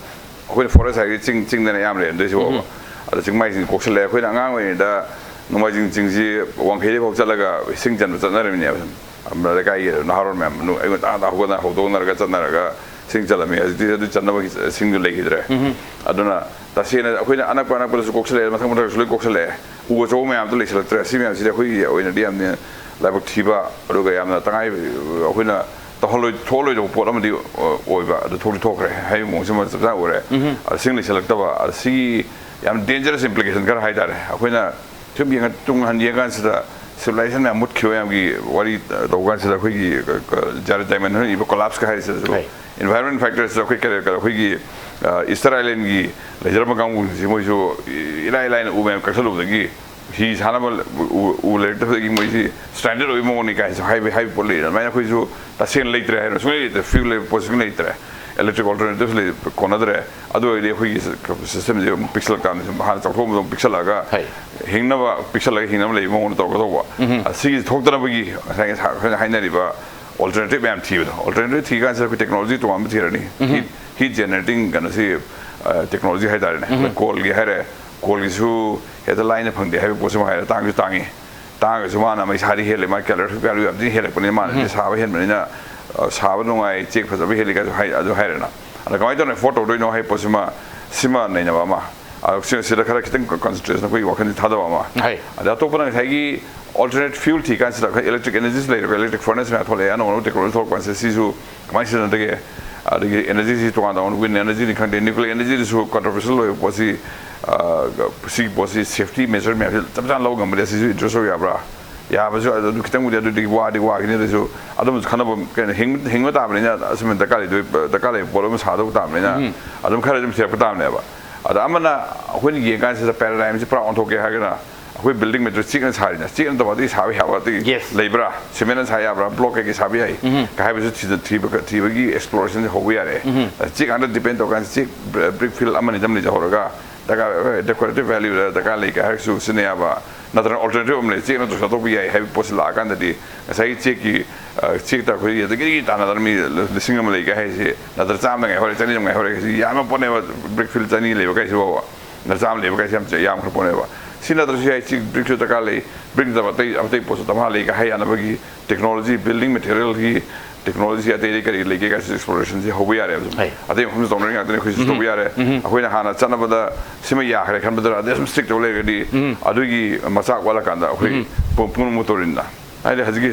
ꯑꯩꯈꯣꯏꯅ ꯐꯣꯔꯦꯁ ꯍꯥꯏꯔꯒꯗꯤ ꯆꯤꯡ, ꯆꯤꯡꯗꯅ ꯑꯌꯥꯝꯕ ꯂꯩꯔꯝꯗꯣꯏꯁꯤꯕꯣꯕ꯫ ꯑꯗꯣ ꯆꯤꯡꯃꯥꯏꯁꯤꯡꯁꯦ ꯀꯣꯛꯁꯜꯂꯛꯑꯦ꯫ ꯑꯩꯈꯣꯏꯅ ꯑꯉꯥꯡ ꯑꯣꯏꯔꯤꯉꯩꯗ ꯅꯣꯡꯃꯥꯏꯖꯤꯡ ꯆꯤꯡꯁꯤ ꯋꯥꯡꯈꯩꯗꯩ ꯐꯥꯎ ꯆꯠꯂꯒ ꯁꯤꯡ ꯆꯟꯕ ꯆꯠꯅꯔꯝꯃꯤꯅꯦꯕ ꯁꯨꯝ꯫ ꯑꯃ ꯂꯩꯀꯥꯏꯒꯤ ꯅꯍꯥꯔꯣꯜ ꯃꯌꯥꯝ ꯅꯨ-, ꯑꯌꯨꯛ ꯉꯟꯇꯥ ꯉꯟꯇꯥ ꯍꯧꯒꯠꯅ-, ꯍꯧꯗꯣꯛꯅꯔꯒ ꯆꯠꯅꯔꯒ ꯁꯤꯡ ꯆꯜꯂꯝꯃꯤ꯫ ꯍꯧꯖꯤꯛꯇꯤ ꯑꯗꯨ ꯆꯟꯅꯕꯒꯤ ꯁꯤꯡꯗꯨ ꯂꯩꯈꯤꯗ꯭ꯔꯦ꯫ ꯑꯗꯨꯅ ꯇꯁꯦꯡꯅ ꯑꯩꯈꯣꯏꯅ ꯑꯅꯛꯄ ꯑꯅꯛꯄꯗꯁꯨ ꯀꯣꯛꯁꯜꯂꯛꯑꯦ, ꯃꯊꯛ ꯃꯊꯛꯇꯁꯨ ꯂꯣꯏ ꯀꯣꯛꯁꯜꯂꯛꯑꯦ꯫ ꯎ ꯑꯆꯧꯕ ꯃꯌꯥꯝꯗꯣ ꯂꯩꯁꯜꯂꯛꯇ꯭ꯔꯦ꯫ ꯁꯤ ꯃꯌꯥꯝꯁꯤꯗꯤ ꯑꯩꯈꯣꯏꯒꯤ ꯑꯣꯏꯅꯗꯤ ꯌꯥꯝꯅ ꯂꯥꯏꯕꯛ ꯊꯤꯕ, ꯑꯗꯨꯒ ꯌꯥꯝꯅ ꯇꯉꯥꯏ, ꯑꯩꯈꯣꯏꯅ ꯇꯧꯍꯜꯂꯣꯏ-, ꯊꯣꯛꯍꯜꯂꯣꯏꯗꯕ ꯄꯣꯠ ꯑꯃꯗꯤ ꯑꯣꯏꯕ, ꯑꯗꯨ ꯊꯣꯛꯇꯤ ꯊꯣꯛꯈ꯭ꯔꯦ ꯍꯥꯏꯕꯒꯤ ꯃꯑꯣꯡꯁꯤꯃ ꯆꯞ ꯆꯥꯅ ꯎꯔꯦ꯫ ꯑꯗ ꯁꯤꯡ ꯂꯩꯁꯜꯂꯛꯇꯕ, ꯑꯗ ꯁꯤꯒꯤ ꯌꯥꯝ dangerous implication ꯈꯔ ꯍꯥꯏꯇꯥꯔꯦ꯫ ꯑꯩꯈꯣꯏꯅ ꯁꯨꯝ ꯌꯦꯡꯉ-, ꯇꯨꯡ ꯍꯟ ꯌꯦꯡꯉꯀꯥꯟꯁꯤꯗ civilization ꯃꯌꯥꯝ ꯃꯨꯠꯈꯤꯕ ꯃꯌꯥꯝꯒꯤ ꯋꯥꯔꯤ, ꯑ, ꯇꯧꯕ ꯀꯥꯟꯁꯤꯗ ꯑꯩꯈꯣꯏꯒꯤ, ꯑ, ꯑ, Jared Diamond ꯍꯣꯏꯅ ꯏꯕ Collapse ꯀ ꯍꯥꯏꯔꯤꯁꯤꯗꯁꯨ environment factors ꯑꯩꯈꯣꯏ ꯀꯔꯤ, ꯀꯔꯤ, ꯑꯩꯈꯣꯏꯒꯤ, ꯑ, Easter Island ꯒꯤ ꯂꯩꯖꯔꯝꯕ ꯀꯥꯡꯕꯨꯁꯤ ꯃꯣꯏꯁꯨ ꯏꯔꯥꯏ ꯂꯥꯏꯅ ꯎ ꯃꯌꯥꯝ ꯀꯛꯊꯠꯂꯨꯕꯗꯒꯤ ꯍꯤ ꯁꯥꯟꯅꯕ ꯎ, ꯎ ꯂꯩꯔꯛꯇꯕꯗꯒꯤ ꯃꯣꯏꯁꯤ stranded ꯑꯣꯏꯕ ꯃꯑꯣꯡꯅꯤ ꯀꯥꯏꯅꯁꯨ ꯍꯥꯏꯕ, ꯍꯥꯏꯕ ꯄꯣꯠ ꯂꯩ꯫ ꯑꯗꯨꯃꯥꯏꯅ ꯑꯩꯈꯣꯏꯁꯨ ꯇꯁꯦꯡꯅ ꯂꯩꯇ꯭ꯔꯦ ꯍꯥꯏꯕ, ꯁꯨꯡꯂꯩ ꯂꯩꯇ꯭ꯔꯦ, fuel ꯂꯩꯕ ꯄꯣꯠ ꯁꯨꯡꯂꯩ ꯂꯩꯇ꯭ꯔꯦ꯫ Electric alternative ꯂꯩ, ꯀꯣꯟꯅꯗ꯭ꯔꯦ꯫ ꯑꯗꯨ ꯑꯣꯏꯔꯗꯤ ꯑꯩꯈꯣꯏꯒꯤ system ꯁꯦ ꯑꯃꯨꯛ ꯄꯤꯛꯁꯜꯂꯛ ꯇꯥꯕꯅꯤ꯫ ꯁꯨꯝ ꯍꯥꯟꯅ ꯆꯥꯎꯊꯣꯛꯑꯝꯕꯗꯣ ꯑꯃꯨꯛ ꯄꯤꯛꯁꯜꯂꯛꯑꯒ, ꯍꯤꯡꯅꯕ ꯄꯤꯛꯁꯜꯂꯒ ꯍꯤꯡꯅꯕ ꯂꯩꯕ ꯃꯑꯣꯡꯗ ꯇꯧꯔꯒ ꯇꯧꯕ꯫ ꯑꯁꯤꯒꯤ ꯊꯣꯛꯇꯅꯕꯒꯤ ꯉꯁꯥꯏꯒꯤ ꯉꯁꯥꯏ ꯑꯩꯈꯣꯏꯅ ꯍꯥꯏꯅꯔꯤꯕ alternative ꯃꯌꯥꯝ ꯊꯤꯕꯗꯣ, alternative ꯊꯤ ꯀꯥꯟꯁꯤꯗ ꯑꯩꯈꯣꯏ technology ꯇꯣꯉꯥꯟꯕ ꯊꯤꯔꯅꯤ꯫ Heat, heat generating ꯀꯩꯅꯣꯁꯤ, ꯑ, technology ꯍꯥꯏꯇꯥꯔꯦꯅꯦ꯫ ꯑꯩꯈꯣꯏ ꯀꯣꯜꯒꯤ ꯍꯥꯏꯔꯦ, ꯀꯣꯜꯒꯤꯁꯨ ꯍꯦꯛꯇ ꯂꯥꯏꯅ ꯐꯪꯗꯦ ꯍꯥꯏꯕ ꯄꯣꯠꯁꯤꯃ ꯍꯥꯏꯔꯦ, ꯇꯥꯡꯁꯨ ꯇꯥꯡꯉꯤ꯫ ꯇꯥꯡꯉꯒꯁꯨ ꯃꯥꯅ ꯃꯩꯁꯥꯗꯤ ꯍꯦꯜꯂꯦ, ꯃꯥ calorie value ꯌꯥꯝ ꯊꯤꯅ ꯍꯦꯜꯂꯛꯄꯅꯤꯅ, ꯃꯥꯅ ꯁꯥꯕ ꯍꯦꯟꯕꯅꯤꯅ, ꯑ, ꯁꯥꯕ ꯅꯨꯡꯉꯥꯏ, ꯆꯦꯛ ꯐꯖꯕ ꯍꯦꯜꯂꯤ ꯀꯥꯏꯁꯨ ꯍꯥꯏ, ꯑꯗꯨ ꯍꯥꯏꯔꯦꯅ꯫ ꯑꯗ ꯀꯃꯥꯏꯅ ꯇꯧꯅ afford ꯇꯧꯗꯣꯏꯅꯣ ꯍꯥꯏꯕ ꯄꯣꯠꯁꯤꯃ, ꯁꯤꯃ ꯅꯩꯅꯕ ꯑꯃ꯫ ꯑꯗꯣ ꯁꯤ-, ꯁꯤꯗ ꯈꯔ ꯈꯤꯇꯪ concentration ꯑꯩꯈꯣꯏꯒꯤ ꯋꯥꯈꯜꯁꯦ ꯊꯥꯗꯕ ꯑꯃ꯫ ꯑꯗ ꯑꯇꯣꯞꯄꯅ ꯉꯁꯥꯏꯒꯤ alternate fuel ꯊꯤ ꯀꯥꯟꯁꯤꯗ ꯑꯩꯈꯣꯏ electric energies ꯂꯩꯔꯒ electric furnace ꯃꯌꯥꯝ ꯊꯣꯛꯂꯛꯑꯦ, ꯑꯅꯧ ꯑꯅꯧꯕ technology ꯊꯣꯛꯂꯛꯄ ꯀꯥꯟꯁꯤꯗ ꯁꯤꯁꯨ ꯀꯃꯥꯏꯅ ꯁꯤꯖꯤꯟꯅꯗꯒꯦ? ꯑꯗꯒꯤ energy ꯁꯤ ꯇꯣꯉꯥꯟ ꯇꯣꯉꯥꯟꯕ wind energy ꯅꯤ ꯈꯪꯗꯦ, nuclear energy ꯗꯁꯨ controversial ꯑꯣꯏꯕ ꯄꯣꯠꯁꯤ, ꯑ, ꯁꯤꯒꯤ ꯄꯣꯠꯁꯤ safety measure ꯃꯌꯥꯝꯁꯤ ꯆꯞ ꯆꯥꯅ ꯂꯧꯕ ꯉꯝꯕꯗꯤ ꯁꯤꯁꯨ introduce ꯇꯧ ꯌꯥꯕ꯭ꯔꯥ? ꯌꯥꯕꯁꯨ ꯑꯗꯨ ꯈꯤꯇꯪꯕꯨꯗꯤ ꯑꯗꯨꯗꯤ ꯋꯥꯗꯤ ꯋꯥꯈꯤꯅꯤ, ꯑꯗꯨꯁꯨ ꯑꯗꯨꯝ ꯈꯟꯅꯕ ꯀꯩꯅꯣ ꯍꯤꯡ-, ꯍꯤꯡꯕ ꯇꯥꯕꯅꯤꯅ ꯑꯁꯨꯝꯕ ꯗꯔꯀꯥꯔ ꯂꯩꯗꯣꯏ-, ꯗꯔꯀꯥꯔ ꯂꯩꯕ ꯄꯣꯠ ꯑꯃ ꯁꯥꯗꯧꯕ ꯇꯥꯕꯅꯤꯅ ꯑꯗꯨꯝ ꯈꯔ ꯑꯗꯨꯝ ꯊꯤꯔꯛꯄ ꯇꯥꯕꯅꯦꯕ꯫ ꯑꯗ ꯑꯃꯅ ꯑꯩꯈꯣꯏꯅ ꯌꯦꯡꯀꯥꯟꯁꯤꯗ paradigm ꯁꯤ ꯄꯨꯔꯥ ꯑꯣꯟꯊꯣꯛꯀꯦ ꯍꯥꯏꯔꯒꯅ ꯑꯩꯈꯣꯏ building ꯃꯦꯇꯔ ꯆꯦꯛꯅ ꯁꯥꯔꯤꯅ, ꯆꯦꯛꯅ ꯇꯧꯕ ꯑꯗꯨꯗꯤ ꯁꯥꯕ ꯌꯥꯕ ꯑꯇꯩ ꯂꯩꯕ꯭ꯔꯥ? Cement ꯅ ꯁꯥ ꯌꯥꯕ꯭ꯔꯥ? Block ꯀꯩꯀꯩ ꯁꯥꯕ ꯌꯥꯏ ꯀ ꯍꯥꯏꯕꯁꯨ ꯊꯤꯖ-, ꯊꯤꯕ, ꯊꯤꯕꯒꯤ exploration ꯁꯤ ꯍꯧꯕ ꯌꯥꯔꯦ꯫ ꯑ, ꯆꯦꯛ ꯉꯥꯛꯇ depend ꯇꯧꯔꯀꯥꯟꯗ ꯆꯦꯛ, ꯕ꯭ꯔ-, brick field ꯑꯃꯅꯤ ꯑꯗꯨꯝ ꯂꯩꯖꯍꯧꯔꯒ ꯗꯔꯀꯥꯔ, ꯗꯦꯀꯣꯔꯦꯇꯤꯞ ꯚꯦꯂ꯭ꯌꯨꯗ ꯗꯔꯀꯥꯔ ꯂꯩꯒꯦ ꯍꯥꯏꯔꯒꯁꯨ ꯁꯤꯖꯤꯟꯅ ꯌꯥꯕ, ꯅꯠꯇ꯭ꯔꯒ ꯑꯜꯇꯔꯅꯦꯇꯤꯚ ꯑꯃ ꯂꯩ, ꯆꯦꯛ ꯅꯠꯇ꯭ꯔꯁꯨ ꯑꯇꯣꯞꯄ ꯌꯥꯏ ꯍꯥꯏꯕ ꯄꯣꯠꯁꯤ ꯂꯥꯛꯑꯀꯥꯟꯗꯗꯤ, ꯉꯁꯥꯏꯒꯤ ꯆꯦꯛꯀꯤ, ꯑ, ꯆꯦꯛꯇ ꯑꯩꯈꯣꯏ ꯑꯗꯒꯤ ꯇꯥꯟꯅꯗꯅ ꯃꯤ ꯂꯤꯁꯤꯡ ꯑꯃ ꯂꯩꯒꯦ ꯍꯥꯏꯁꯦ, ꯅꯠꯇ꯭ꯔ ꯆꯥꯝꯃ ꯉꯥꯏꯍꯧꯔꯦ, ꯆꯅꯤ ꯑꯃ ꯉꯥꯏꯍꯧꯔꯦ ꯍꯥꯏꯁꯤ ꯌꯥꯝꯕ ꯄꯣꯠꯅꯦꯕ꯫ ꯕ꯭ꯔꯤꯛ ꯐꯤꯜ ꯆꯅꯤ ꯂꯩꯕ ꯀꯥꯏꯁꯤ ꯐꯥꯎꯕ, ꯅꯠꯇ꯭ꯔ ꯆꯥꯝꯃ ꯂꯩꯕ ꯀꯥꯏꯁꯤ ꯌꯥꯝ, ꯌꯥꯝꯈ꯭ꯔ ꯄꯣꯠꯅꯦꯕ꯫ ꯁꯤ ꯅꯠꯇ꯭ꯔꯁꯨ ꯌꯥꯏ, ꯆꯦꯛ ꯕ꯭ꯔꯤꯛꯁꯨ ꯗꯔꯀꯥꯔ ꯂꯩ, ꯕ꯭ꯔꯤꯛ ꯅꯠꯇꯕ ꯑꯇꯩ, ꯑꯇꯩ ꯄꯣꯠꯁꯨ ꯗꯃꯥ ꯂꯩꯒ ꯍꯥꯏ ꯌꯥꯅꯕꯒꯤ ꯇꯦꯛꯅꯣꯂꯣꯖꯤ, ꯕꯤꯜꯗꯤꯡ ꯃꯦꯇꯔꯤꯌꯦꯜꯒꯤ ꯇꯦꯛꯅꯣꯂꯣꯖꯤ ꯑꯇꯩ ꯑꯇꯩ ꯀꯔꯤ ꯂꯩꯒꯦ ꯀꯥꯏꯁꯤ ꯑꯦꯛꯁꯄ꯭ꯂꯣꯔꯦꯁꯟꯁꯤ ꯍꯧꯕ ꯌꯥꯔꯦꯕ꯫ ꯁꯨꯝ ꯍꯣꯏ꯫ ꯑꯇꯩ ꯃꯐꯝꯁꯨ ꯇꯧꯅꯔꯤ ꯉꯥꯛꯇꯅꯤ, ꯑꯩꯈꯣꯏꯁꯨ ꯇꯧꯕ ꯌꯥꯔꯦ꯫ ꯑꯩꯈꯣꯏꯅ ꯍꯥꯟꯅ ꯆꯠꯅꯕꯗ ꯁꯤꯃ ꯌꯥꯈ꯭ꯔꯦ ꯈꯟꯕꯗ ꯑꯗꯩ ꯁꯨꯝ ꯁ꯭ꯇꯤꯛ ꯇꯧ ꯂꯩꯔꯒꯗꯤ ꯑꯗꯨꯒꯤ ꯃꯆꯥꯛ ꯋꯥꯠꯂꯀꯥꯟꯗ ꯑꯩꯈꯣꯏ ꯄꯨꯡ, ꯄꯨꯡꯃꯨꯠ ꯃꯨꯠꯇꯧꯔꯤꯅꯤꯅ꯫ ꯍꯥꯏꯗꯤ ꯍꯧꯖꯤꯛꯀꯤ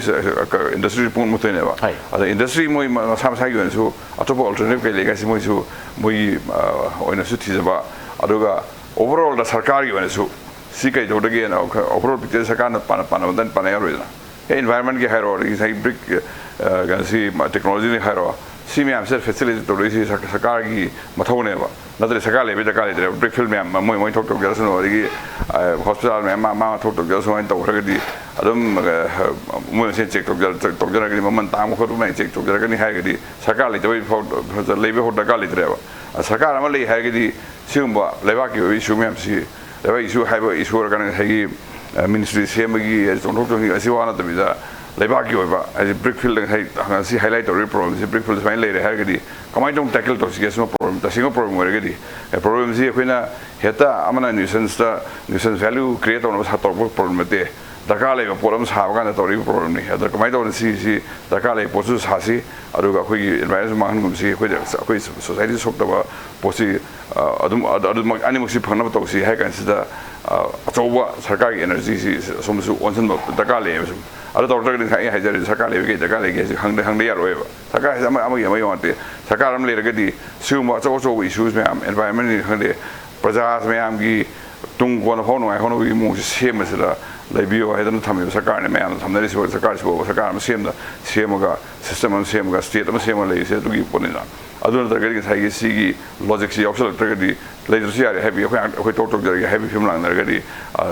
ꯏꯟꯗꯁꯇ꯭ꯔꯤ ꯄꯨꯡꯃꯨꯠ ꯃꯨꯠꯇꯣꯏꯅꯦꯕ꯫ ꯍꯣꯏ꯫ ꯑꯗ ꯏꯟꯗꯁꯇ꯭ꯔꯤ ꯃꯣꯏ ꯃꯁꯥ ꯃꯁꯥꯒꯤ ꯑꯣꯏꯅꯁꯨ ꯑꯇꯣꯞꯄ ꯑꯜꯇꯔꯅꯦꯇꯤꯚ ꯀꯩ ꯂꯩꯒꯦ ꯍꯥꯏꯁꯤ ꯃꯣꯏꯁꯨ ꯃꯣꯏꯒꯤ, ꯑ, ꯑꯣꯏꯅꯁꯨ ꯊꯤꯖꯕ, ꯑꯗꯨꯒ ꯑꯣꯚꯔꯑꯣꯜꯗ ꯁꯔꯀꯥꯔꯒꯤ ꯑꯣꯏꯅꯁꯨ ꯁꯤ ꯀꯩ ꯇꯧꯗꯒꯦꯅ ꯑꯣꯚꯔꯑꯣꯜ ꯄꯤꯛꯆꯔ ꯁꯔꯀꯥꯔꯅ ꯄꯥꯟꯅ-, ꯄꯥꯟꯅꯕꯗ ꯄꯥꯟꯅ ꯌꯥꯔꯣꯏꯗꯅ꯫ ꯑꯦ, ꯏꯟꯚꯥꯏꯔꯟꯃꯦꯟꯒꯤ ꯍꯥꯏꯔꯣ, ꯑꯗꯒꯤ ꯉꯁꯥꯏ ꯕ꯭ꯔꯤꯛ, ꯑ, ꯀꯩꯅꯣꯁꯤ, ꯃ-, ꯇꯦꯛꯅꯣꯂꯣꯖꯤꯒꯤ ꯍꯥꯏꯔꯣ, ꯁꯤ ꯃꯌꯥꯝꯁꯦ ꯐꯦꯁꯤꯂꯤꯇꯦꯠ ꯇꯧꯗꯣꯏꯁꯤ ꯁꯔ-, ꯁꯔꯀꯥꯔꯒꯤ ꯃꯊꯧꯅꯦꯕ꯫ ꯅꯠꯇ꯭ꯔꯗꯤ ꯁꯔꯀꯥꯔ ꯂꯩꯕꯩ ꯗꯔꯀꯥꯔ ꯂꯩꯇ꯭ꯔꯦꯕ꯫ ꯕ꯭ꯔꯤꯛ ꯐꯤꯜ ꯃꯌꯥꯝ ꯃꯣꯏ, ꯃꯣꯏ ꯊꯣꯛ ꯇꯧꯖꯔꯁꯅꯨ, ꯑꯗꯒꯤ, ꯑ, ꯍꯣꯁꯄꯤꯇꯥꯜ ꯃꯌꯥꯝ ꯃꯥ, ꯃꯥ ꯊꯣꯛ ꯇꯧꯖꯔꯁꯅꯨ ꯍꯥꯏꯅ ꯇꯧꯈ꯭ꯔꯒꯗꯤ ꯑꯗꯨꯝ, ꯑ, ꯃꯣꯏ ꯃꯁꯦꯟ ꯆꯦꯛ ꯇꯧꯖꯔ-, ꯇꯧꯖꯔꯒꯗꯤ, ꯃꯃꯜ ꯇꯥꯡꯕ ꯈꯣꯠꯄ ꯃꯌꯥꯝ ꯆꯦꯛ ꯇꯧꯖꯔꯒꯅꯤ ꯍꯥꯏꯔꯒꯗꯤ ꯁꯔꯀꯥꯔ ꯂꯩꯇꯕꯩ ꯐꯥꯎ, ꯂꯩꯕꯩ ꯐꯥꯎ ꯗꯔꯀꯥꯔ ꯂꯩꯇ꯭ꯔꯦꯕ꯫ ꯑ, ꯁꯔꯀꯥꯔ ꯑꯃ ꯂꯩ ꯍꯥꯏꯔꯒꯗꯤ ꯁꯤꯒꯨꯝꯕ ꯂꯩꯕꯥꯛꯀꯤ ꯑꯣꯏꯕ ꯏꯁꯨ ꯃꯌꯥꯝꯁꯤ, ꯂꯩꯕꯥꯛ ꯏꯁꯨ ꯍꯥꯏꯕ ꯏꯁꯨ ꯑꯣꯏꯔꯒꯅ ꯉꯁꯥꯏꯒꯤ, ꯑ, ꯃꯤꯅꯤꯁꯇ꯭ꯔꯤ ꯁꯦꯝꯕꯒꯤ, ꯆꯣꯡꯊꯣꯛ ꯆꯣꯡꯁꯤꯟ ꯑꯁꯤ ꯋꯥ ꯅꯠꯇꯕꯤꯗ ꯂꯩꯕꯥꯛꯀꯤ ꯑꯣꯏꯕ, ꯍꯥꯏꯗꯤ ꯕ꯭ꯔꯤꯛ ꯐꯤꯜꯗ ꯉꯁꯥꯏ, ꯉꯁꯤ ꯍꯥꯏꯂꯥꯏꯠ ꯇꯧꯔꯤꯕ ꯄ꯭ꯔꯣꯕ꯭ꯂꯦꯝꯁꯤ, ꯕ꯭ꯔꯤꯛ ꯐꯤꯜ ꯁꯨꯃꯥꯏꯅ ꯂꯩꯔꯦ ꯍꯥꯏꯔꯒꯗꯤ ꯀꯃꯥꯏꯅ ꯇꯧꯅ ꯇꯦꯀꯜ ꯇꯧꯁꯤꯒꯦ? ꯁꯤꯃ ꯄ꯭ꯔꯣꯕ꯭ꯂꯦꯝ, ꯇꯁꯦꯡꯕ ꯄ꯭ꯔꯣꯕ꯭ꯂꯦꯝ ꯑꯣꯏꯔꯒꯗꯤ, ꯑꯦ, ꯄ꯭ꯔꯣꯕ꯭ꯂꯦꯝꯁꯤ ꯑꯩꯈꯣꯏꯅ ꯍꯦꯛꯇ ꯑꯃꯅ ꯅ꯭ꯌꯨꯁꯦꯟꯁꯇ, ꯅ꯭ꯌꯨꯁꯦꯟꯁ ꯚꯦꯂ꯭ꯌꯨ ꯀ꯭ꯔꯤꯌꯦꯠ ꯇꯧꯅꯕ ꯁꯥ-, ꯇꯧꯔꯛꯄ ꯄ꯭ꯔꯣꯕ꯭ꯂꯦꯝ ꯅꯠꯇꯦ꯫ ꯗꯔꯀꯥꯔ ꯂꯩꯕ ꯄꯣꯠ ꯑꯃ ꯁꯥꯕ ꯀꯥꯟꯗ ꯇꯧꯔꯤꯕ ꯄ꯭ꯔꯣꯕ꯭ꯂꯦꯝꯅꯤ꯫ ꯑꯗ ꯀꯃꯥꯏꯅ ꯇꯧꯗꯅ ꯁꯤꯁꯤ ꯗꯔꯀꯥꯔ ꯂꯩꯕ ꯄꯣꯠꯁꯨ ꯁꯥꯁꯤ, ꯑꯗꯨꯒ ꯑꯩꯈꯣꯏꯒꯤ ꯏꯟꯚꯥꯏꯔꯟꯃꯦꯟꯁꯨ ꯃꯥꯡꯍꯟꯒꯨꯝꯁꯤ, ꯑꯩꯈꯣꯏꯗ, ꯑꯩꯈꯣꯏ ꯁꯣꯁꯥꯏꯇꯤ ꯁꯣꯛꯇꯕ ꯄꯣꯠꯁꯤ, ꯑ, ꯑꯗꯨꯝ, ꯑꯗꯨ, ꯑꯗꯨꯃꯛ ꯑꯅꯤꯃꯛꯁꯤ ꯐꯪꯅꯕ ꯇꯧꯁꯤ ꯍꯥꯏ ꯀꯥꯟꯁꯤꯗ, ꯑ, ꯑꯆꯧꯕ ꯁꯔꯀꯥꯔꯒꯤ ꯑꯦꯅꯔꯖꯤꯁꯤ ꯑꯁꯣꯝꯗꯁꯨ ꯑꯣꯟꯁꯤꯟꯕ ꯗꯔꯀꯥꯔ ꯂꯩꯌꯦꯕ ꯁꯨꯝ꯫ ꯑꯗꯨ ꯇꯧꯔꯛꯇ꯭ꯔꯒꯗꯤ ꯉꯁꯥꯏ ꯑꯩ ꯍꯥꯏꯖꯔꯤꯗꯨ ꯁꯔꯀꯥꯔ ꯂꯩꯕ ꯀꯩ ꯗꯔꯀꯥꯔ ꯂꯩꯒꯦ ꯍꯥꯏꯁꯤ ꯍꯪꯗ-, ꯍꯪꯗ ꯌꯥꯔꯣꯏꯕ꯫ ꯁꯔꯀꯥꯔ ꯍꯥꯏꯁꯦ ꯑꯃ-, ꯑꯃꯒꯤ ꯑꯃꯒꯤ ꯋꯥ ꯅꯠꯇꯦ꯫ ꯁꯔꯀꯥꯔ ꯑꯃ ꯂꯩꯔꯒꯗꯤ ꯁꯤꯒꯨꯝꯕ ꯑꯆꯧ ꯑꯆꯧꯕ ꯏꯁꯨꯁ ꯃꯌꯥꯝ, ꯏꯟꯚꯥꯏꯔꯟꯃꯦꯟꯠꯅꯤ ꯈꯪꯗꯦ, ꯄ꯭ꯔꯖꯥ ꯃꯌꯥꯝꯒꯤ ꯇꯨꯡ ꯀꯣꯟꯅ ꯐꯥꯎ ꯅꯨꯡꯉꯥꯏ ꯍꯧꯅꯕꯒꯤ ꯃꯑꯣꯡꯁꯦ ꯁꯦꯝꯕꯁꯤꯗ ꯂꯩꯕꯤꯌꯨ ꯍꯥꯏꯗꯅ ꯊꯝꯃꯤꯕ ꯁꯔꯀꯥꯔꯅꯤ꯫ ꯃꯌꯥꯝꯅ ꯊꯝꯅꯔꯤꯁꯤꯕꯨ, ꯁꯔꯀꯥꯔꯁꯤꯕꯨ, ꯁꯔꯀꯥꯔ ꯑꯃ ꯁꯦꯝꯗ-, ꯁꯦꯝꯃꯒ, ꯁꯤꯁꯇꯦꯝ ꯑꯃ ꯁꯦꯝꯃꯒ, ꯁ꯭ꯇꯦꯠ ꯑꯃ ꯁꯦꯝꯃꯒ ꯂꯩꯔꯤꯁꯦ ꯑꯗꯨꯒꯤ ꯄꯣꯠꯅꯤꯅ꯫ ꯑꯗꯨ ꯅꯠꯇ꯭ꯔꯒꯗꯤ ꯉꯁꯥꯏꯒꯤ ꯁꯤꯒꯤ ꯂꯣꯖꯤꯛꯁꯤ ꯌꯥꯎꯁꯜꯂꯛꯇ꯭ꯔꯒꯗꯤ, ꯂꯩꯇ꯭ꯔꯁꯨ ꯌꯥꯔꯦ ꯍꯥꯏꯕꯒꯤ, ꯑꯩꯈꯣꯏ, ꯑꯩꯈꯣꯏ ꯊꯕꯛ ꯇꯧꯖꯔꯒꯦ ꯍꯥꯏꯕꯒꯤ ꯐꯤꯕꯝ ꯂꯥꯛꯅꯔꯒꯗꯤ, ꯑ,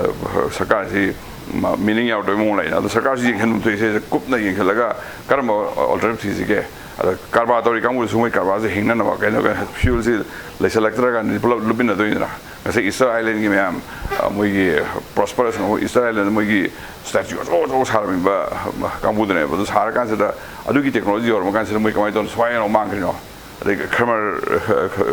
ꯁꯔꯀꯥꯔꯁꯤ ꯃ-, ꯃꯤꯅꯤꯡ ꯌꯥꯎꯗꯕꯒꯤ ꯃꯑꯣꯡ ꯂꯩꯅ꯫ ꯑꯗꯣ ꯁꯔꯀꯥꯔꯁꯤ ꯌꯦꯡꯁꯤꯟꯐꯝ ꯊꯣꯛꯏꯁꯦ ꯀꯨꯞꯅ ꯌꯦꯡꯁꯤꯜꯂꯒ ꯀꯔꯝꯕ ꯑꯜꯇꯔꯅꯦꯇꯤꯞ ꯊꯤꯁꯤꯒꯦ? ꯑꯗ ꯀꯔꯕꯥꯔ ꯇꯧꯔꯤ ꯀꯥꯡꯕꯨꯗꯨꯁꯨ ꯃꯣꯏ ꯀꯔꯕꯥꯔꯁꯦ ꯍꯤꯡꯅꯅꯕ ꯀꯩꯅꯣ, ꯀꯩꯅꯣ, ꯐ꯭ꯌꯨꯜꯁꯤ ꯂꯩꯁꯜꯂꯛꯇ꯭ꯔꯀꯥꯟꯗꯗꯤ ꯄꯨꯂꯞ ꯂꯨꯞꯃꯤꯟꯅꯗꯣꯏꯅꯤꯗꯅ꯫ ꯉꯁꯥꯏ Easter Islandꯒꯤ ꯃꯌꯥꯝ, ꯑ, ꯃꯣꯏꯒꯤ Prosperous, Easter Island ꯃꯣꯏꯒꯤ statue ꯑꯆꯧ ꯑꯆꯧꯕ ꯁꯥꯔꯝꯃꯤꯕ, ꯑ, ꯀꯥꯡꯕꯨꯗꯨꯅꯦꯕ꯫ ꯑꯗꯨ ꯁꯥꯔꯀꯥꯟꯁꯤꯗ ꯑꯗꯨꯒꯤ technology ꯌꯧꯔꯝꯃ ꯀꯥꯟꯁꯤꯗ ꯃꯣꯏ ꯀꯃꯥꯏꯅ ꯇꯧꯅ ꯁꯨꯃꯥꯏꯅ ꯃꯥꯡꯈ꯭ꯔꯤꯅꯣ? ꯑꯗꯩ Khmer,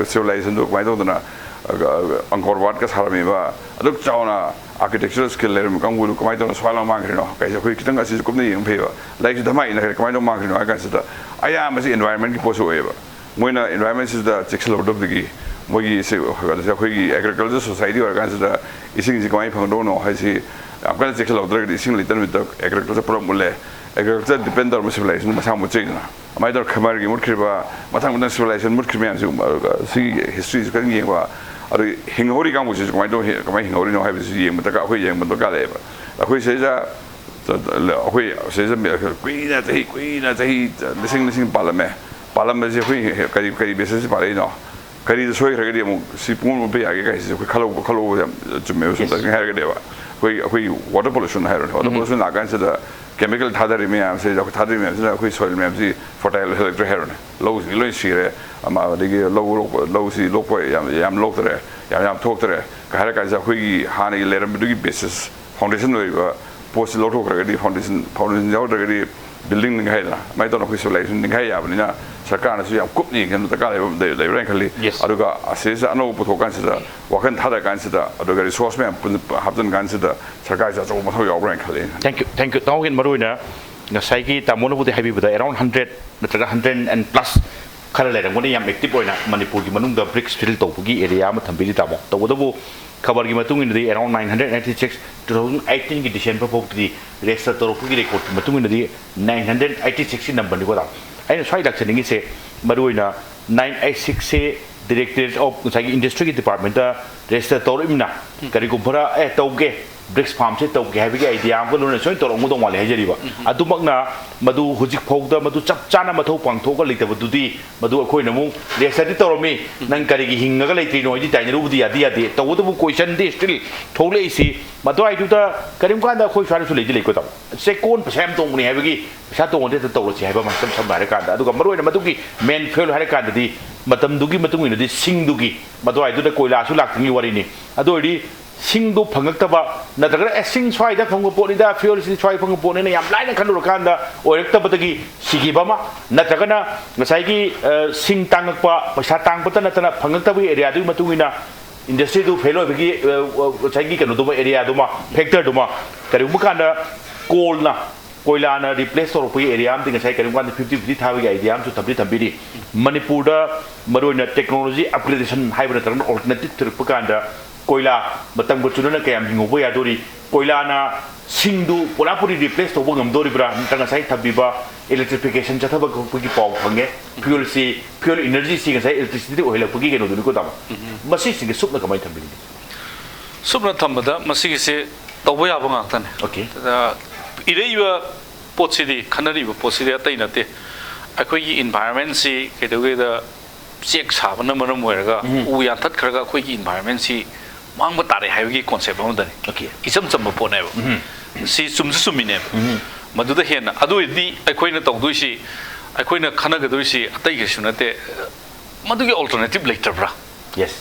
ꯑ, civilizationꯗꯨ ꯀꯃꯥꯏꯅ ꯇꯧꯗꯅ, ꯑ, Angkor Watꯀ ꯁꯥꯔꯝꯃꯤꯕ ꯑꯗꯨꯛ ꯆꯥꯎꯅ architectural skill ꯂꯩꯔꯝꯕ ꯀꯥꯡꯕꯨꯗꯨ ꯀꯃꯥꯏꯅ ꯇꯧꯅ ꯁꯨꯃꯥꯏꯅ ꯃꯥꯡꯈ꯭ꯔꯤꯅꯣ? ꯀꯥꯏꯁꯦ ꯑꯩꯈꯣꯏ ꯈꯤꯇꯪ ꯑꯁꯤꯁꯨ ꯀꯨꯞꯅ ꯌꯦꯡꯕ ꯐꯩꯕ꯫ ꯂꯥꯏꯔꯤꯛꯁꯤꯗ ꯃꯥ ꯏꯅꯈ꯭ꯔꯦ, ꯀꯃꯥꯏꯅ ꯇꯧꯅ ꯃꯥꯡꯈ꯭ꯔꯤꯅꯣ ꯍꯥꯏ ꯀꯥꯟꯁꯤꯗ ꯑꯌꯥꯝꯕꯁꯤ environmentꯀꯤ ꯄꯣꯠꯁꯨ ꯑꯣꯏꯌꯦꯕ꯫ ꯃꯣꯏꯅ environmentꯁꯤꯗ ꯆꯦꯛꯁꯤꯜꯍꯧꯗꯕꯗꯒꯤ ꯃꯣꯏꯒꯤ ꯁꯤ-, ꯑꯩꯈꯣꯏꯒꯤ agriculture society ꯑꯣꯏꯔꯀꯥꯟꯁꯤꯗ ꯏꯁꯤꯡꯁꯤ ꯀꯃꯥꯏꯅ ꯐꯪꯗꯧꯅꯣ ꯍꯥꯏꯁꯤ ꯌꯥꯝ ꯀꯟꯅ ꯆꯦꯛꯁꯤꯜꯍꯧꯗ꯭ꯔꯒꯗꯤ ꯏꯁꯤꯡ ꯂꯩꯇꯅ ꯅꯨꯃꯤꯠꯇ agriculture ꯄꯨꯂꯞ ꯃꯨꯠꯂꯦ꯫ Agriculture depend ꯇꯧꯔꯕ civilizationꯗꯨ ꯃꯁꯥ ꯃꯨꯠꯆꯩꯗꯅ꯫ ꯑꯗꯨꯃꯥꯏꯅ ꯇꯧꯔ Khmerꯒꯤ ꯃꯨꯠꯈ꯭ꯔꯤꯕ, ꯃꯊꯪ ꯃꯊꯪ civilization ꯃꯨꯠꯈ꯭ꯔꯤꯕ ꯃꯌꯥꯝꯁꯤ, ꯑ, ꯁꯤꯒꯤ historyꯁꯤ ꯈꯤꯇꯪ ꯌꯦꯡꯕ, ꯑꯗꯨ ꯍꯤꯡꯍꯧꯔꯤ ꯀꯥꯡꯕꯨꯁꯤꯁꯨ ꯀꯃꯥꯏꯅ ꯇꯧ-, ꯀꯃꯥꯏꯅ ꯍꯤꯡꯍꯧꯔꯤꯅꯣ ꯍꯥꯏꯕꯁꯤ ꯌꯦꯡꯕ ꯗꯔꯀꯥꯔ, ꯑꯩꯈꯣꯏ ꯌꯦꯡꯕ ꯗꯔꯀꯥꯔ ꯂꯩꯌꯦꯕ꯫ ꯑꯩꯈꯣꯏ ꯁꯤꯗꯩꯗ ꯑꯩꯈꯣꯏ ꯁꯤꯗꯩꯗ ꯀꯨꯏꯅ ꯆꯍꯤ, ꯀꯨꯏꯅ ꯆꯍꯤ ꯂꯤꯁꯤꯡ ꯂꯤꯁꯤꯡ ꯄꯥꯜꯂꯝꯃꯦ꯫ ꯄꯥꯜꯂꯝꯕꯁꯦ ꯑꯩꯈꯣꯏ ꯀꯔꯤ, ꯀꯔꯤ basis ꯄꯥꯜꯂꯛꯏꯅꯣ? ꯀꯔꯤꯗ ꯁꯣꯏꯈ꯭ꯔꯒꯗꯤ ꯑꯃꯨꯛ ꯁꯤ ꯄꯨꯡꯃꯨꯠ ꯃꯨꯠꯄ ꯌꯥꯒꯦ ꯀꯥꯏꯁꯦ ꯑꯩꯈꯣꯏ ꯈꯜꯍꯧꯕ, ꯈꯜꯍꯧꯕ ꯌꯥꯝ ꯆꯨꯝꯃꯦꯕ꯫ ꯁꯨꯝ ꯍꯥꯏꯔꯒꯗꯤꯕ ꯑꯩꯈꯣꯏ, ꯑꯩꯈꯣꯏ water pollution ꯍꯥꯏꯔꯣꯅꯦ, water pollution ꯂꯥꯛꯀꯥꯟꯁꯤꯗ chemical ꯊꯥꯗꯔꯤ ꯃꯌꯥꯝꯁꯦ, ꯑꯩꯈꯣꯏ ꯊꯥꯗꯔꯤ ꯃꯌꯥꯝꯁꯤꯅ ꯑꯩꯈꯣꯏ soil ꯃꯌꯥꯝꯁꯤ fertile ꯑꯣꯏꯍꯜꯂꯛꯇ꯭ꯔꯦ ꯍꯥꯏꯔꯣꯅꯦ꯫ ꯂꯧꯁꯤꯡꯁꯤ ꯂꯣꯏ ꯁꯤꯔꯦ꯫ ꯑꯃ, ꯑꯗꯒꯤ ꯂꯧ ꯂꯣꯛꯄ, ꯂꯧꯁꯤ ꯂꯣꯛꯄ ꯌꯥꯝ, ꯌꯥꯝ ꯂꯣꯛꯇ꯭ꯔꯦ, ꯌꯥꯝ, ꯌꯥꯝ ꯊꯣꯛꯇ꯭ꯔꯦ꯫ ꯀꯩ ꯍꯥꯏꯔ ꯀꯥꯟꯁꯤꯗ ꯑꯩꯈꯣꯏꯒꯤ ꯍꯥꯟꯅꯒꯤ ꯂꯩꯔꯝꯕꯗꯨꯒꯤ basis, foundation ꯑꯣꯏꯔꯤꯕ ꯄꯣꯠꯁꯤ ꯂꯧꯊꯣꯛꯈ꯭ꯔꯒꯗꯤ, foundation, foundation ꯌꯥꯎꯗ꯭ꯔꯒꯗꯤ building ꯅꯤꯡꯈꯥꯏꯗꯅ, ꯑꯗꯨꯃꯥꯏꯅ ꯇꯧꯅ ꯑꯩꯈꯣꯏ civilization ꯅꯤꯡꯈꯥꯏ ꯌꯥꯕꯅꯤꯅ ꯁꯔꯀꯥꯔꯅꯁꯨ ꯌꯥꯝ ꯀꯨꯞꯅ ꯌꯦꯡꯁꯤꯟꯕ ꯗꯔꯀꯥꯔ ꯂꯩꯕ, ꯂꯩ-, ꯂꯩꯕ꯭ꯔꯥ ꯍꯥꯏꯅ ꯈꯜꯂꯤ꯫ Yes. ꯑꯗꯨꯒ ꯑꯁꯤꯁꯤꯗ ꯑꯅꯧꯕ ꯄꯨꯊꯣꯛꯀꯥꯟꯁꯤꯗ ꯋꯥꯈꯜ ꯊꯥꯗꯔ ꯀꯥꯟꯁꯤꯗ, ꯑꯗꯨꯒ resource ꯃꯌꯥꯝ ꯄꯨꯟ-, ꯍꯥꯞꯆꯤꯟ ꯀꯥꯟꯁꯤꯗ ꯁꯔꯀꯥꯔꯁꯦ ꯑꯆꯧꯕ ꯃꯊꯧ ꯌꯥꯎꯕ꯭ꯔꯥ ꯍꯥꯏꯅ ꯈꯜꯂꯤ꯫ Thank you, thank you꯫ ꯇꯥꯃꯣꯒꯤ ꯃꯔꯨꯑꯣꯏꯅ ꯉꯁꯥꯏꯒꯤ ꯇꯥꯃꯣꯅꯕꯨꯗꯤ ꯍꯥꯏꯕꯤꯕꯗ around hundred ꯅꯠꯇ꯭ꯔꯒ hundred and plus ꯈꯔ ꯂꯩꯔꯝꯒꯅꯤ ꯌꯥꯝ active ꯑꯣꯏꯅ ꯃꯅꯤꯄꯨꯔꯒꯤ ꯃꯅꯨꯡꯗ bricks fill ꯇꯧꯕꯒꯤ area ꯑꯃ ꯊꯝꯕꯤꯔꯤ ꯇꯥꯃꯣ꯫ ꯇꯧꯕꯇꯕꯨ ꯈꯕꯔꯒꯤ ꯃꯇꯨꯡ ꯏꯟꯅꯗꯤ around nine hundred ninety six, two thousand eighteenꯒꯤ December ꯐꯥꯎꯕꯗꯤ register ꯇꯧꯔꯛꯄꯒꯤ recordꯀꯤ ꯃꯇꯨꯡ ꯏꯟꯅꯗꯤ nine hundred eighty sixꯀꯤ numberꯅꯤꯀꯣ ꯇꯥꯃꯣ꯫ ꯑꯩꯅ ꯁ꯭ꯋꯥꯏ ꯂꯥꯛꯆꯅꯤꯡꯉꯤꯁꯦ ꯃꯔꯨꯑꯣꯏꯅ nine eight sixꯁꯦ Directorate of ꯉꯁꯥꯏꯒꯤ Industryꯒꯤ departmentꯇ register ꯇꯧꯔꯛꯏꯃꯤꯅ ꯀꯔꯤꯒꯨꯝꯕ ꯈꯔ ꯑꯦ ꯇꯧꯒꯦ, bricks farmꯁꯦ ꯇꯧꯒꯦ ꯍꯥꯏꯕꯒꯤ idea ꯑꯃꯒ ꯂꯣꯏꯅꯅ ꯁꯣꯏꯅ ꯇꯧꯔꯝꯒꯗꯧ ꯃꯥꯜꯂꯦ ꯍꯥꯏꯖꯔꯤꯕ꯫ ꯑꯗꯨꯃꯛꯅ ꯃꯗꯨ ꯍꯧꯖꯤꯛ ꯐꯥꯎꯗ ꯃꯗꯨ ꯆꯞ ꯆꯥꯅ ꯃꯊꯧ ꯄꯥꯡꯊꯣꯛꯑꯒ ꯂꯩꯇꯕꯗꯨꯗꯤ ꯃꯗꯨ ꯑꯩꯈꯣꯏꯅ ꯑꯃꯨꯛ registerꯗꯤ ꯇꯧꯔꯝꯃꯤ, ꯅꯪ ꯀꯔꯤꯒꯤ ꯍꯤꯡꯉꯒ ꯂꯩꯇ꯭ꯔꯤꯅꯣ ꯍꯥꯏꯗꯤ ꯇꯥꯏꯅꯔꯨꯕꯗꯤ ꯌꯥꯗꯤ ꯌꯥꯗꯦ꯫ ꯇꯧꯕꯇꯕꯨ questionꯗꯤ still ꯊꯣꯛꯂꯛꯏꯁꯤ ꯃꯗꯨꯋꯥꯏꯗꯨꯗ ꯀꯔꯤꯒꯨꯝꯕ ꯀꯥꯟꯗ ꯑꯩꯈꯣꯏ ꯁ꯭ꯋꯥꯏꯗꯁꯨ ꯂꯩꯗꯤ ꯂꯩꯀꯣ ꯇꯥꯃꯣ꯫ ꯆꯦꯛꯀꯣꯟ ꯄꯩꯁꯥ ꯌꯥꯝ ꯇꯣꯡꯕꯅꯤ ꯍꯥꯏꯕꯒꯤ ꯄꯩꯁꯥ ꯇꯣꯡꯉꯗꯤ ꯍꯦꯛꯇ ꯇꯧꯔꯁꯤ ꯍꯥꯏꯕ ꯑꯃ ꯏꯁꯝ ꯁꯝꯅ ꯍꯥꯏꯔꯀꯥꯟꯗ꯫ ꯑꯗꯨꯒ ꯃꯔꯨꯑꯣꯏꯅ ꯃꯗꯨꯒꯤ main fuel ꯍꯥꯏꯔꯀꯥꯟꯗꯗꯤ ꯃꯇꯝꯗꯨꯒꯤ ꯃꯇꯨꯡ ꯏꯟꯅꯗꯤ ꯁꯤꯡꯗꯨꯒꯤ, ꯃꯗꯨꯋꯥꯏꯗꯨꯗ ꯀꯣꯏꯂꯥꯁꯨ ꯂꯥꯛꯇ꯭ꯔꯤꯉꯩ ꯋꯥꯔꯤꯅꯤ꯫ ꯑꯗꯨ ꯑꯣꯏꯔꯗꯤ ꯁꯤꯡꯗꯣ ꯐꯪꯉꯛꯇꯕ, ꯅꯠꯇ꯭ꯔꯒꯅ "ꯑꯦ, ꯁꯤꯡ ꯁ꯭ꯋꯥꯏꯗ ꯐꯪꯕ ꯄꯣꯠꯅꯤꯗ, fuel ꯁꯤꯗꯤ ꯁ꯭ꯋꯥꯏꯗ ꯐꯪꯕ ꯄꯣꯠꯅꯤꯅ" ꯌꯥꯝ ꯂꯥꯏꯅ ꯈꯜꯂꯨꯔꯀꯥꯟꯗ ꯑꯣꯏꯔꯛꯇꯕꯗꯒꯤ ꯁꯤꯈꯤꯕ ꯑꯃ, ꯅꯠꯇ꯭ꯔꯒꯅ ꯉꯁꯥꯏꯒꯤ, ꯑ, ꯁꯤꯡ ꯇꯥꯡꯉꯛꯄ, ꯄꯩꯁꯥ ꯇꯥꯡꯕꯇ ꯅꯠꯇꯅ ꯐꯪꯉꯛꯇꯕꯒꯤ area ꯗꯨꯒꯤ ꯃꯇꯨꯡ ꯏꯟꯅ industry ꯗꯨ fail ꯑꯣꯏꯕꯒꯤ, ꯑ, ꯑ, ꯉꯁꯥꯏꯒꯤ ꯀꯩꯅꯣꯗꯨꯃ, area ꯗꯨꯃ, factor ꯗꯨꯃ, ꯀꯔꯤꯒꯨꯝꯕ ꯀꯥꯟꯗ coal ꯅ, ꯀꯣꯏꯂꯥꯅ replace ꯇꯧꯔꯛꯄꯒꯤ area ꯑꯃꯗꯤ ꯉꯁꯥꯏ ꯀꯔꯤꯒꯨꯝꯕ ꯀꯥꯟꯗ fifty fifty ꯊꯥꯕꯒꯤ idea ꯑꯃꯁꯨ ꯊꯝꯗꯤ ꯊꯝꯕꯤꯔꯤ꯫ ꯃꯅꯤꯄꯨꯔꯗ ꯃꯔꯨꯑꯣꯏꯅ technology upgradation ꯍꯥꯏꯕ ꯅꯠꯇ꯭ꯔꯒꯅ alternative ꯊꯤꯔꯛꯄ ꯀꯥꯟꯗ ꯀꯣꯏꯂꯥ ꯃꯇꯝꯒ ꯆꯨꯅꯅ ꯀꯌꯥꯝ ꯍꯤꯡꯍꯧꯕ ꯌꯥꯗꯣꯔꯤ? ꯀꯣꯏꯂꯥꯅ ꯁꯤꯡꯗꯨ ꯄꯨꯔꯥ ꯄꯨꯔꯤ replace ꯇꯧꯕ ꯉꯝꯗꯣꯔꯤꯕ꯭ꯔꯥ? ꯅꯠꯇ꯭ꯔꯒ ꯉꯁꯥꯏ ꯊꯝꯕꯤꯕ electrification ꯆꯠꯊꯕ ꯈꯣꯠꯄꯒꯤ ꯄꯥꯎ ꯐꯪꯉꯦ꯫ Fuel ꯁꯤ, fuel energy ꯁꯤ ꯉꯁꯥꯏ electricity ꯗ ꯑꯣꯏꯍꯜꯂꯛꯄꯒꯤ ꯀꯩꯅꯣꯗꯨꯅꯤꯀꯣ, ꯇꯥꯃꯣ? ꯃꯁꯤꯁꯤꯡꯁꯦ ꯁꯨꯞꯅ ꯀꯃꯥꯏꯅ ꯊꯝꯕꯤꯔꯤꯒꯦ? ꯁꯨꯞꯅ ꯊꯝꯕꯗ, ꯃꯁꯤꯒꯤꯁꯦ ꯇꯧꯕ ꯌꯥꯕ ꯉꯥꯛꯇꯅꯦ꯫ Okay. ꯑ, ꯏꯔꯛꯏꯕ ꯄꯣꯠꯁꯤꯗꯤ, ꯈꯟꯅꯔꯤꯕ ꯄꯣꯠꯁꯤꯗꯤ ꯑꯇꯩ ꯅꯠꯇꯦ꯫ ꯑꯩꯈꯣꯏꯒꯤ environment ꯁꯤ ꯀꯩꯗꯧꯒꯦꯗ, ꯆꯦꯛ ꯁꯥꯕꯅ ꯃꯔꯝ ꯑꯣꯏꯔꯒ ꯎꯝ꯫ ꯎ ꯌꯥꯟꯊꯠꯈ꯭ꯔꯒ ꯑꯩꯈꯣꯏꯒꯤ environment ꯁꯤ ꯃꯥꯡꯕ ꯇꯥꯔꯦ ꯍꯥꯏꯕꯒꯤ concept ꯑꯃꯗꯅꯤ꯫ Okay. ꯏꯆꯝ ꯆꯝꯕ ꯄꯣꯠꯅꯦꯕ꯫ ꯎꯝ꯫ ꯁꯤ ꯆꯨꯝꯁꯨ ꯆꯨꯝꯃꯤꯅꯦꯕ꯫ ꯎꯝ꯫ ꯃꯗꯨꯗ ꯍꯦꯟꯅ, ꯑꯗꯨ ꯑꯣꯏꯔꯗꯤ ꯑꯩꯈꯣꯏꯅ ꯇꯧꯗꯣꯏꯁꯤ, ꯑꯩꯈꯣꯏꯅ ꯈꯟꯅꯒꯗꯣꯏꯁꯤ ꯑꯇꯩ ꯀꯩꯁꯨ ꯅꯠꯇꯦ, ꯃꯗꯨꯒꯤ alternative ꯂꯩꯇꯕ꯭ꯔꯥ? Yes.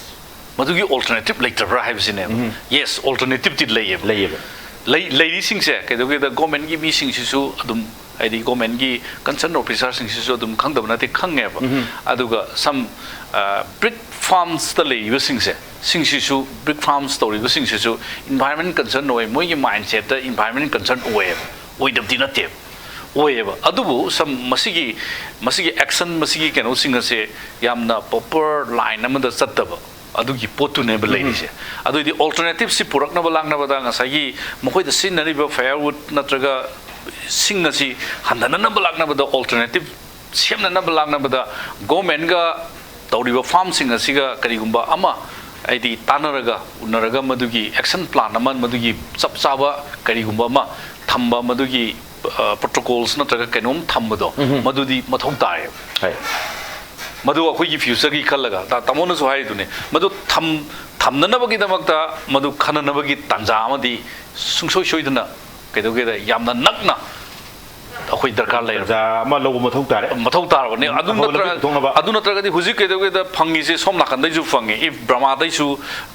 ꯃꯗꯨꯒꯤ alternative ꯂꯩꯇꯕ꯭ꯔꯥ ꯍꯥꯏꯕꯁꯤꯅꯦꯕ꯫ ꯎꯝ꯫ Yes, alternative ꯇꯤ ꯂꯩꯌꯦꯕ꯫ ꯂꯩꯌꯦꯕ꯫ ꯂꯩ-, ꯂꯩꯔꯤꯁꯤꯡꯁꯦ ꯀꯩꯗꯧꯒꯦꯗ, government ꯀꯤ ꯃꯤꯁꯤꯡꯁꯤꯁꯨ ꯑꯗꯨꯝ, ꯍꯥꯏꯗꯤ government ꯀꯤ concern officer ꯁꯤꯡꯁꯤꯁꯨ ꯑꯗꯨꯝ ꯈꯪꯗꯕ ꯅꯠꯇꯦ, ꯈꯪꯉꯦꯕ꯫ ꯎꯝ꯫ ꯑꯗꯨꯒ some, ꯑ, brick farms ꯇ ꯂꯩꯔꯤꯕꯁꯤꯡꯁꯦ, ꯁꯤꯡꯁꯤꯁꯨ, brick farms ꯇꯧꯔꯤꯕꯁꯤꯡꯁꯤꯁꯨ environment concern ꯑꯣꯏ, ꯃꯣꯏꯒꯤ mindset ꯇ environment concern ꯑꯣꯏꯌꯦꯕ, ꯑꯣꯏꯗꯕꯗꯤ ꯅꯠꯇꯦꯕ꯫ ꯑꯣꯏꯌꯦꯕ꯫ ꯑꯗꯨꯕꯨ some ꯃꯁꯤꯒꯤ, ꯃꯁꯤꯒꯤ action, ꯃꯁꯤꯒꯤ ꯀꯩꯅꯣꯁꯤꯡ ꯑꯁꯦ ꯌꯥꯝꯅ proper line ꯑꯃꯗ ꯆꯠꯇꯕ, ꯑꯗꯨꯒꯤ ꯄꯣꯠꯇꯨꯅꯦꯕ ꯎꯝ꯫ ꯂꯩꯔꯤꯁꯦ꯫ ꯑꯗꯨꯑꯣꯏꯗꯤ alternative ꯁꯤ ꯄꯨꯔꯛꯅꯕ ꯂꯥꯛꯅꯕꯗ, ꯉꯁꯥꯏꯒꯤ ꯃꯈꯣꯏꯗ ꯁꯤꯖꯤꯟꯅꯔꯤꯕ firewood ꯅꯠꯇ꯭ꯔꯒ ꯁꯤꯡ ꯑꯁꯤ ꯍꯟꯊꯅꯅꯕ ꯂꯥꯛꯅꯕꯗ, alternative ꯁꯦꯝꯅꯅꯕ ꯂꯥꯛꯅꯕꯗ government ꯒ ꯇꯧꯔꯤꯕ farm ꯁꯤꯡ ꯑꯁꯤꯒ ꯀꯔꯤꯒꯨꯝꯕ ꯑꯃ, ꯍꯥꯏꯗꯤ, ꯇꯥꯟꯅꯔꯒ, ꯎꯅꯔꯒ ꯃꯗꯨꯒꯤ action plan ꯑꯃ, ꯃꯗꯨꯒꯤ ꯆꯞ ꯆꯥꯕ ꯀꯔꯤꯒꯨꯝꯕ ꯑꯃ ꯊꯝꯕ, ꯃꯗꯨꯒꯤ, ꯑ, protocols ꯅꯠꯇ꯭ꯔꯒ ꯀꯩꯅꯣꯝ ꯊꯝꯕꯗꯣ, ꯎꯝ꯫ ꯃꯗꯨꯗꯤ ꯃꯊꯧ ꯇꯥꯏꯌꯦꯕ꯫ ꯍꯣꯏ꯫ ꯃꯗꯨ ꯑꯩꯈꯣꯏꯒꯤ future ꯒꯤ ꯈꯜꯂꯒ, ꯇꯥ-, ꯇꯥꯃꯣꯅꯁꯨ ꯍꯥꯏꯔꯤꯗꯨꯅꯤ, ꯃꯗꯨ ꯊꯝ-, ꯊꯝꯅꯅꯕꯒꯤꯗꯃꯛꯇ, ꯃꯗꯨ ꯈꯟꯅꯅꯕꯒꯤ ꯇꯥꯟꯖꯥ ꯑꯃꯗꯤ ꯁꯨꯡꯁꯣꯏ ꯁꯣꯏꯗꯅ, ꯀꯩꯗꯧꯒꯦꯗ, ꯌꯥꯝꯅ ꯅꯛꯅ ꯑꯩꯈꯣꯏ ꯗꯔꯀꯥꯔ ꯂꯩꯔꯕꯅꯤ꯫ ꯇꯥꯟꯖꯥ ꯑꯃ ꯂꯧꯕ ꯃꯊꯧ ꯇꯥꯔꯦ꯫ ꯃꯊꯧ ꯇꯥꯔꯕꯅꯤ꯫ ꯑꯗꯨ ꯑꯐꯕ ꯂꯝꯕꯤ ꯅꯠꯇ꯭ꯔ- ꯄꯨꯊꯣꯛꯅꯕ꯫ ꯑꯗꯨ ꯅꯠꯇ꯭ꯔꯒꯗꯤ ꯍꯧꯖꯤꯛ ꯀꯩꯗꯧꯒꯦꯗ ꯐꯪꯉꯤꯁꯦ ꯁꯣꯝ ꯅꯥꯀꯟꯗꯩꯁꯨ ꯐꯪꯉꯤ꯫ If ꯕꯔꯃꯥꯗꯩꯁꯨ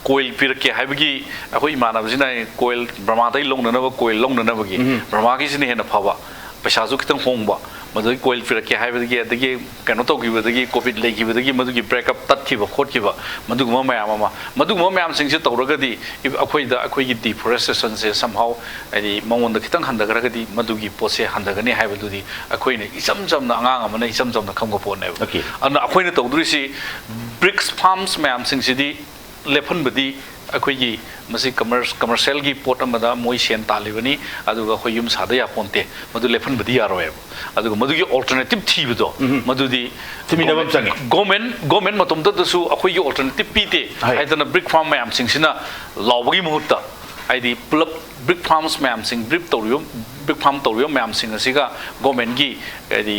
ꯀꯣꯏꯜ ꯄꯤꯔꯛꯀꯦ ꯍꯥꯏꯕꯒꯤ ꯑꯩꯈꯣꯏ ꯏꯃꯥꯟꯅꯕꯁꯤꯅ ꯀꯣꯏꯜ ꯕꯔꯃꯥꯗꯩ ꯂꯧꯅꯅꯕ, ꯀꯣꯏꯜ ꯂꯧꯅꯅꯕꯒꯤ, ꯕꯔꯃꯥꯒꯤꯁꯤꯅ ꯍꯦꯟꯅ ꯐꯕ, ꯄꯩꯁꯥꯁꯨ ꯈꯤꯇꯪ ꯍꯣꯡꯕ, ꯃꯗꯨꯗꯒꯤ ꯀꯣꯏꯜ ꯄꯤꯔꯛꯀꯦ ꯍꯥꯏꯕꯗꯒꯤ, ꯑꯗꯒꯤ ꯀꯩꯅꯣ ꯇꯧꯈꯤꯕꯗꯒꯤ, ꯀꯣꯚꯤꯗ ꯂꯩꯈꯤꯕꯗꯒꯤ ꯃꯗꯨꯒꯤ ꯕ꯭ꯔꯦꯛꯑꯞ ꯇꯠꯈꯤꯕ ꯈꯣꯠꯈꯤꯕ, ꯃꯗꯨꯒꯨꯝꯕ ꯃꯌꯥꯝ ꯑꯃ, ꯃꯗꯨꯒꯨꯝꯕ ꯃꯌꯥꯝꯁꯤꯡꯁꯦ ꯇꯧꯔꯒꯗꯤ if ꯑꯩꯈꯣꯏꯗ, ꯑꯩꯈꯣꯏꯒꯤ ꯗꯤꯐꯣꯔꯦꯁꯇꯦꯁꯟꯁꯦ somehow ꯍꯥꯏꯗꯤ ꯃꯉꯣꯟꯗ ꯈꯤꯇꯪ ꯍꯟꯊꯈ꯭ꯔꯒꯗꯤ ꯃꯗꯨꯒꯤ ꯄꯣꯠꯁꯦ ꯍꯟꯊꯒꯅꯤ ꯍꯥꯏꯕꯗꯨꯗꯤ ꯑꯩꯈꯣꯏꯅ ꯏꯆꯝ ꯆꯝꯅ, ꯑꯉꯥꯡ ꯑꯃꯅ ꯏꯆꯝ ꯆꯝꯅ ꯈꯪꯕ ꯄꯣꯠꯅꯦꯕ꯫ Okay. ꯑꯗꯨꯅ ꯑꯩꯈꯣꯏꯅ ꯇꯧꯗꯣꯔꯤꯁꯤ ꯕ꯭ꯔꯤꯛꯁ ꯐꯥꯔꯝꯁ ꯃꯌꯥꯝꯁꯤꯡꯁꯤꯗꯤ ꯂꯦꯞꯍꯟꯕꯗꯤ ꯑꯩꯈꯣꯏꯒꯤ ꯃꯁꯤ ꯀꯃꯔꯁ ꯀꯃꯔꯁꯤꯌꯦꯜꯒꯤ ꯄꯣꯠ ꯑꯃꯗ ꯃꯣꯏ ꯁꯦꯟ ꯇꯥꯜꯂꯤꯕꯅꯤ, ꯑꯗꯨꯒ ꯑꯩꯈꯣꯏ ꯌꯨꯝ ꯁꯥꯗ ꯌꯥꯄꯣꯟꯇꯦ, ꯃꯗꯨ ꯂꯦꯞꯍꯟꯕꯗꯤ ꯌꯥꯔꯣꯏꯕ꯫ ꯑꯗꯨꯒ ꯃꯗꯨꯒꯤ ꯑꯜꯇꯔꯅꯦꯇꯤꯞ ꯊꯤꯕꯗꯣ, ꯃꯗꯨꯗꯤ ꯊꯤꯃꯤꯟꯅꯕ ꯑꯃ ꯆꯪꯉꯦ꯫ ꯒꯣꯔꯃꯦꯟ ꯒꯣꯔꯃꯦꯟ ꯃꯇꯣꯝꯇꯗꯁꯨ ꯑꯩꯈꯣꯏꯒꯤ ꯑꯜꯇꯔꯅꯦꯇꯤꯞ ꯄꯤꯗꯦ ꯍꯣꯏ꯫ ꯍꯥꯏꯗꯅ ꯕ꯭ꯔꯤꯛ ꯐꯥꯔꯝ ꯃꯌꯥꯝꯁꯤꯡꯁꯤꯅ ꯂꯥꯎꯕꯒꯤ ꯃꯍꯨꯠꯇ, ꯍꯥꯏꯗꯤ ꯄꯨꯂꯞ ꯕ꯭ꯔꯤꯛ ꯐꯥꯔꯝꯁ ꯃꯌꯥꯝꯁꯤꯡ, ꯕ꯭ꯔꯤꯛ ꯇꯧꯔꯤꯕ, ꯕ꯭ꯔꯤꯛ ꯐꯥꯔꯝ ꯇꯧꯔꯤꯕ ꯃꯌꯥꯝꯁꯤꯡ ꯑꯁꯤꯒ ꯒꯣꯔꯃꯦꯟꯒꯤ ꯍꯥꯏꯗꯤ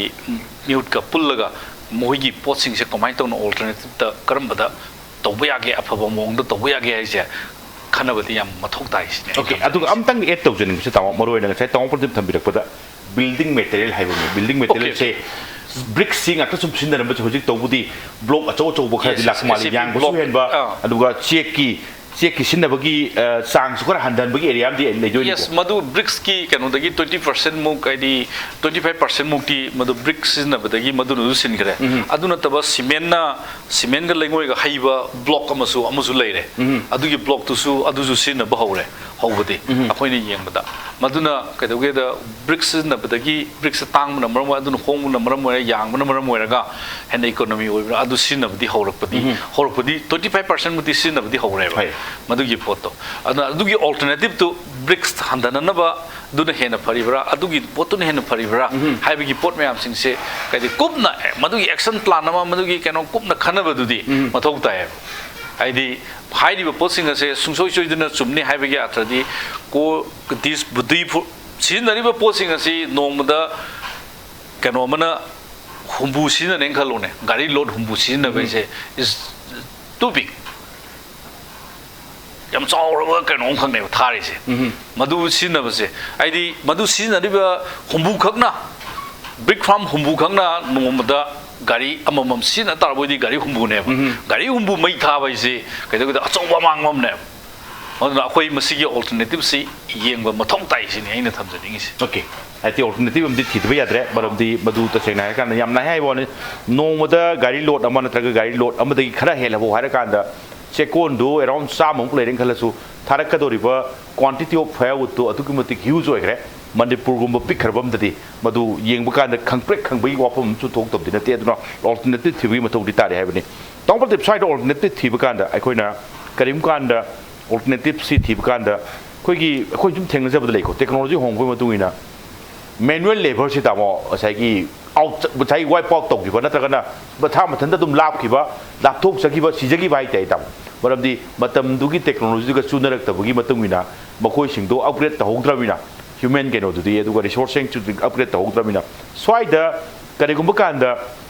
ꯃꯤꯍꯨꯠꯀ ꯄꯨꯜꯂꯒ ꯃꯈꯣꯏꯒꯤ ꯄꯣꯠꯁꯤꯡꯁꯦ ꯀꯃꯥꯏꯅ ꯇꯧꯅ ꯑꯜꯇꯔꯅꯦꯇꯤꯞꯇ ꯀꯔꯝꯕꯗ ꯇꯧꯕ ꯌꯥꯒꯦ, ꯑꯐꯕ ꯃꯑꯣꯡꯗ ꯇꯧꯕ ꯌꯥꯒꯦ ꯍꯥꯏꯁꯦ ꯈꯟꯅꯕꯗꯤ ꯌꯥꯝ ꯃꯊꯧ ꯇꯥꯏ ꯁꯤꯅꯦ ꯑꯩ Okay, ꯈꯟꯕ꯫ ꯑꯗꯨꯒ ꯑꯝꯇꯪ ꯑꯦꯗ ꯇꯧꯖꯅꯤꯡꯕꯁꯦ, ꯇꯥꯃꯣ, ꯃꯔꯨ ꯑꯣꯏꯅ ꯉꯁꯥꯏ ꯇꯥꯃꯣ ꯄ꯭ꯔꯗꯤꯞ ꯊꯝꯕꯤꯔꯛꯄꯗ building material ꯍꯥꯏꯕ ꯑꯃ, building material ꯁꯦ ꯕ꯭ꯔꯤꯛꯁꯁꯤ ꯉꯥꯛꯇ ꯁꯨꯝ ꯁꯤꯖꯤꯟꯅꯔꯝꯕꯁꯦ ꯍꯧꯖꯤꯛ ꯇꯧꯕꯗꯤ ꯕ꯭ꯂꯣꯛ ꯑꯆꯧ ꯑꯆꯧꯕ ꯈꯔꯗꯤ Yes, ꯂꯥꯛꯄ ꯃꯥꯜꯂꯤ, specific ꯌꯥꯡꯕꯁꯨ block, ꯍꯦꯟꯕ, ꯑꯥ꯫ ꯑꯗꯨꯒ ꯆꯦꯛꯀꯤ ꯆꯦꯛꯀꯤ ꯁꯤꯖꯤꯟꯅꯕꯒꯤ ꯑ, ꯆꯥꯡꯁꯨ ꯈꯔ ꯍꯟꯊꯍꯟꯕꯒꯤ ꯑꯦꯔꯤꯌꯥ ꯑꯃꯗꯤ ꯂꯩꯗꯣꯏꯅꯤꯀꯣ꯫ Yes, ꯃꯗꯨ ꯕ꯭ꯔꯤꯛꯁꯀꯤ ꯀꯩꯅꯣꯗꯒꯤ twenty percent ꯃꯨꯛ, ꯍꯥꯏꯗꯤ twenty five percent ꯃꯨꯛꯇꯤ ꯃꯗꯨ ꯕ꯭ꯔꯤꯛ ꯁꯤꯖꯤꯟꯅꯕꯗꯒꯤ ꯃꯗꯨꯅꯁꯨ ꯁꯤꯟꯈ꯭ꯔꯦ꯫ ꯑꯗꯨ ꯅꯠꯇꯕ ꯁꯤꯃꯦꯟꯅ, ꯁꯤꯃꯦꯟꯒ ꯂꯩꯉꯣꯏꯒ ꯍꯩꯕ ꯕ꯭ꯂꯣꯛ ꯑꯃꯁꯨ, ꯑꯃꯁꯨ ꯂꯩꯔꯦ꯫ ꯑꯗꯨꯒꯤ ꯕ꯭ꯂꯣꯛꯇꯨꯁꯨ, ꯑꯗꯨꯁꯨ ꯁꯤꯖꯤꯟꯅꯕ ꯍꯧꯔꯦ ꯍꯧꯕꯗꯤ ꯑꯩꯈꯣꯏꯅ ꯌꯦꯡꯕꯗ꯫ ꯃꯗꯨꯅ ꯀꯩꯗꯧꯒꯦꯗ, ꯕ꯭ꯔꯤꯛ ꯁꯤꯖꯤꯟꯅꯕꯗꯒꯤ, ꯕ꯭ꯔꯤꯛꯁ ꯇꯥꯡꯕꯅ ꯃꯔꯝ ꯑꯣꯏꯔꯒ, ꯑꯗꯨꯅ ꯍꯣꯡꯕꯅ ꯃꯔꯝ ꯑꯣꯏꯔꯒ, ꯌꯥꯡꯕꯅ ꯃꯔꯝ ꯑꯣꯏꯔꯒ ꯍꯦꯟꯅ ꯏꯀꯣꯅꯣꯃꯤ ꯑꯣꯏꯕꯅ ꯑꯗꯨ ꯁꯤꯖꯤꯟꯅꯕꯗꯤ ꯍꯧꯔꯛꯄꯗꯤ, ꯍꯧꯔꯛꯄꯗꯤ twenty five percent ꯃꯨꯛꯇꯤ ꯁꯤꯖꯤꯟꯅꯕꯗꯤ ꯍꯧꯔꯦꯕ꯫ ꯍꯣꯏ꯫ ꯃꯗꯨꯒꯤ ꯄꯣꯠꯇꯣ꯫ ꯑꯗꯨꯅ ꯑꯗꯨꯒꯤ ꯑꯜꯇꯔꯅꯦꯇꯤꯞꯇꯨ ꯕ꯭ꯔꯤꯛꯁ ꯍꯟꯊꯅꯅꯕ ꯑꯗꯨꯅ ꯍꯦꯟꯅ ꯐꯔꯤꯕ꯭ꯔꯥ, ꯑꯗꯨꯒꯤ ꯄꯣꯠꯇꯨꯅ ꯍꯦꯟꯅ ꯐꯔꯤꯕ꯭ꯔꯥ ꯍꯥꯏꯕꯒꯤ ꯄꯣꯠ ꯃꯌꯥꯝꯁꯤꯡꯁꯦ ꯍꯥꯏꯗꯤ ꯀꯨꯞꯅ, ꯑꯦ, ꯃꯗꯨꯒꯤ ꯑꯦꯛꯁꯟ ꯄ꯭ꯂꯥꯟ ꯑꯃ, ꯃꯗꯨꯒꯤ ꯀꯩꯅꯣ ꯀꯨꯞꯅ ꯈꯟꯅꯕꯗꯨꯗꯤ ꯃꯊꯧ ꯇꯥꯏꯌꯦꯕ꯫ ꯍꯥꯏꯗꯤ ꯍꯥꯏꯔꯤꯕ ꯄꯣꯠꯁꯤꯡ ꯑꯁꯦ ꯁꯨꯡꯁꯣꯏ ꯁꯣꯏꯗꯅ ꯆꯨꯝꯅꯤ ꯍꯥꯏꯕꯒꯤ ꯑꯔꯊꯗꯤ ꯀꯣ ꯗꯤꯁ ꯕꯨꯗꯤ ꯐꯨ-, ꯁꯤꯖꯤꯟꯅꯔꯤꯕ ꯄꯣꯠꯁꯤꯡ ꯑꯁꯤ ꯅꯣꯡꯃꯗ ꯀꯩꯅꯣ ꯑꯃꯅ ꯍꯨꯝꯐꯨ ꯁꯤꯖꯤꯟꯅꯔꯦꯅ ꯈꯜꯂꯣꯅꯦ, ꯒꯥꯔꯤ ꯂꯣꯠ ꯍꯨꯝꯐꯨ ꯁꯤꯖꯤꯟꯅꯕ ꯍꯥꯏꯁꯦ is too big꯫ ꯌꯥꯝ ꯆꯥꯎꯔꯕ ꯀꯩꯅꯣꯝꯈꯛꯅꯦꯕ ꯊꯥꯔꯤꯁꯦ꯫ ꯃꯗꯨ ꯁꯤꯖꯤꯟꯅꯕꯁꯦ, ꯍꯥꯏꯗꯤ ꯃꯗꯨ ꯁꯤꯖꯤꯟꯅꯔꯤꯕ ꯍꯨꯝꯐꯨꯈꯛꯅ ꯕ꯭ꯔꯤꯛ ꯐꯥꯔꯝ ꯍꯨꯝꯐꯨ ꯈꯛꯅ ꯅꯣꯡꯃꯗ ꯒꯥꯔꯤ ꯑꯃꯃꯝ ꯁꯤꯖꯤꯟꯅ ꯇꯥꯔꯕ ꯑꯣꯏꯗꯤ, ꯒꯥꯔꯤ ꯍꯨꯝꯐꯨꯅꯦꯕ꯫ ꯒꯥꯔꯤ ꯍꯨꯝꯐꯨ ꯃꯩ ꯊꯥꯕ ꯍꯥꯏꯁꯤ ꯀꯩꯗꯧꯒꯦꯗ ꯑꯆꯧꯕ ꯑꯃꯥꯡꯕ ꯑꯃꯅꯦꯕ꯫ ꯑꯗꯨꯅ ꯑꯩꯈꯣꯏ ꯃꯁꯤꯒꯤ ꯑꯣꯜꯇꯔꯅꯦꯇꯤꯞꯁꯤ ꯌꯦꯡꯕ ꯃꯊꯧ ꯇꯥꯏ ꯁꯤꯅꯤ ꯑꯩꯅ ꯊꯝꯖꯅꯤꯡꯉꯤꯁꯤ꯫ ꯑꯣꯀꯦ꯫ ꯍꯥꯏꯗꯤ ꯑꯣꯜꯇꯔꯅꯦꯇꯤꯞ ꯑꯃꯗꯤ ꯊꯤꯗꯕ ꯌꯥꯗ꯭ꯔꯦ꯫ ꯃꯔꯝꯗꯤ ꯃꯗꯨ ꯇꯁꯦꯡꯅ ꯍꯥꯏꯔꯀꯥꯟꯗ ꯌꯥꯝ ꯂꯥꯏ ꯍꯥꯏꯕ ꯋꯥꯅꯤ꯫ ꯅꯣꯡꯃꯗ ꯒꯥꯔꯤ ꯂꯣꯠ ꯑꯃ ꯅꯠꯇ꯭ꯔꯒ ꯒꯥꯔꯤ ꯂꯣꯠ ꯑꯃꯗꯒꯤ ꯈꯔ ꯍꯦꯜꯂꯐꯥꯎ ꯍꯥꯏꯔꯀꯥꯟꯗ ꯆꯦꯛꯀꯣꯟꯗꯨ ꯑꯦꯔꯥꯎꯟ ꯆꯥꯝꯃꯃꯨꯛ ꯂꯩꯔꯦꯅ ꯈꯜꯂꯁꯨ, ꯊꯥꯔꯛꯀꯗꯧꯔꯤꯕ ꯀ꯭ꯋꯥꯟꯇꯤꯇꯤ ꯑꯣꯐ ꯐꯥꯌꯔꯋꯨꯗꯇꯨ ꯑꯗꯨꯛꯀꯤ ꯃꯇꯤꯛ ꯍ꯭ꯌꯨꯖ ꯑꯣꯏꯈ꯭ꯔꯦ꯫ ꯃꯅꯤꯄꯨꯔꯒꯨꯝꯕ ꯄꯤꯛꯈ꯭ꯔꯕ ꯑꯃꯗꯗꯤ ꯃꯗꯨ ꯌꯦꯡꯕ ꯀꯥꯟꯗ ꯈꯪꯄ꯭ꯔꯦꯛ ꯈꯪꯕꯒꯤ ꯋꯥꯐꯝ ꯑꯃꯁꯨ ꯊꯣꯛꯇꯕꯗꯤ ꯅꯠꯇꯦ꯫ ꯑꯗꯨꯅ ꯑꯣꯜꯇꯔꯅꯦꯇꯤꯞ ꯊꯤꯕꯒꯤ ꯃꯊꯧꯗꯤ ꯇꯥꯔꯤ ꯍꯥꯏꯕꯅꯤ꯫ ꯇꯥꯃꯣ ꯄ꯭ꯔꯗꯤꯞ, ꯁ꯭ꯋꯥꯏꯗ ꯑꯣꯜꯇꯔꯅꯦꯇꯤꯞ ꯊꯤꯕ ꯀꯥꯟꯗ ꯑꯩꯈꯣꯏꯅ ꯀꯔꯤꯒꯨꯝꯕ ꯀꯥꯟꯗ ꯑꯣꯜꯇꯔꯅꯦꯇꯤꯞꯁꯤ ꯊꯤꯕ ꯀꯥꯟꯗ ꯑꯩꯈꯣꯏꯒꯤ, ꯑꯩꯈꯣꯏ ꯁꯨꯝ ꯊꯦꯡꯅꯖꯕꯗ ꯂꯩꯀꯣ, ꯇꯦꯛꯅꯣꯂꯣꯖꯤ ꯍꯣꯡꯕꯒꯤ ꯃꯇꯨꯡ ꯏꯟꯅ ꯃꯦꯅꯨꯋꯦꯜ ꯂꯦꯕꯔꯁꯤ, ꯇꯥꯃꯣ, ꯉꯁꯥꯏꯒꯤ ꯑꯥꯎꯠ, ꯉꯁꯥꯏ ꯋꯥꯏꯞ ꯑꯥꯎꯠ ꯇꯧꯈꯤꯕ ꯅꯠꯇ꯭ꯔꯒꯅ ꯃꯁꯥ ꯃꯊꯟꯇ ꯑꯗꯨꯝ ꯂꯥꯞꯈꯤꯕ, ꯂꯥꯞꯊꯣꯛꯆꯈꯤꯕ, ꯁꯤꯖꯈꯤꯕ ꯍꯥꯏꯇꯥꯔꯦ, ꯇꯥꯃꯣ꯫ ꯃꯔꯝꯗꯤ ꯃꯇꯝꯗꯨꯒꯤ ꯇꯦꯛꯅꯣꯂꯣꯖꯤꯗꯨꯒ ꯆꯨꯅꯔꯛꯇꯕꯒꯤ ꯃꯇꯨꯡ ꯏꯟꯅ ꯃꯈꯣꯏꯁꯤꯡꯗꯣ ꯑꯞꯒ꯭ꯔꯦꯗ ꯇꯧꯍꯧꯗ꯭ꯔꯕꯅꯤꯅ, ꯍ꯭ꯌꯨꯃꯦꯟ ꯀꯩꯅꯣꯗꯨꯗꯤ, ꯑꯗꯨꯒ ꯔꯤꯁꯣꯔꯁꯁꯤꯡꯁꯨ ꯑꯞꯒ꯭ꯔꯦꯗ ꯇꯧꯍꯧꯗ꯭ꯔꯕꯅꯤꯅ, ꯁ꯭ꯋꯥꯏꯗ ꯀꯔꯤꯒꯨꯝꯕ ꯀꯥꯟꯗ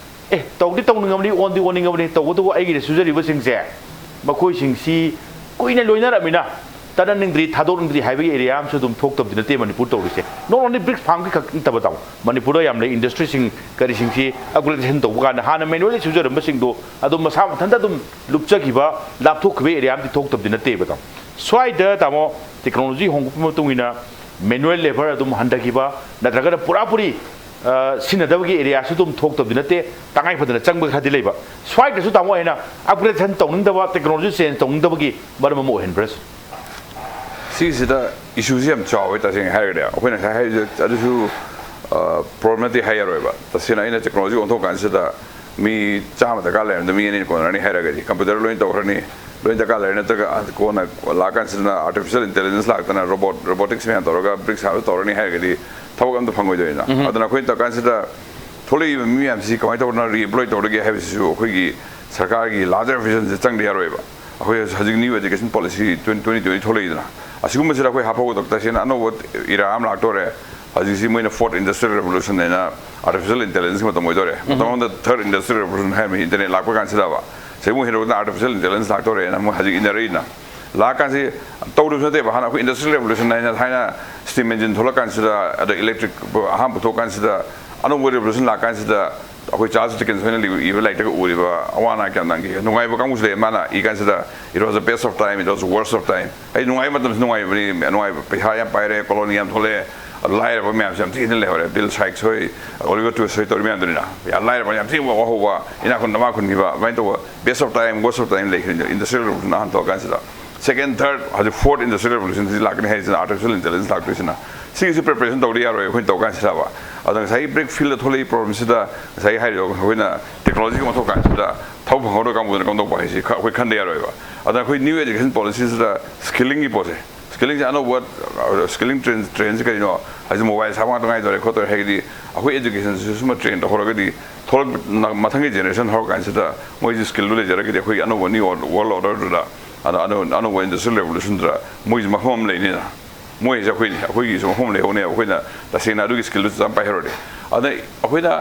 ꯑꯦ, ꯇꯧꯗꯤ ꯇꯧꯅꯤꯡꯉꯕꯅꯤ, ꯑꯣꯟꯗꯤ ꯑꯣꯟꯅꯤꯡꯉꯕꯅꯤ, ꯇꯧꯕꯇꯕꯨ ꯑꯩꯒꯤꯗ ꯁꯨꯖꯔꯤꯕꯁꯤꯡꯁꯦ, ꯃꯈꯣꯏꯁꯤꯡꯁꯤ ꯀꯨꯏꯅ ꯂꯣꯏꯅꯔꯛꯃꯤꯅ ꯇꯠꯍꯟꯅꯤꯡꯗ꯭ꯔꯤ, ꯊꯥꯗꯣꯛꯅꯤꯡꯗ꯭ꯔꯤ ꯍꯥꯏꯕꯒꯤ ꯑꯦꯔꯤꯌꯥ ꯑꯃꯁꯨ ꯑꯗꯨꯝ ꯊꯣꯛꯇꯕꯗꯤ ꯅꯠꯇꯦ ꯃꯅꯤꯄꯨꯔ ꯇꯧꯔꯤꯁꯦ꯫ Not only ꯕ꯭ꯔꯤꯛ ꯐꯥꯔꯝꯒꯤ ꯈꯛ ꯅꯠꯇꯕ, ꯇꯥꯃꯣ, ꯃꯅꯤꯄꯨꯔꯗ ꯌꯥꯝ ꯂꯩ ꯏꯟꯗꯁꯇ꯭ꯔꯤꯁꯤꯡ, ꯀꯔꯤꯁꯤꯡꯁꯤ ꯑꯞꯒ꯭ꯔꯦꯗꯦꯁꯟ ꯇꯧꯕ ꯀꯥꯟꯗ ꯍꯥꯟꯅ ꯃꯦꯅꯨꯋꯦꯜꯂꯤ ꯁꯨꯖꯔꯝꯕꯁꯤꯡꯗꯣ ꯑꯗꯨꯝ ꯃꯁꯥ ꯃꯊꯟꯇ ꯑꯗꯨꯝ ꯂꯨꯞꯆꯈꯤꯕ, ꯂꯥꯞꯊꯣꯛꯈꯤꯕ ꯑꯦꯔꯤꯌꯥ ꯑꯃꯗꯤ ꯊꯣꯛꯇꯕꯗꯤ ꯅꯠꯇꯦꯕ, ꯇꯥꯃꯣ꯫ ꯁ꯭ꯋꯥꯏꯗ, ꯇꯥꯃꯣ, ꯇꯦꯛꯅꯣꯂꯣꯖꯤ ꯍꯣꯡꯂꯛꯄꯒꯤ ꯃꯇꯨꯡ ꯏꯟꯅ ꯃꯦꯅꯨꯋꯦꯜ ꯂꯦꯕꯔ ꯑꯗꯨꯝ ꯍꯟꯊꯈꯤꯕ, ꯅꯠꯇ꯭ꯔꯒꯅ ꯄꯨꯔꯥꯄꯨꯔꯤ ꯑ, ꯁꯤꯖꯤꯟꯅꯗꯕꯒꯤ ꯑꯦꯔꯤꯌꯥꯁꯨ ꯑꯗꯨꯝ ꯊꯣꯛꯇꯕꯗꯤ ꯅꯠꯇꯦ, ꯇꯉꯥꯏ ꯐꯗꯅ ꯆꯪꯕ ꯈꯔꯗꯤ ꯂꯩꯕ꯫ ꯁ꯭ꯋꯥꯏꯗꯁꯨ, ꯇꯥꯃꯣ, ꯑꯩꯅ ꯑꯞꯒ꯭ꯔꯦꯗꯦꯁꯟ ꯇꯧꯅꯤꯡꯗꯕ, ꯇꯦꯛꯅꯣꯂꯣꯖꯤ ꯆꯦꯟꯖ ꯇꯧꯅꯤꯡꯗꯕꯒꯤ ꯃꯔꯝ ꯑꯃ ꯑꯣꯏꯍꯟꯕ꯭ꯔꯥ ꯁꯤꯅꯤ꯫ ꯁꯤꯒꯤꯁꯤꯗ ꯏꯁꯨꯁꯤ ꯌꯥꯝ ꯆꯥꯎꯋꯦ, ꯇꯁꯦꯡꯅ ꯍꯥꯏꯔꯒꯗꯤ꯫ ꯑꯩꯈꯣꯏꯅ ꯉꯁꯥꯏ ꯍꯥꯏꯔꯤꯁꯦ ꯑꯗꯨꯁꯨ ꯄ꯭ꯔꯣꯕ꯭ꯂꯦꯝ ꯅꯠꯇꯦ ꯍꯥꯏ ꯌꯥꯔꯣꯏꯕ꯫ ꯇꯁꯦꯡꯅ ꯑꯩꯅ ꯇꯦꯛꯅꯣꯂꯣꯖꯤ ꯑꯣꯟꯊꯣꯛ ꯀꯥꯟꯁꯤꯗ ꯃꯤ ꯆꯥꯝꯃ ꯗꯔꯀꯥꯔ ꯂꯩꯔꯝꯕꯗ ꯃꯤ ꯑꯅꯤꯅ ꯀꯣꯟꯅꯔꯅꯤ ꯍꯥꯏꯔꯒꯗꯤ, ꯀꯝꯄ꯭ꯌꯨꯇꯔ ꯂꯣꯏꯅ ꯇꯧꯈ꯭ꯔꯅꯤ, ꯂꯣꯏꯅ ꯗꯔꯀꯥꯔ ꯂꯩꯔꯦ꯫ ꯅꯠꯇ꯭ꯔꯒ ꯀꯣꯟꯅ ꯂꯥꯛꯑꯀꯥꯟꯁꯤꯗꯅ ꯑꯥꯔꯇꯤꯐꯤꯁꯤꯌꯦꯜ ꯏꯟꯇꯦꯂꯤꯖꯦꯟꯁ ꯂꯥꯛꯇꯅ ꯔꯣꯕꯣꯠ, ꯔꯣꯕꯣꯇꯤꯛꯁ ꯃꯌꯥꯝ ꯇꯧꯔꯒ ꯕ꯭ꯔꯤꯛꯁ ꯁꯥꯕ ꯇꯧꯔꯅꯤ ꯍꯥꯏꯔꯒꯗꯤ ꯊꯕꯛ ꯑꯝꯇ ꯐꯪꯉꯣꯏꯗꯣꯏꯅ꯫ ꯑꯗꯨꯅ ꯑꯩꯈꯣꯏꯅ ꯇꯧꯔꯀꯥꯟꯁꯤꯗ ꯊꯣꯛꯂꯛꯏꯕ ꯃꯤ ꯃꯌꯥꯝꯁꯤ ꯀꯃꯥꯏꯅ ꯇꯧꯗꯅ ꯔꯤꯑꯦꯝꯄ꯭ꯂꯣꯏ ꯇꯧꯔꯒꯦ ꯍꯥꯏꯕꯁꯤꯁꯨ ꯑꯩꯈꯣꯏꯒꯤ ꯁꯔꯀꯥꯔꯒꯤ ꯂꯥꯔꯖꯔ ꯚꯤꯖꯟꯁꯦ ꯆꯪꯗ ꯌꯥꯔꯣꯏꯕ꯫ ꯑꯩꯈꯣꯏ ꯍꯧꯖꯤꯛ new education policy twenty twenty ꯊꯣꯛꯂꯛꯏꯗꯅ, ꯑꯁꯤꯒꯨꯝꯕꯁꯤꯗ ꯑꯩꯈꯣꯏ ꯍꯥꯞꯍꯧꯒꯗꯕ꯫ ꯇꯁꯦꯡꯅ ꯑꯅꯧꯕ ꯏꯔꯥ ꯑꯃ ꯂꯥꯛꯇꯣꯔꯦ꯫ ꯍꯧꯖꯤꯛꯁꯤ ꯃꯣꯏꯅ ꯐꯣꯔꯠ ꯏꯟꯗꯁꯇ꯭ꯔꯤꯌꯦꯜ ꯔꯦꯚꯣꯂꯨꯁꯟ ꯍꯥꯏꯅ ꯑꯥꯔꯇꯤꯐꯤꯁꯤꯌꯦꯜ ꯏꯟꯇꯦꯂꯤꯖꯦꯟꯁꯀꯤ ꯃꯇꯝ ꯑꯣꯏꯗꯣꯔꯦ꯫ ꯃꯇꯝ ꯑꯃꯗ ꯊꯔꯠ ꯏꯟꯗꯁꯇ꯭ꯔꯤꯌꯦꯜ ꯔꯦꯚꯣꯂꯨꯁꯟ ꯍꯥꯏꯔꯝꯃꯤ ꯏꯟꯇꯔꯅꯦꯠ ꯂꯥꯛꯄ ꯀꯥꯟꯁꯤꯗꯕ꯫ ꯁꯤꯒꯨꯝꯕ ꯍꯦꯟꯗꯣꯛꯇꯅ ꯑꯥꯔꯇꯤꯐꯤꯁꯤꯌꯦꯜ ꯏꯟꯇꯦꯂꯤꯖꯦꯟꯁ ꯂꯥꯛꯇꯣꯔꯦꯅ ꯃꯣꯏ ꯍꯧꯖꯤꯛ ꯏꯟꯅꯔꯛꯏꯅ꯫ ꯂꯥꯛꯑꯀꯥꯟꯁꯤ ꯇꯧꯗꯕꯁꯨ ꯅꯠꯇꯦꯕ꯫ ꯍꯥꯟꯅ ꯑꯩꯈꯣꯏ ꯏꯟꯗꯁꯇ꯭ꯔꯤꯌꯦꯜ ꯔꯦꯚꯣꯂꯨꯁꯟ ꯍꯥꯏꯅ ꯊꯥꯏꯅ ꯁ꯭ꯇꯤꯝ ꯏꯟꯖꯤꯟ ꯊꯣꯛꯂꯛꯀꯥꯟꯁꯤꯗ, ꯑꯗ ꯏꯂꯦꯛꯇ꯭ꯔꯤꯛ ꯑꯍꯥꯟꯕ ꯄꯨꯊꯣꯛꯀꯥꯟꯁꯤꯗ ꯑꯅꯧꯕ revolution ꯂꯥꯛꯀꯥꯟꯁꯤꯗ ꯑꯩꯈꯣꯏ ꯆꯥꯔꯜꯁ ꯗꯤꯀꯦꯟꯁ ꯍꯣꯏꯅ ꯂꯤꯕ ꯂꯥꯏꯔꯤꯛꯇꯒ ꯎꯔꯤꯕ ꯑꯋꯥ ꯑꯅꯥ ꯀꯌꯥꯝ ꯅꯪꯒꯦ? ꯅꯨꯡꯉꯥꯏꯕ ꯀꯥꯡꯕꯨꯁꯨ ꯂꯩ꯫ ꯃꯥꯅ ꯏ ꯀꯥꯟꯁꯤꯗ, "It was the best of time, it was the worst of time." ꯍꯥꯏꯗꯤ ꯅꯨꯡꯉꯥꯏꯕ ꯃꯇꯝꯁꯨ ꯅꯨꯡꯉꯥꯏꯕꯅꯤ, ꯅꯨꯡꯉꯥꯏꯕ, ꯄꯩꯁꯥ ꯌꯥꯝ ꯄꯥꯏꯔꯦ, ꯀꯣꯂꯣꯅꯤ ꯌꯥꯝ ꯊꯣꯛꯂꯛꯑꯦ, ꯑꯗꯨ ꯂꯥꯏꯔꯕ ꯃꯌꯥꯝꯁꯨ ꯌꯥꯝ ꯊꯤꯅ ꯂꯩꯍꯧꯔꯦ꯫ ꯕꯤꯜ ꯁꯥꯏꯛꯁ ꯍꯣꯏ, ꯑꯣꯂꯤꯚꯔ ꯇ꯭ꯋꯤꯁ ꯍꯣꯏ ꯇꯧꯔꯤ ꯃꯌꯥꯝꯗꯨꯅꯤꯅ꯫ ꯌꯥꯝ ꯂꯥꯏꯔꯕ ꯌꯥꯝ ꯊꯤꯅ ꯋꯥꯍꯧꯕ, ꯏꯅꯥꯛ ꯈꯨꯟ ꯅꯃꯥ ꯈꯨꯟꯈꯤꯕ, ꯑꯗꯨꯃꯥꯏꯅ ꯇꯧꯕ best of time, worst of time ꯂꯩꯈ꯭ꯔꯤꯅꯤ industrial revolution ꯑꯍꯥꯟꯕ ꯊꯣꯛꯑꯀꯥꯟꯁꯤꯗ꯫ Second, third, ꯍꯧꯖꯤꯛ fourth industrial revolution ꯁꯤ ꯂꯥꯛꯀꯅꯤ ꯍꯥꯏꯁꯤꯅ artificial intelligence ꯂꯥꯛꯇꯣꯏꯁꯤꯅ꯫ ꯁꯤꯒꯤꯁꯨ preparation ꯇꯧꯗ ꯌꯥꯔꯣꯏ ꯑꯩꯈꯣꯏꯅ ꯇꯧꯀꯥꯟꯁꯤꯗꯕ꯫ ꯑꯗ ꯉꯁꯥꯏꯒꯤ brick fieldꯗ ꯊꯣꯛꯂꯛꯏ problemꯁꯤꯗ ꯉꯁꯥꯏꯒꯤ ꯍꯥꯏꯔꯤꯕ ꯑꯩꯈꯣꯏꯅ technologyꯒꯤ ꯑꯣꯟꯊꯣꯛꯀꯥꯟꯁꯤꯗ ꯊꯕꯛ ꯐꯪꯍꯧꯗ ꯀꯥꯡꯕꯨꯗꯨꯅ ꯀꯝꯗꯧꯕ ꯍꯥꯏꯁꯤ ꯈ-, ꯑꯩꯈꯣꯏ ꯈꯟꯗ ꯌꯥꯔꯣꯏꯕ꯫ ꯑꯗ ꯑꯩꯈꯣꯏ new education policyꯁꯤꯗ skillingꯒꯤ ꯄꯣꯠꯁꯦ, skillingꯁꯦ ꯑꯅꯧꯕ, skilling trend, trendꯁꯦ ꯀꯔꯤꯅꯣ ꯍꯥꯏꯁꯦ? Mobile ꯁꯥꯕ ꯉꯥꯛꯇ ꯉꯥꯏꯗꯣꯔꯦ ꯈꯣꯠꯇꯣꯔꯦ ꯍꯥꯏꯔꯒꯗꯤ ꯑꯩꯈꯣꯏ educationꯁꯤꯁꯨ ꯁꯨꯝꯕ train ꯇꯧꯍꯧꯔꯒꯗꯤ ꯊꯣꯛꯂꯛ-, ꯃꯊꯪꯒꯤ generation ꯍꯧꯔꯀꯥꯟꯁꯤꯗ ꯃꯣꯏꯁꯤ skillꯗꯨ ꯂꯩꯖꯔꯒꯗꯤ ꯑꯩꯈꯣꯏꯒꯤ ꯑꯅꯧꯕ new world orderꯗꯨꯗ, ꯑꯗ ꯑꯅꯧ-, ꯑꯅꯧꯕ industrial revolutionꯗꯨꯗ ꯃꯣꯏꯁꯤ ꯃꯐꯝ ꯑꯃ ꯂꯩꯅꯤꯅ꯫ ꯃꯣꯏꯁꯦ ꯑꯩꯈꯣꯏꯅꯤ, ꯑꯩꯈꯣꯏꯒꯤꯁꯨ ꯃꯐꯝ ꯂꯩꯍꯧꯅꯦꯕ꯫ ꯑꯩꯈꯣꯏꯅ ꯇꯁꯦꯡꯅ ꯑꯗꯨꯒꯤ skillꯗꯨ ꯆꯞ ꯄꯥꯏꯍꯧꯔꯗꯤ꯫ ꯑꯗ ꯑꯩꯈꯣꯏꯅ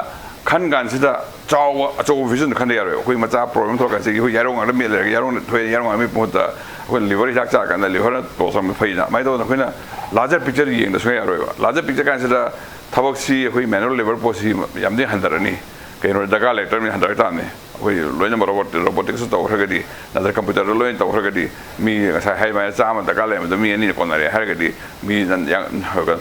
ꯈꯟ ꯀꯥꯟꯁꯤꯗ ꯆꯥꯎꯕ, ꯑꯆꯧꯕ visionꯗꯨ ꯈꯟꯗ ꯌꯥꯔꯣꯏ꯫ ꯑꯩꯈꯣꯏ ꯃꯆꯥ problem ꯊꯣꯛꯂꯀꯥꯟꯁꯤꯗ ꯑꯩꯈꯣꯏ ꯌꯥꯏꯔꯣꯡ ꯉꯥꯛꯇ ꯃꯦꯠ ꯂꯩꯔꯒ ꯌꯥꯏꯔꯣꯡ ꯊꯣꯛꯑꯦ, ꯌꯥꯏꯔꯣꯡ ꯉꯥꯛꯇ ꯃꯦꯠꯄ ꯃꯍꯨꯠꯇ ꯑꯩꯈꯣꯏꯅ liver ꯍꯤꯗꯥꯛ ꯆꯥꯔꯀꯥꯟꯗ liverꯅ ꯄꯣꯁ ꯑꯃ ꯐꯩꯅ꯫ ꯑꯗꯨꯃꯥꯏꯅ ꯇꯧꯗꯅ ꯑꯩꯈꯣꯏꯅ larger picture ꯌꯦꯡꯗ ꯁꯨꯡꯌꯥ ꯌꯥꯔꯣꯏꯕ꯫ Larger picture ꯀꯥꯟꯁꯤꯗ ꯊꯕꯛꯁꯤ ꯑꯩꯈꯣꯏ manual labour ꯄꯣꯠꯁꯤ ꯌꯥꯝ ꯊꯤꯅ ꯍꯟꯊꯔꯅꯤ꯫ ꯀꯩꯅꯣ, ꯗꯔꯀꯥꯔ ꯂꯩꯔꯛꯇ꯭ꯔꯕꯅꯤꯅ ꯍꯟꯊꯔꯛ ꯇꯥꯕꯅꯤ꯫ ꯑꯩꯈꯣꯏ ꯂꯣꯏꯅꯃꯛ robot, roboticsꯇ ꯇꯧꯈ꯭ꯔꯒꯗꯤ, ꯅꯠꯇ꯭ꯔꯒ computerꯗ ꯂꯣꯏꯅ ꯇꯧꯈ꯭ꯔꯒꯗꯤ, ꯃꯤ ꯉꯁꯥꯏ ꯍꯥꯏ ꯑꯗꯨꯃꯥꯏꯅ ꯆꯥꯝꯃ ꯗꯔꯀꯥꯔ ꯂꯩꯔꯝꯕꯗꯣ ꯃꯤ ꯑꯅꯤꯅ ꯀꯣꯟꯅꯔꯦ ꯍꯥꯏꯔꯒꯗꯤ, ꯃꯤ ꯅ-, ꯌꯥ-,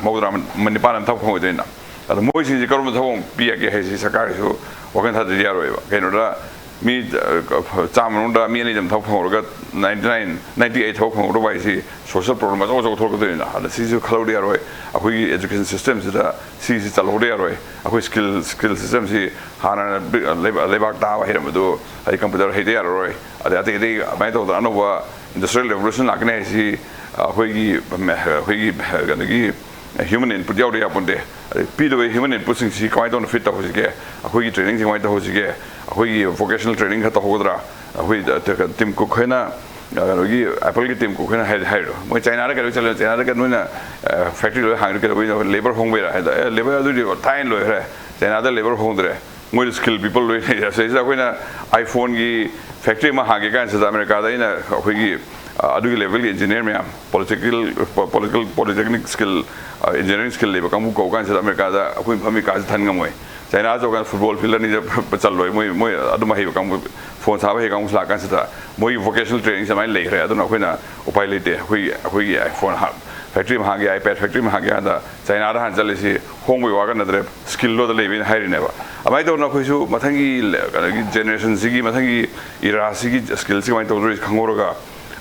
ꯃꯧꯗ꯭ꯔꯥ ꯃ-, ꯅꯤꯄꯥꯟ ꯑꯃ ꯊꯕꯛ ꯐꯪꯉꯣꯏꯗꯣꯏꯅ꯫ ꯑꯗꯣ ꯃꯣꯏꯁꯤꯡꯁꯤ ꯀꯔꯝꯕ ꯊꯕꯛ ꯄꯤꯔꯒꯦ ꯍꯥꯏꯁꯤ ꯁꯔꯀꯥꯔꯒꯤꯁꯨ ꯋꯥꯈꯜ ꯊꯥꯗꯗꯤ ꯌꯥꯔꯣꯏꯕ꯫ ꯀꯩꯅꯣꯗ ꯃꯤ, ꯑ, ꯆꯥꯝꯃ ꯃꯅꯨꯡꯗ ꯃꯤ ꯑꯅꯤ ꯑꯗꯨꯝ ꯊꯕꯛ ꯐꯪꯍꯧꯔꯒ ninety nine, ninety eight ꯊꯕꯛ ꯐꯪꯍꯧꯗꯕ ꯍꯥꯏꯁꯤ social problem ꯑꯆꯧ ꯑꯆꯧꯕ ꯊꯣꯛꯂꯛꯇꯣꯏꯅꯤꯅ꯫ ꯑꯗ ꯁꯤꯁꯨ ꯈꯜꯍꯧꯗ ꯌꯥꯔꯣꯏ꯫ ꯑꯩꯈꯣꯏꯒꯤ education systemꯁꯤꯗ ꯁꯤꯁꯤ ꯆꯜꯍꯧꯗ ꯌꯥꯔꯣꯏ꯫ ꯑꯩꯈꯣꯏ skill, skill systemꯁꯤ ꯍꯥꯟꯅ ꯂꯩꯕꯥꯛ, ꯂꯩꯕꯥꯛ ꯇꯥꯕ ꯍꯩꯔꯝꯕꯗꯨ ꯍꯥꯏꯗꯤ computer ꯍꯩꯇ ꯌꯥꯔꯔꯣꯏ꯫ ꯑꯗꯩ ꯑꯇꯩ ꯑꯇꯩ ꯑꯗꯨꯃꯥꯏꯅ ꯇꯧꯗꯅ ꯑꯅꯧꯕ industrial revolution ꯂꯥꯛꯀꯅꯤ ꯍꯥꯏꯁꯤ ꯑꯩꯈꯣꯏꯒꯤ, ꯑꯩꯈꯣꯏꯒꯤ ꯀꯩꯅꯣꯒꯤ human input ꯌꯥꯎꯗ ꯌꯥꯄꯣꯟꯇꯦ꯫ ꯑꯗꯩ ꯄꯤꯗꯕ human inputꯁꯤꯡꯁꯤ ꯀꯃꯥꯏꯅ ꯇꯧꯅ feed ꯇꯧꯍꯧꯁꯤꯒꯦ? ꯑꯩꯈꯣꯏꯒꯤ trainingꯁꯤ ꯀꯃꯥꯏꯅ ꯇꯧꯍꯧꯁꯤꯒꯦ? ꯑꯩꯈꯣꯏꯒꯤ vocational training ꯈꯔ ꯇꯧꯍꯧꯒꯗ꯭ꯔꯥ? ꯑꯩꯈꯣꯏ ꯇꯤꯝ ꯀꯨꯛ ꯍꯣꯏꯅ, ꯀꯩꯅꯣꯒꯤ Appleꯒꯤ ꯇꯤꯝ ꯀꯨꯛ ꯍꯣꯏꯅ ꯍꯥꯏ-, ꯍꯥꯏꯔꯤꯗꯣ, ꯃꯣꯏ ꯆꯥꯏꯅꯥꯗ ꯀꯩꯗꯧ ꯆꯠꯂꯦ? ꯆꯥꯏꯅꯥꯗ ꯀꯩꯅꯣ ꯅꯣꯏꯅ factory ꯂꯣꯏ ꯍꯥꯡꯉꯤꯗꯣ ꯀꯩꯗꯧꯕꯩꯅꯣ? Labour ꯍꯣꯡꯕꯩꯔꯥ ꯍꯥꯏꯗ, ꯑꯦ, labour ꯑꯗꯨꯗꯤ ꯊꯥꯏꯅ ꯂꯣꯏꯈ꯭ꯔꯦ, ꯆꯥꯏꯅꯥꯗ labour ꯍꯣꯡꯗ꯭ꯔꯦ꯫ ꯃꯣꯏꯗ skilled people ꯂꯣꯏ ꯂꯩꯔꯦ꯫ ꯁꯤꯗꯩꯁꯤꯗ ꯑꯩꯈꯣꯏꯅ iPhoneꯒꯤ factory ꯑꯃ ꯍꯥꯡꯒꯦ ꯀꯥꯟꯁꯤꯗ ꯑꯃꯦꯔꯤꯀꯥꯗ ꯑꯩꯅ ꯑꯩꯈꯣꯏꯒꯤ ꯑꯗꯨꯒꯤ ꯂꯦꯚꯦꯜꯒꯤ ꯏꯟꯖꯤꯅꯤꯌꯔ ꯃꯌꯥꯝ, political political polytechnic skill, engineering skill ꯂꯩꯕ ꯀꯥꯡꯕꯨ ꯀꯧ ꯀꯥꯟꯁꯤꯗ ꯑꯃꯦꯔꯤꯀꯥꯗ ꯑꯩꯈꯣꯏ ꯑꯃꯦꯔꯤꯀꯥꯁꯤ ꯊꯟ ꯉꯝꯃꯣꯏ꯫ ꯆꯥꯏꯅꯥ ꯆꯧꯀꯥꯟꯗ ꯐꯨꯠꯕꯣꯜ ꯐꯤꯜꯗ ꯑꯅꯤꯗ ꯆꯜꯂꯣꯏ꯫ ꯃꯣꯏ ꯃꯣꯏ ꯑꯗꯨꯝ ꯑꯍꯩꯕ ꯀꯥꯡꯕꯨ, ꯐꯣꯟ ꯁꯥꯕ ꯍꯩꯕ ꯀꯥꯡꯕꯨꯁꯨ ꯂꯥꯛꯀꯥꯟꯁꯤꯗ ꯃꯣꯏꯒꯤ ꯚꯣꯀꯦꯁꯅꯦꯜ ꯇ꯭ꯔꯦꯅꯤꯡꯁꯦ ꯑꯗꯨꯃꯥꯏꯅ ꯂꯩꯈ꯭ꯔꯦ꯫ ꯑꯗꯨꯅ ꯑꯩꯈꯣꯏꯅ ꯎꯄꯥꯏ ꯂꯩꯇꯦ꯫ ꯑꯩꯈꯣꯏꯒꯤ ꯑꯩꯈꯣꯏꯒꯤ ꯐꯣꯟ ꯐꯦꯛꯇ꯭ꯔꯤ ꯑꯃ ꯍꯥꯡꯒꯦ, ꯑꯥꯏꯄꯦꯗ ꯐꯦꯛꯇ꯭ꯔꯤ ꯑꯃ ꯍꯥꯡꯒꯦ ꯍꯥꯏꯗ ꯆꯥꯏꯅꯥꯗ ꯍꯥꯟꯅ ꯆꯠꯂꯤꯁꯤ ꯍꯣꯡꯕꯒꯤ ꯋꯥꯒ ꯅꯠꯇ꯭ꯔꯦ, ꯁ꯭ꯀꯤꯜꯗꯣꯗ ꯂꯩꯕꯅ ꯍꯥꯏꯔꯤꯅꯦꯕ꯫ ꯑꯗꯨꯃꯥꯏꯅ ꯇꯧꯗꯅ ꯑꯩꯈꯣꯏꯁꯨ ꯃꯊꯪꯒꯤ ꯀꯩꯅꯣꯒꯤ ꯖꯦꯅꯦꯔꯦꯁꯟꯁꯤꯒꯤ, ꯃꯊꯪꯒꯤ ꯏꯔꯥꯁꯤꯒꯤ ꯁ꯭ꯀꯤꯜꯁꯤ ꯀꯃꯥꯏꯅ ꯇꯧꯗꯣꯏꯁꯤ ꯈꯪꯍꯧꯔꯒ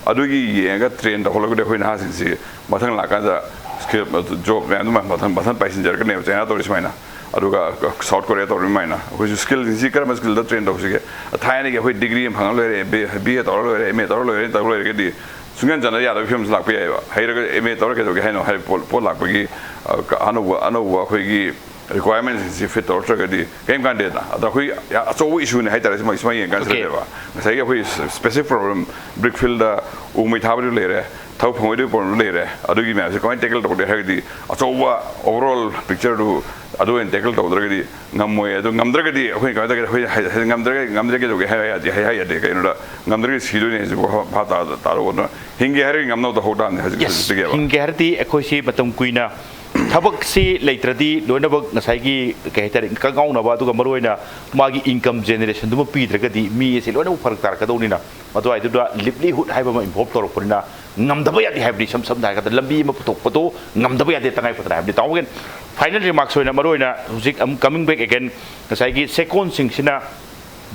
ꯑꯗꯨꯒꯤ ꯌꯦꯡꯉꯒ ꯇ꯭ꯔꯦꯟ ꯇꯧꯍꯜꯂꯒꯗꯤ ꯑꯩꯈꯣꯏ ꯅꯍꯥꯁꯤꯡꯁꯤ ꯃꯊꯪ ꯂꯥꯛꯀꯥꯟꯗ ꯁ꯭ꯀꯤꯜ, ꯖꯣꯕ ꯃꯌꯥꯝꯗꯨ ꯃꯊꯪ ꯃꯊꯪ ꯄꯥꯏꯁꯤꯟꯖꯔꯛꯀꯅꯦꯕ꯫ ꯆꯥꯏꯅꯥ ꯇꯧꯔꯤ ꯁꯨꯃꯥꯏꯅ, ꯑꯗꯨꯒ ꯁꯥꯎꯠ ꯀꯣꯔꯤꯌꯥ ꯇꯧꯔꯤ ꯑꯗꯨꯃꯥꯏꯅ꯫ ꯑꯩꯈꯣꯏꯁꯨ ꯁ꯭ꯀꯤꯜꯁꯤꯡꯁꯤ ꯀꯔꯝꯕ ꯁ꯭ꯀꯤꯜꯗ ꯇ꯭ꯔꯦꯟ ꯇꯧꯁꯤꯒꯦ? ꯊꯥꯏꯅꯒꯤ ꯑꯩꯈꯣꯏ ꯗꯤꯒ꯭ꯔꯤ ꯑꯃ ꯐꯪꯉ ꯂꯣꯏꯔꯦ, ꯕꯤ ꯑꯦ ꯇꯧꯔ ꯂꯣꯏꯔꯦ, ꯑꯦꯝ ꯑꯦ ꯇꯧꯔ ꯂꯣꯏꯔꯦ, ꯇꯧꯔ ꯂꯣꯏꯔꯒꯗꯤ ꯁꯨꯡꯆꯟ ꯆꯟꯅ ꯌꯥꯗꯕꯒꯤ ꯐꯤꯕꯝꯁꯨ ꯂꯥꯛꯄ ꯌꯥꯏꯑꯕ꯫ ꯍꯩꯔꯒ ꯑꯦꯝ ꯑꯦ ꯇꯧꯔ ꯀꯩꯗꯧꯒꯦ ꯍꯥꯏꯅꯣ ꯍꯥꯏꯕ ꯄꯣꯠ ꯄꯣꯠ ꯂꯥꯛꯄꯒꯤ, ꯑ, ꯑꯅꯧꯕ ꯑꯅꯧꯕ ꯑꯩꯈꯣꯏꯒꯤ ꯔꯤꯀ꯭ꯋꯥꯌꯔꯃꯦꯟꯁꯤꯡꯁꯤ ꯐꯤꯠ ꯇꯧꯔꯛꯇ꯭ꯔꯒꯗꯤ ꯀꯔꯤꯝ ꯀꯥꯟꯗꯦꯗꯅ꯫ ꯑꯗ ꯑꯩꯈꯣꯏ ꯑꯆꯧꯕ ꯏꯁꯨꯅꯤ ꯍꯥꯏꯇꯥꯔꯦ꯫ ꯁꯨꯃꯥꯏ ꯁꯨꯃꯥꯏꯅ ꯌꯦꯡꯀꯥꯟꯗ ꯁꯤꯗꯅꯦꯕ ꯉꯁꯥꯏꯒꯤ ꯑꯩꯈꯣꯏ ꯁ꯭ꯄꯦꯁꯤꯐꯤꯛ ꯄ꯭ꯔꯣꯕ꯭ꯂꯦꯝ, ꯕ꯭ꯔꯤꯛ ꯐꯤꯜꯗ ꯎ ꯃꯩ ꯊꯥꯕꯗꯨ ꯂꯩꯔꯦ, ꯊꯕꯛ ꯐꯪꯉꯣꯏꯗꯕꯒꯤ ꯄ꯭ꯔꯣꯕ꯭ꯂꯦꯝ ꯂꯩꯔꯦ꯫ ꯑꯗꯨꯒꯤ ꯃꯌꯥꯝꯁꯦ ꯀꯃꯥꯏꯅ ꯇꯦꯀꯜ ꯇꯧꯒꯗꯦ ꯍꯥꯏꯔꯒꯗꯤ ꯑꯆꯧꯕ ꯑꯣꯚꯔꯑꯣꯜ ꯄꯤꯛꯆꯔꯗꯨ ꯑꯗꯨ ꯑꯣꯏꯅ ꯇꯦꯀꯜ ꯇꯧꯗ꯭ꯔꯒꯗꯤ ꯉꯝꯃꯣꯏ꯫ ꯑꯗꯨ ꯉꯝꯗ꯭ꯔꯒꯗꯤ ꯑꯩꯈꯣꯏꯅ ꯀꯃꯥꯏꯅ ꯇꯧꯒꯦ? ꯑꯩꯈꯣꯏ ꯍꯥꯏ-, ꯍꯥꯏ-, ꯉꯝꯗ꯭ꯔꯒ ꯉꯝꯗ꯭ꯔꯒ ꯀꯩꯗꯧꯒꯦ ꯍꯥꯏ ꯌꯥꯗꯦ, ꯍꯥꯏ ꯍꯥꯏ ꯌꯥꯗꯦ꯫ ꯀꯩꯅꯣꯗ ꯉꯝꯗ꯭ꯔꯒꯗꯤ ꯁꯤꯗꯣꯏꯅꯦ ꯍꯥꯏꯁꯤꯕꯨ ꯚꯥꯞ ꯇꯥ-, ꯇꯥꯔꯛꯑꯣ꯫ ꯑꯗꯨꯅ ꯍꯤꯡꯒꯦ ꯍꯥꯏꯔꯒꯗꯤ ꯉꯝꯅꯕ ꯇꯧꯍꯧ ꯇꯥꯕꯅꯤ ꯍꯧꯖꯤꯛ ꯌꯦꯁ, ꯍꯧꯖꯤꯛꯇꯒꯤꯕ꯫ ꯍꯤꯡꯒꯦ ꯍꯥꯏꯔꯗꯤ ꯑꯩꯈꯣꯏꯁꯤ ꯃꯇꯝ ꯀꯨꯏꯅ ꯊꯕꯛꯁꯤ ꯂꯩꯇ꯭ꯔꯗꯤ ꯂꯣꯏꯅꯃꯛ ꯉꯁꯥꯏꯒꯤ ꯀꯩ ꯍꯥꯏꯇꯥꯔꯦ, ꯀꯪꯉꯥꯎꯅꯕ, ꯑꯗꯨꯒ ꯃꯔꯨꯑꯣꯏꯅ ꯃꯥꯒꯤ ꯏꯟꯀꯝ ꯖꯦꯅꯦꯔꯦꯁꯟꯗꯨꯃ ꯄꯤꯗ꯭ꯔꯒꯗꯤ ꯃꯤ ꯑꯁꯤ ꯂꯣꯏꯅꯃꯛ ꯐꯔꯛ ꯇꯥꯔꯛꯀꯗꯧꯅꯤꯅ, ꯃꯗꯨꯋꯥꯏꯗꯨꯗ ꯂꯤꯕꯂꯤꯍꯨꯗ ꯍꯥꯏꯕ ꯑꯃ ꯏꯟꯚꯣꯜꯕ ꯇꯧꯔꯛꯄꯅꯤꯅ ꯉꯝꯗꯕ ꯌꯥꯗꯦ ꯍꯥꯏꯕꯗꯤ ꯏꯁꯝ ꯁꯝꯅ ꯍꯥꯏꯔꯀꯥꯟꯗ ꯂꯝꯕꯤ ꯑꯃ ꯄꯨꯊꯣꯛꯄꯗꯣ ꯉꯝꯗꯕ ꯌꯥꯗꯦ ꯇꯉꯥꯏ ꯐꯗꯅ ꯍꯥꯏꯕꯗꯤ꯫ ꯇꯥꯃꯣꯒꯤ ꯐꯥꯏꯅꯦꯜ ꯔꯤꯃꯥꯔꯛꯁ ꯑꯣꯏꯅ ꯃꯔꯨꯑꯣꯏꯅ ꯍꯧꯖꯤꯛ ꯑꯃꯨꯛ coming back again ꯉꯁꯥꯏꯒꯤ ꯆꯦꯛꯀꯣꯟꯁꯤꯡꯁꯤꯅ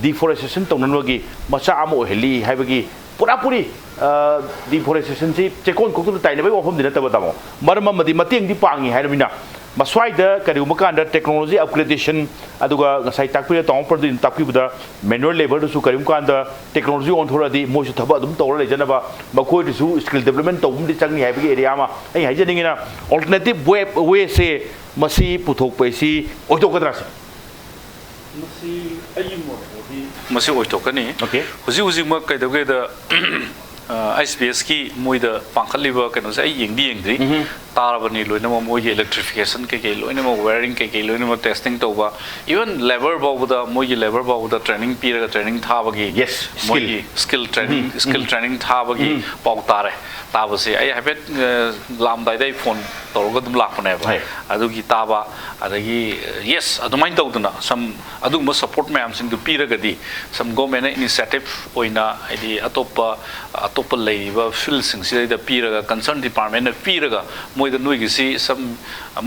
ꯗꯤꯐꯣꯔꯦꯁꯇꯦꯁꯟ ꯇꯧꯅꯅꯕꯒꯤ ꯃꯆꯥꯛ ꯑꯃ ꯑꯣꯏꯍꯜꯂꯤ ꯍꯥꯏꯕꯒꯤ ꯄꯨꯔꯥꯄꯨꯔꯤ, ꯑ, ꯗꯤꯐꯣꯔꯦꯁꯇꯦꯁꯟꯁꯤ ꯆꯦꯛꯀꯣꯟ ꯀꯣꯛꯊꯣꯛꯇ ꯇꯥꯏꯅꯕꯒꯤ ꯋꯥꯐꯝꯗꯤ ꯅꯠꯇꯕ, ꯇꯥꯃꯣ꯫ ꯃꯔꯝ ꯑꯃꯗꯤ ꯃꯇꯦꯡꯗꯤ ꯄꯥꯡꯉꯤ ꯍꯥꯏꯔꯕꯅꯤꯅ, ꯃꯁ꯭ꯋꯥꯏꯗ ꯀꯔꯤꯒꯨꯝꯕ ꯀꯥꯟꯗ ꯇꯦꯛꯅꯣꯂꯣꯖꯤ ꯑꯞꯒ꯭ꯔꯦꯗꯦꯁꯟ, ꯑꯗꯨꯒ ꯉꯁꯥꯏ ꯇꯥꯛꯄꯤꯔ, ꯇꯥꯃꯣ ꯄ꯭ꯔꯗꯤꯞꯅ ꯇꯥꯛꯄꯤꯕꯗ ꯃꯦꯅꯨꯋꯦꯜ ꯂꯦꯕꯔꯗꯨꯁꯨ ꯀꯔꯤꯒꯨꯝꯕ ꯀꯥꯟꯗ ꯇꯦꯛꯅꯣꯂꯣꯖꯤ ꯑꯣꯟꯊꯣꯔꯛꯑꯗꯤ ꯃꯣꯏꯁꯨ ꯊꯕꯛ ꯑꯗꯨꯝ ꯇꯧꯔ ꯂꯩꯖꯅꯕ, ꯃꯈꯣꯏꯗꯁꯨ ꯁ꯭ꯀꯤꯜ ꯗꯦꯕꯂꯞꯃꯦꯟ ꯇꯧꯕ ꯑꯃꯗꯤ ꯆꯪꯉꯤ ꯍꯥꯏꯕꯒꯤ ꯑꯦꯔꯤꯌꯥ ꯑꯃ꯫ ꯑꯩ ꯍꯥꯏꯖꯅꯤꯡꯉꯤꯅ, ꯑꯜꯇꯔꯅꯦꯇꯤꯚ ꯋꯦ, ꯋꯦꯁꯦ ꯃꯁꯤ ꯄꯨꯊꯣꯛꯄ ꯑꯁꯤ ꯑꯣꯏꯊꯣꯛꯀꯗ꯭ꯔꯥ ꯁꯤꯅꯤ꯫ ꯃꯁꯤ ꯑꯩꯒꯤ ꯃꯣꯠꯇꯗꯤ ꯃꯁꯤ ꯑꯣꯏꯊꯣꯛꯀꯅꯤ꯫ ꯑꯣꯀꯦ꯫ ꯍꯧꯖꯤꯛ ꯍꯧꯖꯤꯛꯃꯛ ꯀꯩꯗꯧꯒꯦꯗ, ꯑ, ꯑꯥꯏ ꯑꯦꯁ ꯄꯤ ꯑꯦꯁꯀꯤ ꯃꯣꯏꯗ ꯄꯥꯡꯈꯠꯂꯤꯕ ꯀꯩꯅꯣꯁꯦ ꯑꯩ ꯌꯦꯡꯗꯤ ꯌꯦꯡꯗ꯭ꯔꯤ꯫ ꯎꯝꯍꯨꯝ꯫ ꯇꯥꯔꯕꯅꯤ, ꯂꯣꯏꯅꯃꯛ ꯃꯣꯏꯒꯤ electrification ꯀꯩꯀꯩ ꯂꯣꯏꯅꯃꯛ, wiring ꯀꯩꯀꯩ ꯂꯣꯏꯅꯃꯛ testing ꯇꯧꯕ, even labour ꯐꯥꯎꯕꯗ, ꯃꯣꯏꯒꯤ labour ꯐꯥꯎꯕꯗ training ꯄꯤꯔꯒ training ꯊꯥꯕꯒꯤ, Yes, skill. ꯃꯣꯏꯒꯤ skill training, skill training ꯊꯥꯕꯒꯤ ꯄꯥꯎ ꯇꯥꯔꯦ꯫ ꯇꯥꯕꯁꯦ ꯑꯩ ꯍꯥꯏꯐꯦꯠ ꯑ, ꯂꯥꯛꯑꯝꯗꯥꯏꯗ ꯑꯩ phone ꯇꯧꯔꯒ ꯑꯗꯨꯝ ꯂꯥꯛꯄꯅꯦꯕ꯫ ꯍꯣꯏ꯫ ꯑꯗꯨꯒꯤ ꯇꯥꯕ, ꯑꯗꯒꯤ, yes, ꯑꯗꯨꯃꯥꯏꯅ ꯇꯧꯗꯅ some ꯑꯗꯨꯒꯨꯝꯕ support ꯃꯌꯥꯝꯁꯤꯡꯗꯨ ꯄꯤꯔꯒꯗꯤ, some government initiative ꯑꯣꯏꯅ, ꯍꯥꯏꯗꯤ ꯑꯇꯣꯞꯄ ꯑꯇꯣꯞꯄ ꯂꯩꯔꯤꯕ field ꯁꯤꯡꯁꯤꯗꯩꯗ ꯄꯤꯔꯒ, concern department ꯅ ꯄꯤꯔꯒ, ꯃꯣꯏꯗ ꯅꯣꯏꯒꯤꯁꯤ some,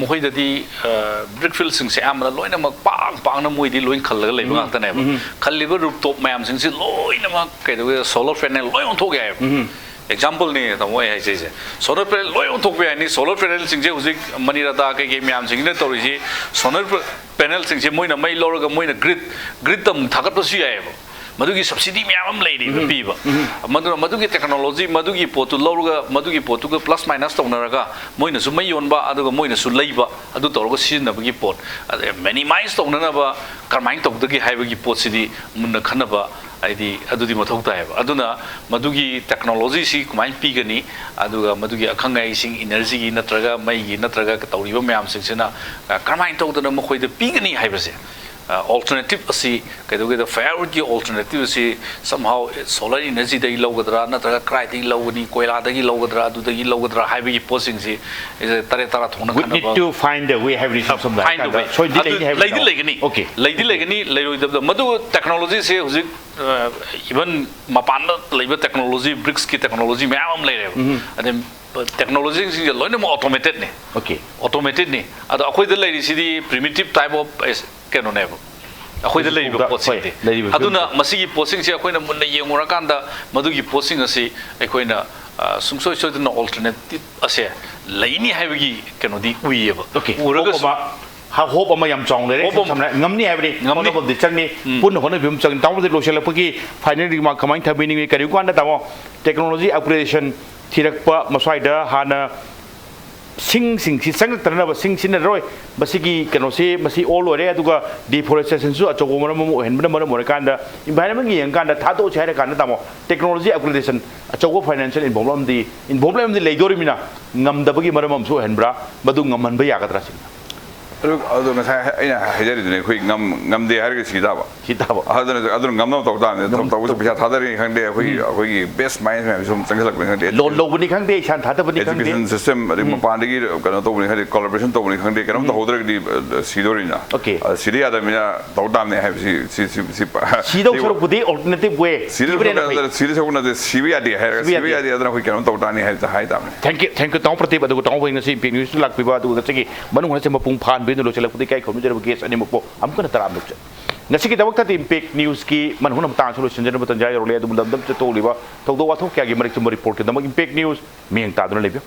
ꯃꯈꯣꯏꯗꯗꯤ ꯑ, brick field ꯁꯤꯡꯁꯦ ꯑꯌꯥꯝꯕꯅ ꯂꯣꯏꯅꯃꯛ ꯄꯥꯛ ꯄꯥꯛꯅ ꯃꯣꯏꯗꯤ ꯂꯣꯏ ꯈꯜꯂꯒ ꯂꯩꯕ ꯉꯥꯛꯇꯅꯦꯕ꯫ ꯈꯜꯂꯤꯕ rooftop ꯃꯌꯥꯝꯁꯤꯡꯁꯤ ꯂꯣꯏꯅꯃꯛ ꯀꯩꯗꯧꯒꯦ, solar panel ꯂꯣꯏ ꯑꯣꯟꯊꯣꯛ ꯌꯥꯏꯑꯕ꯫ Example ꯅꯤ ꯇꯥꯃꯣ ꯑꯩ ꯍꯥꯏꯖꯩꯁꯦ꯫ Solar panel ꯂꯣꯏ ꯑꯣꯟꯊꯣꯛꯄ ꯌꯥꯏꯅꯤ꯫ Solar panel ꯁꯤꯡꯁꯦ ꯍꯧꯖꯤꯛ ꯃꯅꯤꯔꯥꯗꯥ ꯀꯩꯀꯩ ꯃꯌꯥꯝꯁꯤꯡꯁꯤꯅ ꯇꯧꯔꯤꯁꯤ, solar panel ꯁꯤꯡꯁꯦ ꯃꯣꯏꯅ ꯃꯩ ꯂꯧꯔꯒ ꯃꯣꯏꯅ grid, grid ꯇ ꯑꯃꯨꯛ ꯊꯥꯒꯠꯄꯁꯨ ꯌꯥꯏꯑꯕ꯫ ꯃꯗꯨꯒꯤ subsidy ꯃꯌꯥꯝ ꯑꯃ ꯂꯩꯔꯤꯕ ꯄꯤꯕ꯫ ꯃꯗꯨꯅ ꯃꯗꯨꯒꯤ technology, ꯃꯗꯨꯒꯤ ꯄꯣꯠꯇꯨ ꯂꯧꯔꯒ, ꯃꯗꯨꯒꯤ ꯄꯣꯠꯇꯨꯒ plus minus ꯇꯧꯅꯔꯒ, ꯃꯣꯏꯅꯁꯨ ꯃꯩ ꯌꯣꯟꯕ, ꯑꯗꯨꯒ ꯃꯣꯏꯅꯁꯨ ꯂꯩꯕ, ꯑꯗꯨ ꯇꯧꯔꯒ ꯁꯤꯖꯤꯟꯅꯕꯒꯤ ꯄꯣꯠ꯫ ꯑꯗꯩ minimize ꯇꯧꯅꯅꯕ ꯀꯔꯝꯍꯥꯏꯅ ꯇꯧꯒꯗꯒꯦ ꯍꯥꯏꯕꯒꯤ ꯄꯣꯠꯁꯤꯗꯤ ꯃꯨꯟꯅ ꯈꯟꯅꯕ, ꯍꯥꯏꯗꯤ ꯑꯗꯨꯗꯤ ꯃꯊꯧ ꯇꯥꯏꯌꯦꯕ꯫ ꯑꯗꯨꯅ ꯃꯗꯨꯒꯤ technology ꯁꯤ ꯀꯃꯥꯏꯅ ꯄꯤꯒꯅꯤ, ꯑꯗꯨꯒ ꯃꯗꯨꯒꯤ ꯑꯈꯪ ꯑꯍꯩꯁꯤꯡ, energy ꯒꯤ ꯅꯠꯇ꯭ꯔꯒ ꯃꯩꯒꯤ ꯅꯠꯇ꯭ꯔꯒ ꯇꯧꯔꯤꯕ ꯃꯌꯥꯝꯁꯤꯡꯁꯤꯅ, ꯑ, ꯀꯔꯝꯍꯥꯏꯅ ꯇꯧꯗꯅ ꯃꯈꯣꯏꯗ ꯄꯤꯒꯅꯤ ꯍꯥꯏꯕꯁꯦ, ꯑ, alternative ꯑꯁꯤ ꯀꯩꯗꯧꯒꯦꯗ, firewood ꯀꯤ alternative ꯑꯁꯤ somehow solar energy ꯗꯒꯤ ꯂꯧꯒꯗ꯭ꯔꯥ, ꯅꯠꯇ꯭ꯔꯒ ꯀꯗꯥꯏꯗꯒꯤ ꯂꯧꯒꯅꯤ, ꯀꯣꯏꯂꯥꯗꯒꯤ ꯂꯧꯒꯗ꯭ꯔꯥ, ꯑꯗꯨꯗꯒꯤ ꯂꯧꯒꯗ꯭ꯔꯥ ꯍꯥꯏꯕꯒꯤ ꯄꯣꯠꯁꯤꯡꯁꯤ, ꯑ, ꯇꯔꯦꯠ ꯇꯔꯥ ꯊꯣꯛꯅ We need ꯈꯟꯅꯕ꯫ to find a way ꯍꯥꯏꯕꯅꯤ, ꯏꯁꯝ ꯁꯝꯅ Find a ꯍꯥꯏꯔꯀꯥꯟꯗ way. ꯁꯣꯏꯗꯤ ꯑꯗꯨ ꯂꯩꯅꯤ ꯍꯥꯏꯕ ꯂꯩꯗꯤ ꯅꯠꯇ꯭ꯔꯣ? ꯂꯩꯒꯅꯤ꯫ Okay. ꯂꯩꯗꯤ ꯂꯩꯒꯅꯤ, ꯂꯩꯔꯣꯏꯗꯕꯗ꯫ ꯃꯗꯨ technology ꯁꯦ ꯍꯧꯖꯤꯛ, ꯑ, even ꯃꯄꯥꯟꯗ ꯂꯩꯕ technology, bricks ꯀꯤ technology ꯃꯌꯥꯝ ꯑꯃ ꯂꯩꯔꯦꯕ꯫ ꯑꯗꯩ technology ꯁꯤꯡꯁꯦ ꯂꯣꯏꯅꯃꯛ automated ꯅꯤ꯫ Okay. Automated ꯅꯤ꯫ ꯑꯗꯣ ꯑꯩꯈꯣꯏꯗ ꯂꯩꯔꯤꯁꯤꯗꯤ primitive type of, ꯑꯦꯁ, ꯀꯩꯅꯣꯅꯦꯕ꯫ ꯑꯩꯈꯣꯏꯗ ꯂꯩꯔꯤꯕ ꯍꯣꯏ, ꯄꯣꯠꯁꯤꯡꯗꯤ꯫ ꯂꯩꯔꯤꯕ ꯑꯗꯨꯅ ꯐꯤꯕꯝꯁꯦ꯫ ꯃꯁꯤꯒꯤ ꯄꯣꯠꯁꯤꯡꯁꯦ ꯑꯩꯈꯣꯏꯅ ꯃꯨꯟꯅ ꯌꯦꯡꯉꯨꯔꯀꯥꯟꯗ ꯃꯗꯨꯒꯤ ꯄꯣꯠꯁꯤꯡ ꯑꯁꯤ ꯑꯩꯈꯣꯏꯅ, ꯑ, ꯁꯨꯡꯁꯣꯏ ꯁꯣꯏꯗꯅ alternative ꯑꯁꯦ ꯂꯩꯅꯤ ꯍꯥꯏꯕꯒꯤ ꯀꯩꯅꯣꯗꯤ ꯎꯏꯌꯦꯕ꯫ Okay. ꯎꯔꯒꯁꯨ Hope ꯑꯃ, ꯍꯥ-, hope ꯑꯃ ꯌꯥꯝ ꯆꯥꯎꯅ ꯂꯩꯔꯦ꯫ Hope ꯑꯃ꯫ ꯁꯝꯅ ꯉꯝꯅꯤ ꯍꯥꯏꯕꯅꯤ꯫ ꯉꯝꯅꯤ꯫ ꯍꯣꯠꯅꯕꯗꯤ ꯆꯪꯅꯤ꯫ ꯄꯨꯟꯅ ꯍꯣꯠꯅꯕꯤꯕ ꯑꯃ ꯆꯪꯅꯤ꯫ ꯇꯥꯃꯣꯗꯤ ꯂꯣꯏꯁꯤꯜꯂꯛꯄꯒꯤ final remark ꯀꯃꯥꯏꯅ ꯊꯝꯕꯤꯅꯤꯡꯉꯤ? ꯀꯔꯤꯒꯨꯝꯕ ꯀꯥꯟꯗ ꯇꯥꯃꯣ, technology upgradation ꯊꯤꯔꯛꯄ ꯃꯁ꯭ꯋꯥꯏꯗ ꯍꯥꯟꯅ ꯁꯤꯡꯁꯤꯡꯁꯤ ꯆꯪꯂꯛꯇꯅꯕ ꯁꯤꯡ ꯁꯤꯖꯤꯟꯅꯔꯣꯏ꯫ ꯃꯁꯤꯒꯤ ꯀꯩꯅꯣꯁꯤ ꯃꯁꯤ ꯑꯣꯜ ꯑꯣꯏꯔꯦ꯫ ꯑꯗꯨꯒ ꯗꯤꯐꯣꯔꯦꯁꯇꯦꯁꯟꯁꯨ ꯑꯆꯧꯕ ꯃꯔꯝ ꯑꯃ ꯑꯣꯏꯍꯟꯕꯅ ꯃꯔꯝ ꯑꯣꯏꯔꯀꯥꯟꯗ ꯏꯟꯚꯥꯏꯔꯟꯃꯦꯟꯒꯤ ꯌꯦꯡꯉꯀꯥꯟꯗ ꯊꯥꯗꯣꯛꯑꯁꯤ ꯍꯥꯏꯔ ꯀꯥꯟꯗ, ꯇꯥꯃꯣ, ꯇꯦꯛꯅꯣꯂꯣꯖꯤ ꯑꯞꯒ꯭ꯔꯦꯗꯦꯁꯟ ꯑꯆꯧꯕ ꯐꯥꯏꯅꯥꯟꯁꯤꯌꯦꯜ ꯏꯟꯚꯣꯜꯕ ꯑꯃꯗꯤ ꯏꯟꯚꯣꯜꯕ ꯑꯃꯗꯤ ꯂꯩꯗꯣꯔꯤꯕꯅꯤꯅ, ꯉꯝꯗꯕꯒꯤ ꯃꯔꯝ ꯑꯃꯁꯨ ꯑꯣꯏꯍꯟꯕ꯭ꯔꯥ? ꯃꯗꯨ ꯉꯝꯍꯟꯕ ꯌꯥꯒꯗ꯭ꯔꯥ ꯁꯤꯅꯤ꯫ ꯑꯗꯨ ꯑꯗꯨ ꯉꯁꯥꯏ ꯑꯩꯅ ꯍꯥꯏꯖꯔꯤꯗꯨꯅꯦ, ꯑꯩꯈꯣꯏ ꯉꯝ ꯉꯝꯗꯦ ꯍꯥꯏꯔꯒꯗꯤ ꯁꯤ ꯇꯥꯕ꯫ ꯁꯤ ꯇꯥꯕ꯫ ꯑꯗꯨꯅ ꯑꯗꯨꯅ ꯉꯝꯅꯕ ꯇꯧ ꯇꯥꯕꯅꯤ꯫ ꯇꯧ- ꯇꯧꯕꯁꯨ ꯄꯩꯁꯥ ꯊꯥꯗꯔꯤꯅꯤ ꯈꯪꯗꯦ, ꯑꯩꯈꯣꯏꯒꯤ ꯑꯩꯈꯣꯏꯒꯤ ꯕꯦꯁ ꯃꯥꯏꯟꯁ ꯃꯌꯥꯝꯁꯨ ꯁꯨꯝ ꯆꯪꯁꯤꯜꯂꯛꯄꯅꯤ ꯈꯪꯗꯦ꯫ ꯂꯣꯟ ꯂꯧꯕꯅꯤ ꯈꯪꯗꯦ, ꯏꯁꯥꯅ ꯊꯥꯗꯕꯅꯤ ꯈꯪꯗꯦ꯫ ꯑꯦꯖꯨꯀꯦꯁꯟ ꯁꯤꯁꯇꯦꯝ, ꯑꯗꯩ ꯃꯄꯥꯟꯗꯒꯤ ꯀꯩꯅꯣ ꯇꯧꯕꯅꯤ ꯈꯪꯗꯦ, ꯀꯣꯂꯥꯕꯣꯔꯦꯁꯟ ꯇꯧꯕꯅꯤ ꯈꯪꯗꯦ, ꯀꯩꯅꯣꯝ ꯇꯧꯍꯧꯗ꯭ꯔꯒꯗꯤ ꯑ, ꯁꯤꯗꯣꯔꯤꯅ꯫ ꯑꯣꯀꯦ꯫ ꯑ, ꯁꯤꯗ ꯌꯥꯗꯕꯅꯤꯅ ꯇꯧ ꯇꯥꯕꯅꯤ ꯍꯥꯏꯕꯁꯤ ꯁꯤ ꯁꯤ ꯁꯤ ꯄ- ꯁꯤꯗꯧ ꯁꯤ- ꯁꯔꯨꯛꯄꯨꯗꯤ ꯑꯜꯇꯔꯅꯦꯇꯤꯞ ꯋꯦ ꯁꯤꯗ ꯊꯤꯕꯅ ꯍꯦꯟꯅ ꯐꯩ꯫ ꯁꯤꯗ ꯁꯤꯗ ꯁꯣꯛꯅꯗꯦ, ꯁꯤꯕ ꯌꯥꯗꯦ ꯍꯥꯏꯔꯒ ꯁꯤꯕ ꯁꯤꯕ ꯌꯥꯗꯦ꯫ ꯌꯥꯗꯦ ꯑꯗꯨꯅ ꯑꯩꯈꯣꯏ ꯀꯩꯅꯣꯝ ꯇꯧ ꯇꯥꯅꯤ ꯍꯥꯏ ꯍꯥꯏ ꯇꯥꯕꯅꯤ꯫ Thank you, thank you, ꯇꯥꯃꯣ ꯄ꯭ꯔꯗꯤꯞ, ꯑꯗꯨꯒ ꯇꯥꯃꯣ ꯍꯣꯏ ꯉꯁꯤ ꯏꯝꯄꯦꯛ ꯅ꯭ꯌꯨꯁꯇ ꯂꯥꯛꯄꯤꯕ, ꯑꯗꯨꯒ ꯉꯁꯤꯒꯤ ꯃꯅꯨꯡ ꯍꯟꯅꯁꯦ ꯃꯄꯨꯡ ꯐꯥꯍꯟꯕꯤꯗꯨꯅ ꯂꯣꯏꯁꯤꯜꯂꯛꯄꯗꯤ ꯏꯀꯥꯏ ꯈꯨꯝꯅꯖꯔꯕ ꯒꯦꯁ ꯑꯅꯤꯃꯛꯄꯨ ꯑꯃꯨꯛ ꯍꯟꯅ ꯇꯔꯥꯝꯅ ꯑꯣꯛꯆꯔꯤ꯫ ꯉꯁꯤꯒꯤꯗꯃꯛꯇꯗꯤ ꯏꯝꯄꯦꯛ ꯅ꯭ꯌꯨꯁꯀꯤ ꯃꯅꯨꯡ ꯍꯟꯅ ꯃꯇꯥꯡ ꯑꯁꯤ ꯂꯣꯏꯁꯤꯟꯖꯅꯕ ꯇꯟꯖꯥ ꯌꯧꯔꯛꯂꯦ꯫ ꯑꯗꯨꯕꯨ ꯂꯝꯗꯝꯁꯤꯗ ꯊꯣꯛꯂꯤꯕ ꯊꯧꯗꯣꯛ ꯋꯥꯊꯣꯛ ꯀꯌꯥꯒꯤ ꯃꯔꯤꯛ ꯆꯨꯝꯕ ꯔꯤꯄꯣꯔꯠꯀꯤꯗꯃꯛ ꯏꯝꯄꯦꯛ ꯅ꯭ꯌꯨꯁ ꯃꯤꯠꯌꯦꯡ ꯇꯥꯗꯨꯅ ꯂꯩꯕꯤꯌꯨ꯫